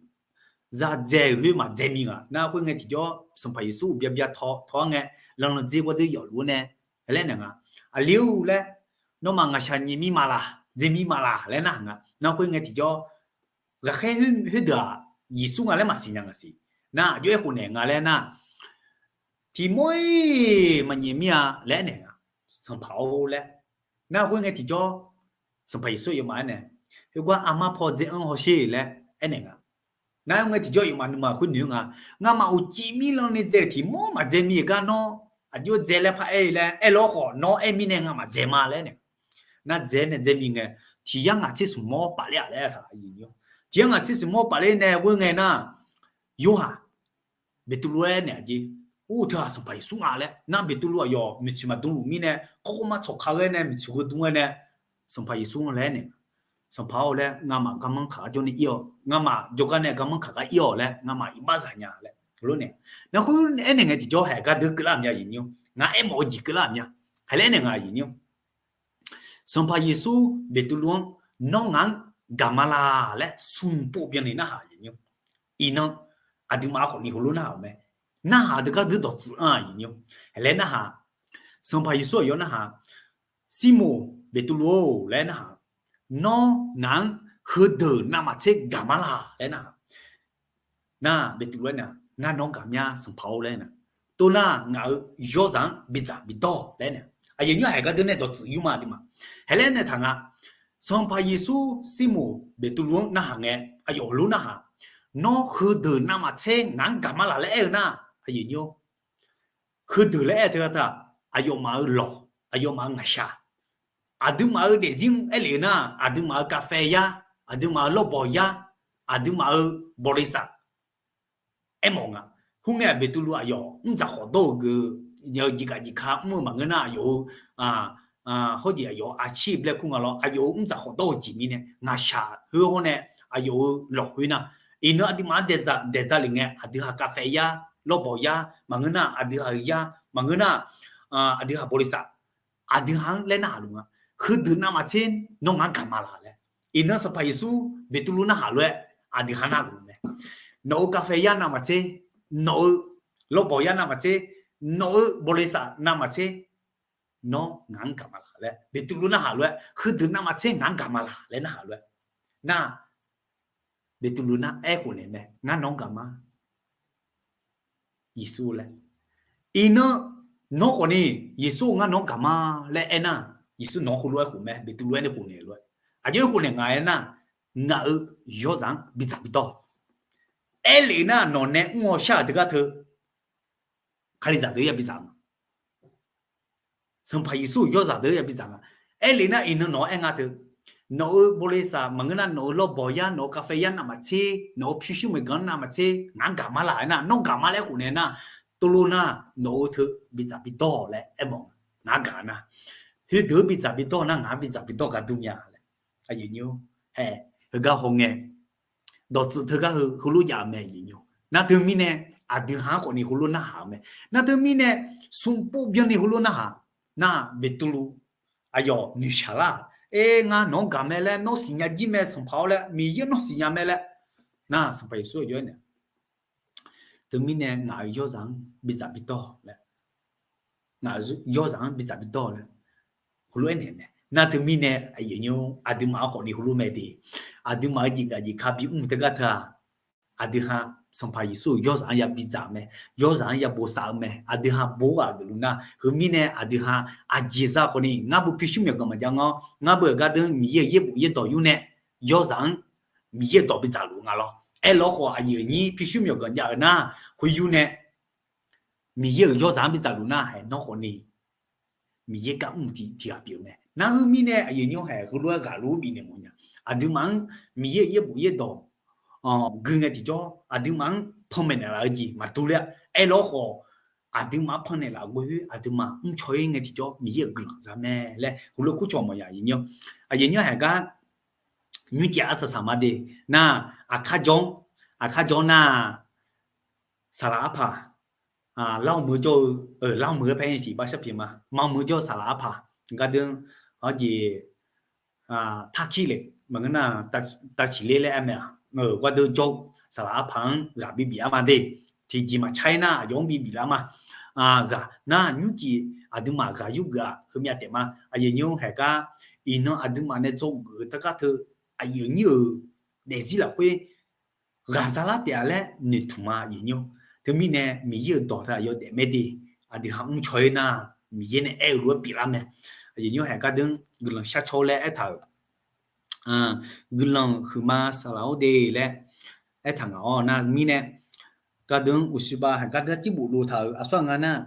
Zadzae-euq khoer maqdzae mi ghaq nar khoer ngae tiqjawr Sanqpaq Yeqsur uqbya bya taw taw-ar ngae lanlan dzer gawrdeuv yawfluf-awr nae laer naeq nga. Aqli-or laer, nawmaf ngaqshaq nyaef mi maqlaq, dzae mi maqlaq laer narhaq nga. Nar khoer ngae tiqjawr ghaqkhaer khoerdeuq-aq Yeqsur nga laer maqsiq nya nga siq. Nar aqjox-aer khofnaeq nga laer nar, tiq mawr-ir maqnyaef mir-a laer aernaeq nga. Sanqpaq-or laer. Nar khoer ngae tiqjawr Sanqpaq Yeqsur aqyawfmaf aernaeq, heugar armar paw dzae-anr hawsher laer aernaeq nga. Nar khoer ngae tiqjawr aqyawfmaf nuima khoer noeq-eu nga. Ngamaf uqcif mir lan ni dzae-euq tiq mawr maqdzae mi-euq gar nawr aqjox dzae laer par aer-eu laer aer-awr khawf nawr aer mirnae ngamaf dzae ma laer nae. Nar dzae nae dzae mi ngae, tiq yar ngaq tser smq mawr paf ler-aq laer aertaq-a. Tiq yar ngaq tser smq mawr paf ler nae khoer ngae nar, Yorhaq Beqtuvluv-aer naeq-a jeq, ur teu-aq Sanqpaq Yeqsur nga laer. Nar Beqtuvluv aqyawf maeqtsoeq maqdmluf mirnae, kawrkawr mar tsawqka ghae nae maeqtsoeq heu dm-aer nae, Sanqpaq Yeqsur-anr laer aernaeq, Sanqpaq-or laer, ngamaf garmanr kaq gar jawr nae ir-awq, ngamaf jawrgar nae garmanr kaq gar ir-awq laer ngamaf iqbax zaq nya laer heulof naeq. Nar khoer aernaeq ngae tiqjawr haeq gardeur keuvlar mya iqnyir, ngar aermawf-eu jeq keuvlar mya. Haeq laer aernaeq nga iqnyir. Sanqpaq Yeqsur Beqtuvluv-anr, nawr ngaq-anr gaq ma laq laer smq pov byanni narhaq iqnyir. Iqnan aqduimaf-anr khawfni heulof narhaq-euq mae. Narhaq deuq gardeur dawqtsuif-anr-aq iqnyir. Haeq laer narhaq, Sanqpaq Yeqsur aqyawf narhaq, Sirmoq Beqtuvluv-or laer narhaq, nawr ngaq-anr heudeuq navmaqtser gaq ma laq laer narhaq. Nar Beqtuvluv-aer nae, ngar nawq-anr gaq mya Sanqpaq-or laer nae, toxnar ngaq-euq yawrzaq-anr bidzaq bidawr-awq laer nae. Aqyuif nymr haeq gardeur nae dawqtsuif yurma aqduimaf. Haeq laer naeq taq nga, Sanqpaq Yeqsur Sirmoq Beqtuvluv-anr narhaq ngae, aqyawf heulof narhaq, nawr heudeuq navmaqtser ngaq-anr gaq ma laq laer aer-eu nar, aqyuif nymr heudeuq laer aer-eu teu gharduq, aqyawfmaf-euq lawq, aqyawfmaf-euq ngaqshaq, aqduimaf-euq daefzir-anr aerlef-eu nar, aqduimaf-euq kafhae yar, aqduimaf-euq lawrbawq yar, aqduimaf-euq bawleqsaf aermawf nga. Khoerngae Beqtuvluv aqyawf mrdzaq khawf dawr-eu geu, jeq gaf jeq ka mr-eu maqngeur nar, aqyawf-euq hawjeq aqyawf-euq aqcir blae kur nga lawr, aqyawf-euq mrdzaq khawf dawr-eu jeq mirnae ngaqshaq khoer hawr nae, aqyawf-euq lawq khoer nar, iqnan aqduimaf-anr daeqdzaq lef ngae, aqdui ha kafhae yar, lawrbawq yar maqngeur nar, aqdui ha-euq yar maqngeur nar, aqdui ha bawleqsaf, aqdui ha-anr laer narhaq luf nga. Heudeuq navmaqtser nawr ngaq-anr gaq ma laq laer. Iqnan Sanqpaq Yeqsur Beqtuvluv narhaq lof-aer aqdui ha narluf mae. Nawq-euq kafhae yar navmaqtser, nawq-euq lawrbawq yar navmaqtser, nawq-euq bawleqsaf navmaqtser, nawr ngaq-anr gaq ma laq laer Beqtuvluv narhaq lof-aer, heudeuq navmaqtser ngaq-anr gaq ma laq laer narhaq lof-aer nar, Beqtuvluv nar aerkhof naeq mae, ngar nawq-anr gaq ma Yeqsur laer. Iqnan nawr khawfni, Yeqsur ngar nawq-anr gaq ma laer aernar, Yeqsur nawq-anr heulof-aer khof mae, Beqtuvluv aernae khof naeq lof-aer, aqjox-aer khof naeq nga aernar, ngaq-euq yawrzaq-anr bidzaq bidawr. Aerlef nar nawq nae mr-awr shar-euq teugar teu Kalizaq deuq ya bidzaq ma. Sanqpaq Yeqsur-euq yawrzaq deuq ya bidzaq nga. Aerlef nar iqnan nawq-anr aer nga teu, nawq-euq bawleqsaf maqngeur nar, nawq-euq lawrbawq yar, nawq-euq kafhae yar navmaqtser, nawq-euq pyurshuir maeqganq navmaqtser ngaq-anr gaq ma laq aernar, nawr gaq ma laer khof naeq nar, tov lor nar nawq-euq teu bidzaq bidawr laer aermawf nga. Ngaq-anr gaq nar, heudeuq-eu bidzaq bidawr nar ngaq-anr bidzaq bidawr gar dur mya laer. Aqyuif nymr, hae, heugar hawngae, dawqtsuif teugar heu heulof jav-eu mae, aqyuif nymr. Nar teumirnae, aqdui ha-anr khawfni heulof narhaq-eu mae. Nar teumirnae, smqpov byanni heulof narhaq. Nar Beqtuvluv aqyawf noeqshaq lar-aq, Aer, ngar nawq-anr gaq mae laer, nawr siqnya jir mae Sanqpaq-awr laer, Miqyaer nawr siqnya mae laer. Nar Sanqpaq Yeqsur aqjox aernaeq, teumirnae ngaq-euq yawrzaq-anr bidzaq bidawr laer, ngaq-euq yawrzaq-anr bidzaq bidawr laer heulof aernaeq mae. Nar teumirnae, aqyuif nymr, aqduimaf-anr khawfni heulof mae de. Aqduimaf-euq jeqgaq jeqka bimr teugar teu-aq, aqdui ha Sanqpaq Yeqsur-euq yawrzaq-anr ya bidzaq mae, yawrzaq-anr ya bosav-eu mae. Aqdui ha bo ghaq geufluf nar, heumirnae aqdui ha aqjeq za khawfni ngar bu pyurshuir myawqganq maqjav ngawr, ngar bu-euq gardeur Miqyaer-euq yaerbof yaerdawq yur nae yawrzaq-anr Miqyaer-euq dawq bidzaq luf nga lawr. Aerlawr khawf, aqyuif aqnyir pyurshuir myawqganq jav-euq nar, khoer yur nae Miqyaer-euq yawrzaq-anr bidzaq luf nar, hae, nawr khawfni Miqyaer gar mr tiq tiq ghaq pyeuf-eu mae. Nar heumirnae aqyuif nymr, hae, heulof-aer ghaqlof-aer bifnaeq mawf nya. Aqduimaf-anr Miqyaer-euq yaerbof yaerdawq gui ngae tiqjawr, aqduimaf-anr panmaeq naeqlaf-eu jeq maqdur ler-a. Aerlawr khawf, aqduimaf-anr pannaeq laf-euq ghoer, aqduimaf mrcaw-ir ngae tiqjawr Miqyaer-euq guiqlanq za mae laer heulof kurcawq mawf nya, aqyuif nymr. Aqyuif nymr, hae gar nymrcif arsaq saq ma de. Nar, aqkar jawr, aqkar jawr nar, saqlaq arpaq, lar-eu meuq-eu jawr-eu, lar-eu meuq-eu paer-aer siq bar shar pyeuf ma. Maq meuq-eu jawr-eu saqlaq arpaq gardeur, hawr jeq, tarkir le, maqngeur nar, taciqler laer aer mae-aq, gardeur jawr-eu saqlaq arpaq-anr ghaq bibif-ar ma de. Tiqjeq maqcar-ir nar, aqyawf-anr bibif lar ma. Ghaq nar, nymrcif aqduimaf ghaq yurgeuf-aq heumyav taef ma. Aqyuif nymr, hae gar iqnan aqduimaf nae dzawgeuf-eu teugar teu, aqyuif aqnyir-euq daefzir lafkhoer ghaq zalar taef-a laer noeqtmq ma, aqyuif nymr. Teumirnae Miqyaer-euq dawq teu aqyawf daef mae de. Aqdui ha mrcaw-ir nar, Miqyaer nae aer-eu lof-aer pyeuflar mae. Aqyuif nymr, hae gardeur guiqlanq sharcaw laer aertaq-euq, guiqlanq huiqma saqlaq-awr de laer aertaq ngaq-awr nar mirnae, gardeur uqshoebav hae gardeur arcir bofdov taq-euq aqsur aqnga nar,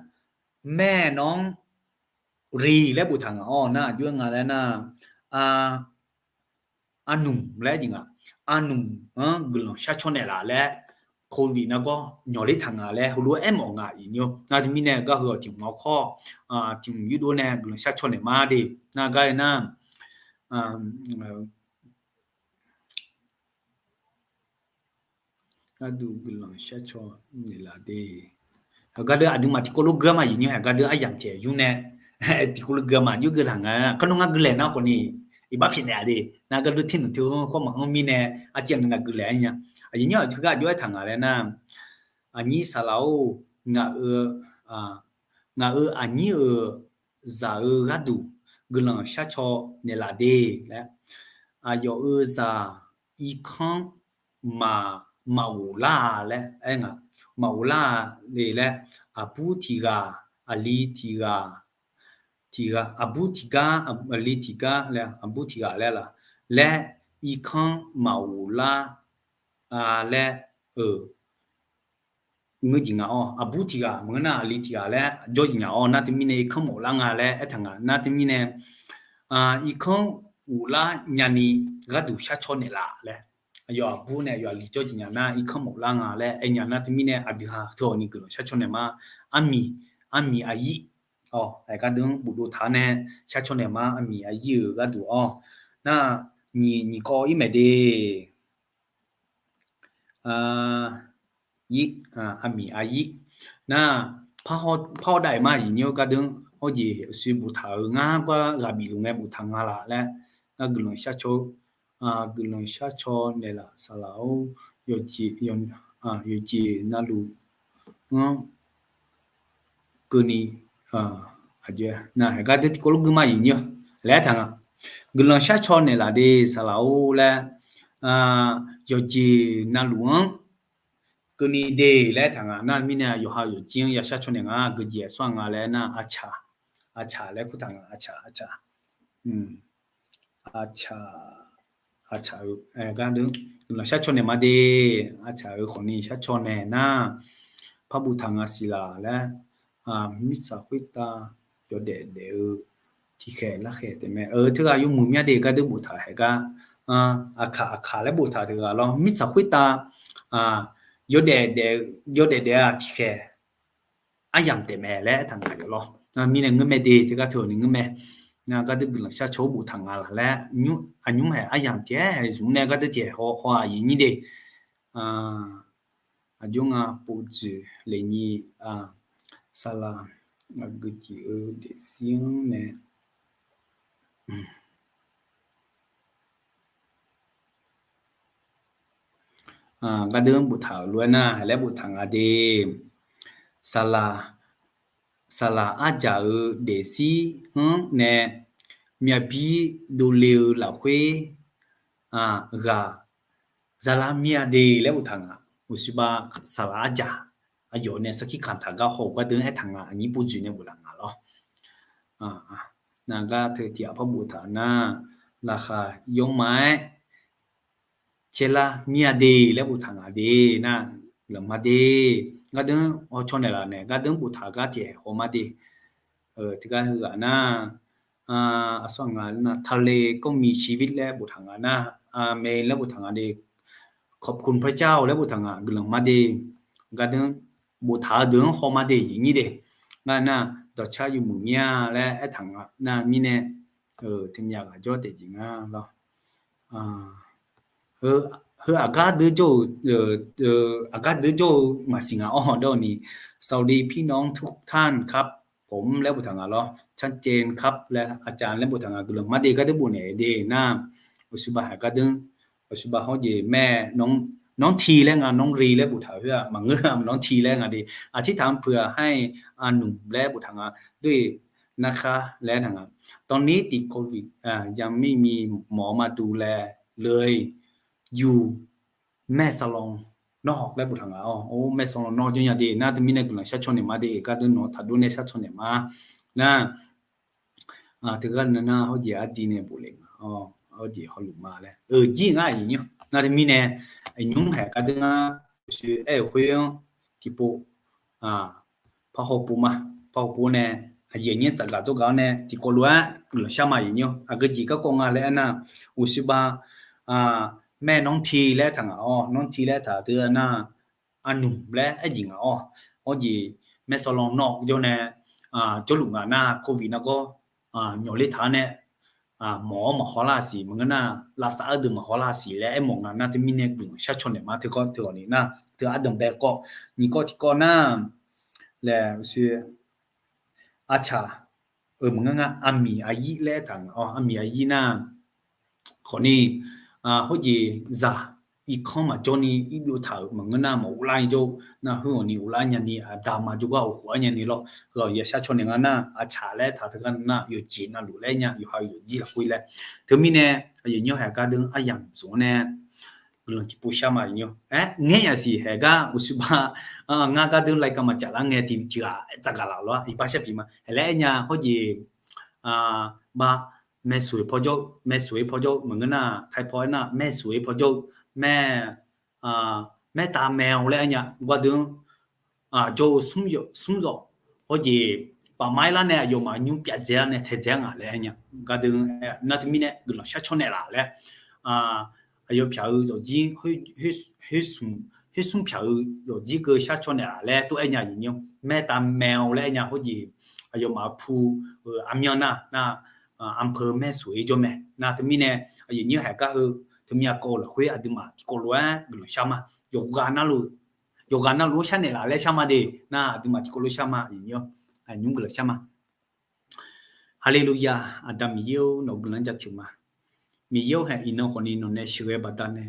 mae nawq-anr ri laer boftaq ngaq-awr nar, aqjox-aer nga laer nar, arnmq laer jeq nga, arnmq-anr guiqlanq sharcaw naeqlaf laer, covid nargawr nyawqler taq nga laer heulof-aer aermawf nga, aqyuif nymr. Nar teumirnae gar heu-awq tiq hmq-awr khawr, tiq hmq yurdov nae guiqlanq sharcaw naeq ma de. Nar gar-eu nar, gharduq guiqlanq sharcaw naeqlaf de. Hae gardeur aqduimaf tiqkawv lof geur-ar ma, aqyuif nymr, hae gardeur aryamq taef yur nae tiqkawv lof geur-ar ma, yur geur taq nga. Kar nawr ngar gui laeq nar khawfni iqbax pyaeqnaeq-a de. Nar gardeur ternmq teu-anr khawr maqanr mirnae arciv aqnav gui laeq-aer nya. Aqyuif nymr, aqteu gar aqjox-aer taq ngaq laer nar, aqnyir saqlaq-or, ngaq-euq aqnyir-euq zaq-eu gharduq guiqlanq sharcaw naeqlaf de laer, aqyawf-euq zaq irkanr maq, maqghof lar-a laer aer nga. Maqghof lar-a le laer, aqbur tiq ghaq, aqli tiq ghaq, tiq ghaq, aqbur tiq gar, aqli tiq gar laer, aqbur tiq ghaq laer laq, laer irkanr maqghof lar-a laer-euq ngeur jeq nga-awr, aqbur tiq ghaq maqngeur nar aqli tiq ghaq laer jawr jeq nya-awr, nar teumirnae irkanr maqghof lar nga laer aertaq nga. Nar teumirnae irkanr ghof lar nyani gharduq sharcaw naeqlaf laer, aqyawf aqbur nae aqyawf aqli jawr jeq nya nar irkanr maqghof lar nga laer aer nya. Nar teumirnae aqdui ha teu-awq ni guiqlanq sharcaw naeq ma. Armiq, armiq aqyir, hae gardeur bofdov taq-awr nae sharcaw naeq ma, armiq aqyir-euq gharduq-awr. Nar nyiq, nyiq kawv ir maeq de. Armiq aqyir. Nar, par hawr dav-iq ma, aqyuif nymr, gardeur hawr jeq uqshoe boftaq-euq ngar gar ghaq bif luf ngae boftaq nga laf laer, ngar guiqlanq sharcaw, guiqlanq sharcaw naeqlaf saqlaq-or, yawqjeq navluf-anr keuvni, aqjeq nar hae gardeur tiqkawv lof geur ma, aqyuif nymr, laer aertaq nga. Guiqlanq sharcaw naeqlaf de saqlaq-or laer, yawqjeq navluf-anr keuvni de laer aertaq nga. Nar mirnae yawqha yawqjir-anr ya sharcaw naeq nga, geujeq aqsur aq nga laer nar, aqcaq, aqcaq laer kurtaq nga, aqcaq, aqcaq, aqcaq, aqcaq-eu, gardeur guiqlanq sharcaw naeq ma de, aqcaq-euq khawfni sharcaw naeq nar, par boftaq nga siq laf laer, mirtsaq khoertav yawdaef daef-eu tiqkhaeq larkhaeq taef mae. Teughaq yawmuiq mya de gardeur boftaq hae gar, aqkaq, aqkaq laer boftaq teughaq lawr, mirtsaq khoertav yawdaef daef, yawdaef daef-aq tiqkhaeq aryamq taef mae laer aertaq nga yawf lawr. Mirnae ngeur mae de, teugar teu-awq ni ngeur mae. Nar gardeur guiqlanq sharcaw-awr boftaq nga laq laer, aqnymr haeq aryamq tiq aer haeq zmq nae gardeur tiq haeq haw haw-aq aqyuif nyir de. Aqjox nga povdzoeq le nyir, saqlaq aqgeu tiq-eu daefzir-anr nae gardeur-anr boftaq-euq lof-aer nar, haeq laer boftaq nga de. Saqlaq, saqlaq arjaq-euq daefzir-anr nae myavbir dovle-eu lafkhoer ghaq zaqlaq mir-a de laer boftaq nga. Uqshoe ba saqlaq arjaq aqyawf nae sarkir kamq taq gar haw-euq gardeur aertaq nga, aqnyir povdzoeq nae boftaq nga lawr. Nar gar teu tiq ghaq par boftaq nar, laqkhaq yawrma-aer caerlar mir-a de laer boftaq nga de. Nar guiqlanq mar de. Gardeur hawcaw naeqlaf nae gardeur boftaq gar tiq haeq haw mar de. Teugar heughaq nar, aqsur nga nar, ทะเลก็มีชีวิต laer boftaq nga nar, aqmeq laer boftaq nga de. ขอบคุณพระเจ้า laer boftaq nga, guiqlanq mar de. Gardeur boftaq-eu deuq-anr haw mar de aqyuif nyir de. Ngar nar, dawqcar yawmuiq mir-a laer aertaq nga nar mirnae, teumyav ghaq jawr taef jeq nga lawr. Heu aqgar deur jawr-eu, aqgar deur jawr-eu maqsiq nga-awr dawr ni, สวัสดีพี่น้องทุกท่านครับผม laer boftaq nga lawr, ชัดเจนครับ laer, aqcaf laer boftaq nga, guiqlanq mar de gardeur bof naeq de nar, uqshoe ba haeq gardeur, uqshoe ba hawr jeq mae, น้องที laer nga, น้องรี laer boftaq khoer-aq maqngeur-a, น้องที laer nga de. อธิษฐานเผื่อให้อาหนุ่ม laer boftaq nga, dov-e narkhar laer taq nga. ตอนนี้ติดโควิด ยังไม่มีหมอมาดูแลเลย อยู่แม่สลองนอก laer boftaq nga-awr, แม่สลองนอก jawr nya de nar, teumirnae guiqlanq sharcaw naeq ma de, gardeur nawq taqdov nae sharcaw naeq ma nar. Teugar nar hawr jeq ardi nae bof le nga, hawr jeq hawluf ma laer, jir ngar aqyuif nyir. Nar teumirnae, aqnymr haeq gardeur ngar, uqshoe aer-euq khoer-anr tiqpov parhaw pov ma, parhaw pov nae, aqyuif aqnyir tsafgaq tsawrgaq-awr nae tiqkawv lof-aer guiqlanq shar ma aqyuif nyir. Aqgeu jeq garkawv nga laer aernar, uqshoe ba แม่น้องที laer taq ngaq-awr, น้องที laer taq teu nar, อาหนุ่ม laer aer jeq ngaq-awr, hawr jeq แม่สลองนอก jawr nae, jawrluf ngaq nar โควิด nargawr nyawq ler taq-awr nae, mawq-awr maqhaw lar siq maqngeur nar, lavsav-eu deuq maqhaw lar siq laer aermawf nga nar, teumirnae guiqlanq sharcaw naeq ma. Teu kawv teu ghawq ni nar, teu aqdanq bae kawv, nyiq kawv tiqkawv nar, laer uqshoe aqcaq-euq maqngeur ngar, aqmiq aqyir laer aertaq nga-awr, aqmiq aqyir nar, khawfni, hawr jeq zaq irkanr maqjawr ni irbyov taq-euq maqngeur nar, maqghov lar-ni jawr-eu nar, khoer ghawq ni uvlar nyani, aqda ma jawrgar ghawqkhof-aer nyani lawr, heu-awq ya sharcaw naeq nga nar, aqcaq laer aertaq teugar nar, yawqjeq navluf laer nya, yawqha-eu yawqjir lafkhoer laer. Teumirnae, aqyuif nyir haeq gardeur aryamq dzmq-anr nae guiqlanq tiqpov shar ma aqyuif nyir. Aer ngaer yasiq haeq gar uqshoe ba, ngar gardeur รายการ maqcaf lar ngae tiqghaq tsafgaq laf lof-aer iqbax sharpyeuf ma. Haeq laer aer nya hawr jeq, ba, แม่สวย pawjawr, แม่สวย pawjawr maqngeur nar, ไทย paw aer nar แม่สวย pawjawr, mae, แม่ตาแมว laer aer nya gardeur-anr, jawr-eu smr zawq hawr jeq, baqmar-ir lar nae aqyawfmaf nymr pyaf dzaelar nae taedzae-ar ngaq laer aer nya. Gardeur-anr aer nar, teumirnae guiqlanq sharcaw naeqlaf laer, aqyawf pyaq-eu yawqjir, khoer smr pyaq-eu yawqjir keuv sharcaw naeqlaf laer tov-aer nya aqyuif nyir. แม่ตาแมว laer aer nya hawr jeq, aqyawfmaf pu-eu aqmyan nar, nar, อำเภอแม่สวย jawr mae nar, teumirnae aqyuif nyir haeq gar heu, teumir aqkawv-eu lafkhoer aqduimaf tiqkawv lof-aer guiqlanq shar ma. Yawqghaq navluf, yawqghaq navluf-anr sharnaeq laf laer shar ma de nar, aqduimaf tiqkawv lof shar ma aqyuif nyir, nymr guiqlanq shar ma. Haleluya, Aqda Miqyaer-or, nawq-eu guiqlanq jaceuq ma. Miqyaer-or, haeq iqnan khawfni nawq nae sheuqghae baqdanae,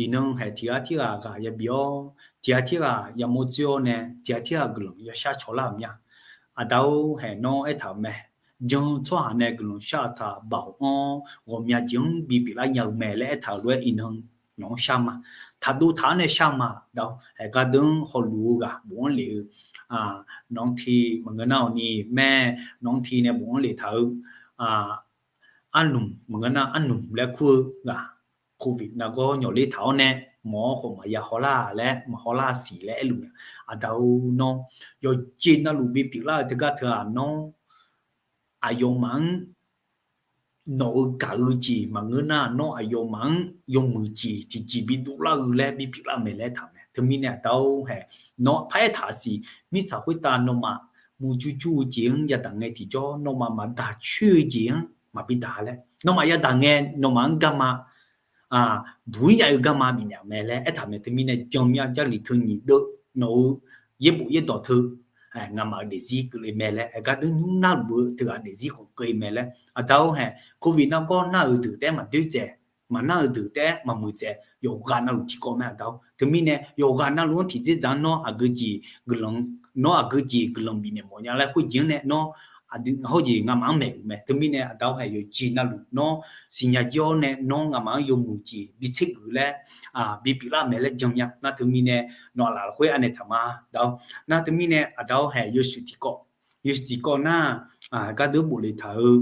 iqnan haeq tiq ghaq tirghaq ghaq yabif-awr, tiq ghaq tirghaq yamawr dzoer-awr nae, tiq ghaq tirghaq guiqlanq yashar cawlar-euq mir-a. Aqda-or, haeq nawr aertaq-euq mae. Jan tsawrhaq nae guiqlanq shar-eu taq baoq-anr ghawqmya jeq-anr bipyeuf lar nya-eu mae laer aertaq-euq lof-aer iqnan nawq-anr shar ma. Taqdov taq-anr nae shar ma. Aqda-or, haeq gardeur-anr hawluf-eu ghaq bof-anr lef-eu, nawq-anr ti maqngeur nar-awq ni mae, nawq-anr ti nae bof-anr lef taq-eu, arnmq maqngeur nar arnmq laer kur-eu ghaq, โควิด nargawr nyawq ler taq-awr nae, mawq-awr khawf maqya hawlar laer, maqhaw lar siq laer aerluf mae. Aqda-or, nawr yawqjeq navluf bipyeuf lar-eu teugar teu-aq, nawr aqyawfmaf-anr nawq-eu gaq-eu jeq maqngeur nar, nawr aqyawfmaf-anr yawmuiq jeq tiqjeq bidov lar-eu laer bipyeuf lar mae laer taq mae. Teumirnae Aqda-or, haeq nawr paraer taq siq. Mirtsaq khoertav nawmaf murjur jur-eu jeq-anr yadaq ngae tiqjawr, nawmaf maqdaq coer-eu jeq-anr maqbi daq laer, nawmaf yadaq ngae nawmaf-anr garma buq-ir nya-eu garma bifnaeq-euq mae laer aertaq mae. Teumirnae janmya Jarlif teu nyiq deuv nawq-eu yaerbof yaerdawq teu ngamaf-euq daefzir keuvle mae laer, aer gardeur nymr narluf-eu teughaq daefzir khawf keuvle mae laer, aqda-or haeq, covid nargawr nar-euq deuq taef-aer maqdoer dzaeq, maqnar-euq deuq taef-aer maqmuiq dzaeq, yawqghaq navluf tiqkawv mae aqda-or. Teumirnae yawqghaq navluf-anr tiqdzerdzaq-anr nawr aqgeujeq guiqlanq, nawr aqgeujeq guiqlanq bifnaeq mawf nya laer khoerjeq-anr nae nawr aqdui hawrjeq ngamaf-anr maeqluf mae. Teumirnae aqda-or haeq, yawqjeq navluf nawr siqnya jir-awr nae nawr ngamaf-anr yawmuiq jeq bi tsergeuf laer bipyeuf lar mae laer janmya. Nar teumirnae nawq-aq lafkhoer anaeq taq ma aqda-or. Nar teumirnae aqda-or haeq, yawshuif tiqkawv, yawshuif tiqkawv nar, gardeur bofle taq-eu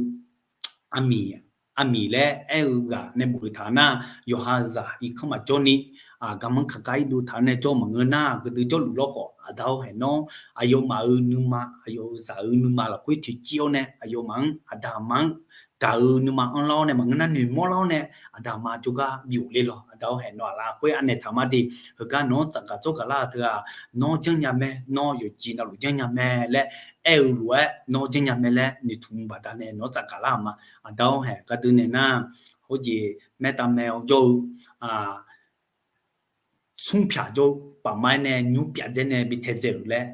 armiq, armiq laer aer-eu ghaq nae bofle taq nar, yawqha zaq irkanr maqjawr ni, garmanr kaqgar irdov taq-anr nae jawr maqngeur nar, gardeur jawrluf lawr khawf aqda-or haeq, nawr aqyawfmaf-euq nuima, aqyawf-euq zaq-euq nuima lafkhoer toeqciv-awr nae aqyawfmaf-anr aqda aqma-anr gaq-eu nuima anrlar-awr nae maqngeur nar noeqmawr lar-awr nae aqda aqma jawrgar bif-euq le lawq. Aqda-or haeq, nawq-aq lafkhoer anaeq taq ma de. Heugar nawq-anr tsafgaq tsawrgaq lar-eu teu-aq, nawr janrnya mae, nawr yawqjeq navluf janrnya mae laer aer-eu lof-aer nawr janrnya mae laer noeqtmq baqdanae nawq-anr tsafgaq lar-euq ma. Aqda-or haeq, gardeur nae nar, hawrjeq maertav mae-awr jawr-eu smr pyaq jawr-eu paf ma-aer nae nymr pyaf dzaer nae bi taedzae-euq laer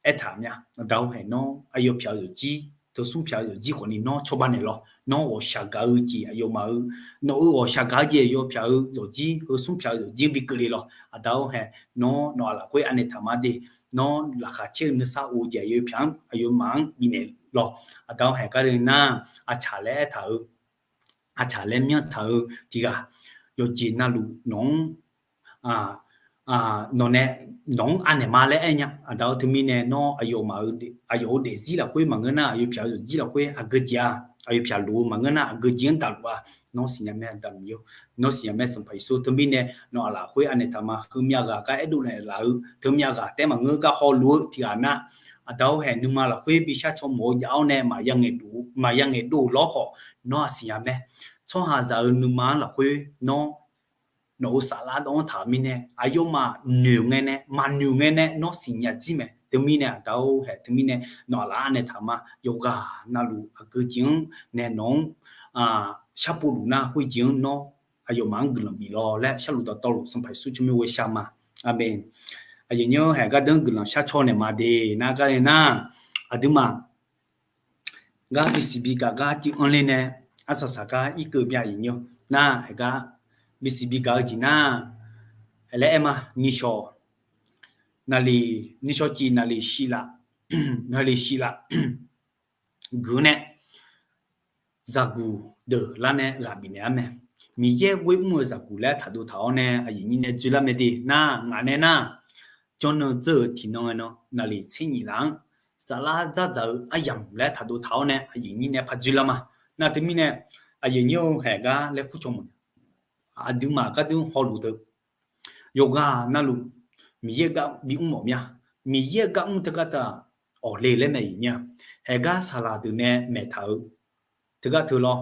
aertaq mya. Aqda-or haeq, nawr aqyawf pyaq-eu yawqjir teu smr pyaq-eu yawqjir khawfni nawr cawba naeq lawq. Nawr ghawqshaq gaq-eu jeq aqyawfmaf-euq, nawq-euq ghawqshaq gaq-eu jeq aqyawf pyaq-eu yawqjir heu smr pyaq-eu yawqjir bi keuvle lawq. Aqda-or haeq, nawr nawq-aq lafkhoer anaeq taq ma de. Nawr laqkhaq caer-eu nuisar of-eu jeq aqyawf pyaq-anr aqyawfmaf-anr bifnaeq lawq. Aqda-or haeq, gardeur nar, aqcaq laer aertaq-eu aqcaq laer myanr taq-eu tiq ghaq, yawqjeq navluf nawq-anr, nawq nae nawq-anr anaeq ma laer aer nya. Aqda-or teumirnae nawr aqyawfmaf-eu, aqyawf-euq daefzir lafkhoer maqngeur nar, aqyawf pyaq-eu yawqjir lafkhoer aqgeujeq-aq, aqyawf pyaq lof-eu maqngeur nar aqgeujeq-anr daqluf-a. Nawr siqnya mae, aqda Miqyaer-or. Nawr siqnya mae, Sanqpaq Yeqsur. Teumirnae nawq-aq lafkhoer anaeq taq ma, heumyav ghaq gar aerdov naeq laf-eu, teumyav ghaq taef-aer maqngeur gar hawluf-eu tiq ghaq nar, aqda-or haeq, nuima lafkhoer bi shar caw mawf-eu jav-awr nae maqya ngaeqdov lawr khawf, nawr-aq siqnya mae. Tsawrhaqzaq-eu nuima-anr lafkhoer nawr nawq-euq saflar dawv-anr taq-euq mirnae, aqyawfmaf noeq ngae nae maqnoeq ngae nae nawr siqnya jir mae. Teumirnae aqda-or haeq, teumirnae nawq-aq laf-anr naeq taq ma. Yawqghaq navluf aqgeujeq-anr nae nawq-anr sharpov luf nar, khoerjeq-anr nawr aqyawfmaf-anr guiqlanq bif lawq laer sharluf dawqtawvluf Sanqpaq Yeqsur tsawrmyanr ghoe shar ma. Aqmeq. Aqyuif nyir-awr haeq, gardeur guiqlanq shar caw naeq ma de. Nar gardeur nar, aqduimaf gar bisiq bigaq gar civ anr ler nae, arsaq saq gar irkeuv bya. Aqyuif nyir-awr nar, haeq gar bisiq bigaq-eu jeq nar, haeq laer aer ma, nishawq, naqliq, nishawq cif naqliq shif laf, naqliq shif laf guiq nae zaqguq deuq lar nae ghaq bifnaeq-ar mae. Miqyaer ghoer mr-eu zaqguq laer taqdov taq-awr nae aqyuif nyir nae dzoerlar mae de. Nar ngaq nae nar, jawrnan dzeur-euq tiqnan ngae nan naqliq tser nyif laf-anr saflar dzardzaq-eu aryamq laer taqdov taq-awr nae aqyuif nyir nae par dzoerlar ma. Nar teumirnae aqyuif nyir-eu haeq gar laer kur caw mawf nya. Aqduimaf gardeur hawluf deuq yawqghaq navluf Miqyaer gar bimr mawf mya. Miqyaer gar mr teugar taq awqle laer mae aqyuif nyir-a. Haeq gar saqlaq deuq nae maeqtaq-eu teugar teu lawr.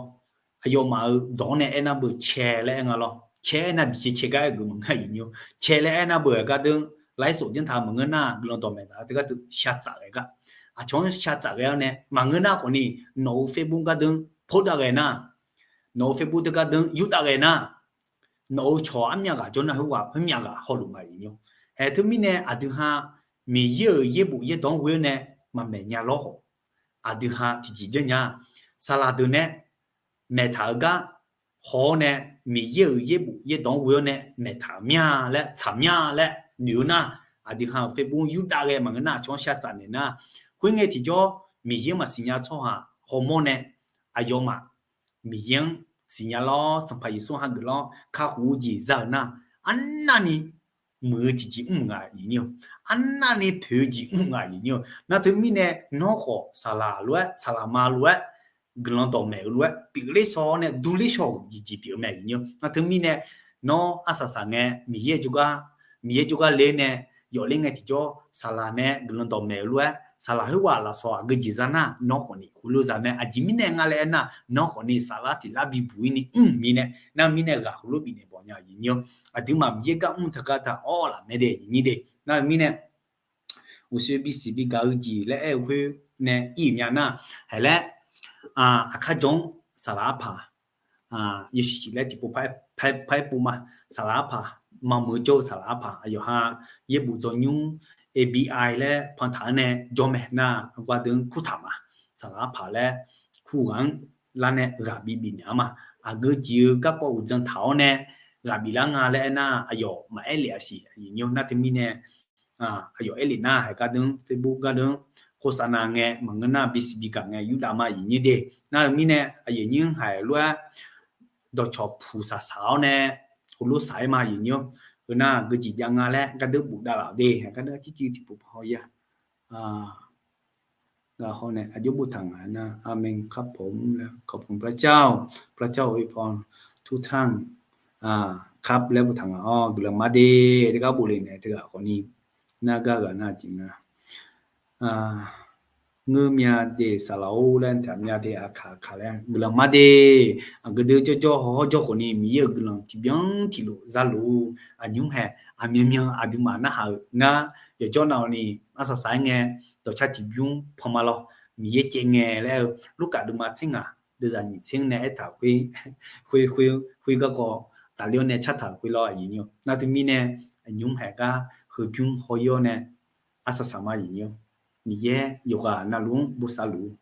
Aqyawfmaf-euq dawq-anr nae aernar beu cae laer aer nga lawr. Cae aernar bicae cae gar aer geuf maqngeur aqyuif nyir-awr. Cae laer aernar beu-aer gardeur lairsawf janr taq maqngeur nar, guiqlanq dawqmaeq taq teugar teu shartsaf ghae gar, aqcawq-anr shartsaf ghae-awr nae maqngeur nar khawfni nawq-euq Facebook gardeur pov dav ghae nar, nawq-euq Facebook teugar gardeur yurdav ghae nar, nawq-euq cawq armyav ghaq jawr nar, khoerghaq khoermyav ghaq hawluf ma aqyuif nyir-awr. Haeq teumirnae aqdui ha Miqyaer-euq yaerbof yaerdawq-anr ghoe-awr nae maqmaeq nya lawr khawf, aqdui ha tiqjeq janrnya-a. Saqlaq deuq nae maeqtaq-eu gar haw-awr nae, Miqyaer-euq yaerbof yaerdawq-anr ghoe-awr nae maeqtaq-euq mya laer tsaq mya laer noeq-eu nar, aqdui ha-euq Facebook yurdav ghae maqngeur nar, aqcawq-anr shartsaf naeq nar, khoerngae tiqjawr Miqyaer maqsiq nya tsawrhaq hawmawr nae aqyawfmaf Miqyaer-anr siqnya lawr, Sanqpaq Yeqsur hageuf lawr kakhof-eu jeq za-euq nar, arnavni muiq-eu tiqjeq mr nga aqyuif nyir-awr. Arnavni poeq-eu jeq mr nga aqyuif nyir-awr. Nar teumirnae nawr khawf saqlaq lof-aer, saqlaq ma lof-aer, guiqlanq dawqmaeq-eu lof-aer pyeufler shaw-awr nae durler shaw-euq jeqjeq pyeuf-eu mae aqyuif nyir-awr. Nar teumirnae nawr arsaq saq ngae Miqyaer jawrgar, Miqyaer jawrgar ler nae yawfler ngae tiqjawr saqlaq nae guiqlanq dawqmaeq-eu lof-aer, saqlaq khoerghaq lafsawq aqgeujeq za nar, nawr khawfni khoerlof za mae. Aqjeq mirnae nga laer aernar, nawr khawfni saflar tiq lar bibuq-ir ni mr mirnae, nar mirnae ghaq heulof bifnaeq bawq nya aqyuif nyir-awr. Aqduimaf Miqyaer gar mr taqgar taq awr laf mae de aqyuif nyir de. Nar mirnae uqshoe bisiq bigaq-eu jeq laer aer-eu khoer nae ir-euq mya nar, haiq laer, aqkar jawr-anr saqlaq arpaq yawshiq shiq laer tiqpov par-aer pov ma. Saqlaq arpaq, maqmuiq-eu jawr-eu saqlaq arpaq, aqyawf ha yaerbof dzawnymr A B I laer pantaq-anr nae jawr mae nar, aqgawr deuq-anr kurtaq ma. Saqlaq arpaq laer kur ghaq-anr lar nae ghaq bif bif nya-a ma. Aqgeu jeq-eu garkawv uqdzan taq-awr nae ghaq bif lar nga laer aernar, aqyawf maqaer lef-a siq. Aqyuif nyir-awr, nar teumirnae aqyawf aer lef nar, haiq gardeuq-anr Facebook gardeuq-anr โฆษณา ngae maqngeur nar, bisiq bigaq ngae yurdav ma. Aqyuif nyir de, nar-eu mirnae aqyuif nyir-anr haiq lof-aer dawqcawq puq saqsaq-awr nae heulof saq-aer ma. Aqyuif nyir-awr, heu nar aqgeu jeq jav nga laer gardeuq bofdav laf de. Haiq gardeuq arcirciv tiqpov par haw-ir-a. Ghaq haw nae aqjox boftaq ngaq nar, อาเมนครับผม ขอบคุณพระเจ้า พระเจ้าอวยพรทุกท่านครับ laer boftaq ngaq-awr, guiqlanq mar de. Teugar bof le nae teughaq khawfni nar gar ghaq nar jeq nga. Ngeur mya de saqlaq-or laer taq mya de, aqkaq aqkaq laer guiqlanq mar de. Aqgeu deuq jawrjawr hawr jawr khawfni Miqyaer-euq guiqlanq tiqbyan tiqlof zaluf-eu aqnymr haeq aqmyanmyan aqduimaf narhaq-euq ngar yawqjawr nav-awq ni, arsaq saq-aer ngae dawqcar tiqbymr panma lawr, Miqyaer caev ngae laer-eu Lurkaf deuvma tser ngaq deuvzaq nyiq tser-anr nae aertaq khoer, khoer, khoer, khoer garkawv tafler-awr nae cartaq khoer lawr. Aqyuif nyir-awr, nar teumirnae aqnymr haeq gar heubymr haw-ir-awr nae arsaq saq ma. Aqyuif nyir-awr, Miqyaer yawqghaq navluf-anr bosav luf-ur.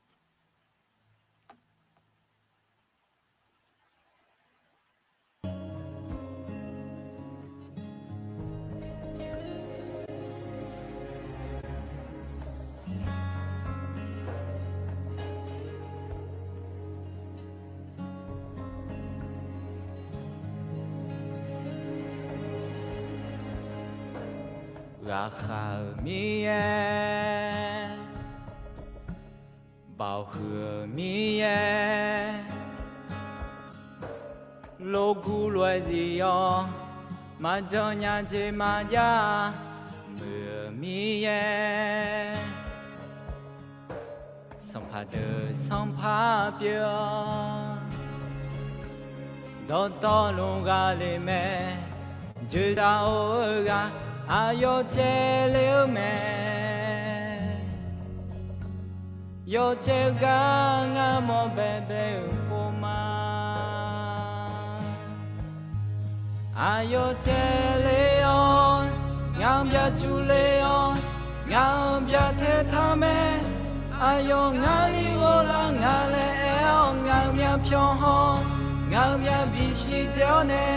Ghaqkhav-euq Miqyaer, baoq huiq-euq Miqyaer, logur lof-aer zif-awr, maqjan nya jeq maqjav muiq-euq Miqyaer, sanqpaq deuq sanqpaq pyeuf-awr, dawqtawvluf ghaq le mae, joeqdaq or-eu ghaq aqyawf caev le-eu mae. Yawcaev-eu gar ngar mawr baebae-euq pov ma. Aqyawf caev le-awr, ngaq-anr byacuq le-awr, ngaq-anr byatae taq mae. Aqyawf ngar li ghoflar nga laer aer-awr, ngaq-euq myavpyawq haw, ngaq-euq myavbif siqdzae-awr nae,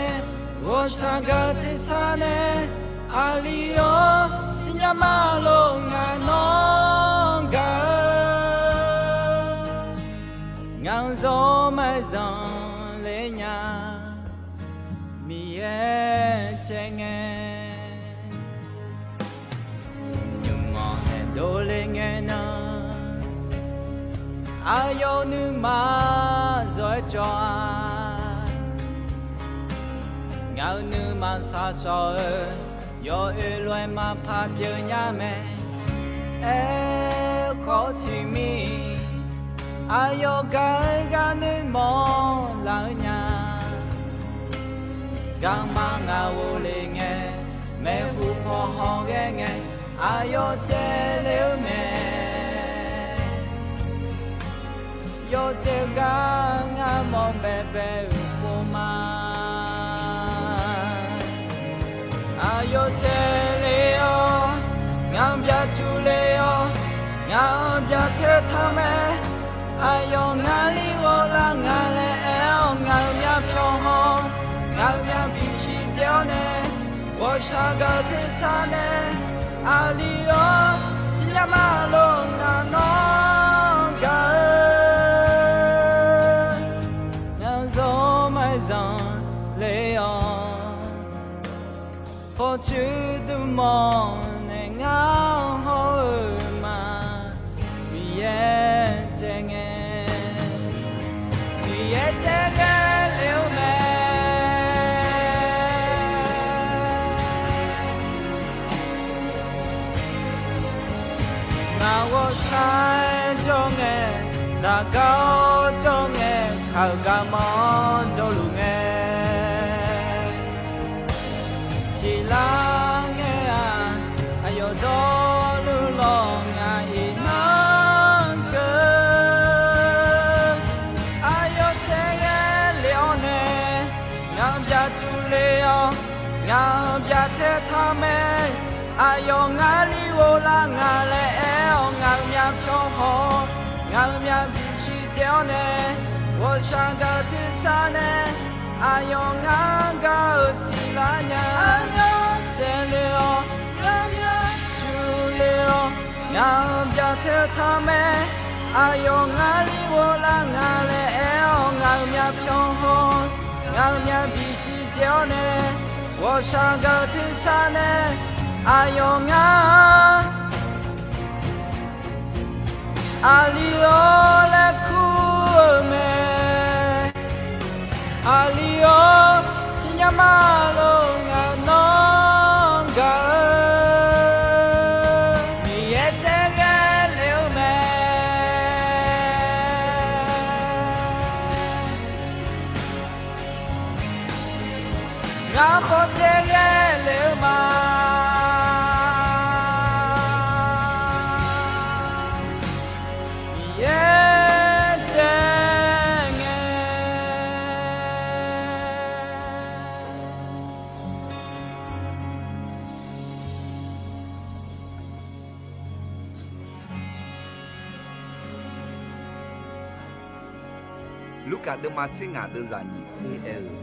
ghawqshaq gaq tersar nae, aqli-awr siqnya ma lof ngaq nawr gaq-eu, ngaq-anr zawr maqzanq le nya, Miqyaer caev ngae. Nymq-anr nae dovle ngae nan, aqyawf nuima zawr-aer cawv-a. Ngaq-euq nuima shaqshawq-eu, yawoer lof-aer maqpar pyeuf nya mae. Aerkhawf tiqmir, aqyawf gaq-eu gar nuirmanr laf-eu nya. Garma ngaq ghofle ngae, maeqhu paw hawghae ngae, aqyawf caev le-eu mae. Yawcaev-eu gar ngar mawr baebae-euq pov ma. Aqyawf caev le-awr, ngaq-anr byacuq le-awr, ngaq-anr byatae taq mae. Aqyawf ngar li ghoflar nga laer aer-awr, ngaq-euq myavpyawq haw, ngaq-euq myavbif siqdzae-awr nae, ghawqshaq gaq tersar nae, aqli-awr siqnya ma lof ngaq nawr gaq-eu, ngaq-anr zawr maqzanq le-awr, pawqtsuif dmq mawf nae ngar hawr-eu ma. Miqyaer caev ngae, Miqyaer caev ghae le-eu mae. Ngaq ghawqshaq jawr ngae, daqgar-awr jawr ngae, kaq-euq garmanr jawrluf ngae, siqlar ngae-aq, aqyawf dawrluf law. Aqyawf ngar li ghoflar nga laer aer-awr, ngaq-euq myavpyawq haw-awr, ngaq-euq myavpyawq bisiq dzae-awr nae, ghawqshaq gaq-eu tersar nae, aqyawf ngar gaq-euq siqlar nya. Aqyawf saevle-awr, ngaq-euq myavpyawq le-awr, ngaq-euq byaqteu taq mae. Aqyawf ngar li ghoflar nga laer aer-awr, ngaq-euq myavpyawq haw-awr, ngaq-euq myavpyawq bisiq dzae-awr nae, ghawqshaq gaq-eu tersar nae, aqyawf ngar aqli-awr laer kur-eu mae. Aqli-awr siqnya ma lor, ngaq nawr gaq-eu Miqyaer tsaer ghae le-eu mae. Ngar khawf tsaer ghae le-eu ma. Miqyaer tsaer ngae. Lurkaf deuvma tser ngaq deuvzaq nyiq tser aer-eu,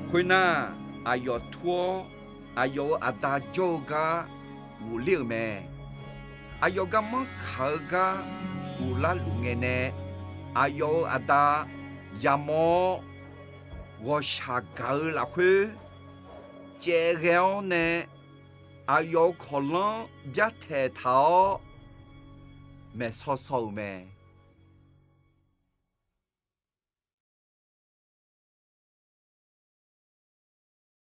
khoernar, aqyawf tur-awr, aqyawf-euq aqda jawr-eu gar ghofler-euq mae. Aqyawf garmanr kaq-eu gar ghoflar luf ngae nae, aqyawf-euq aqda yamawr-awr, ghawqshaq gaq-eu lafkhoer caev ghae-awr nae, aqyawf-euq kawqlanr byartaeq taq-awr maeqsaw saw-euq mae.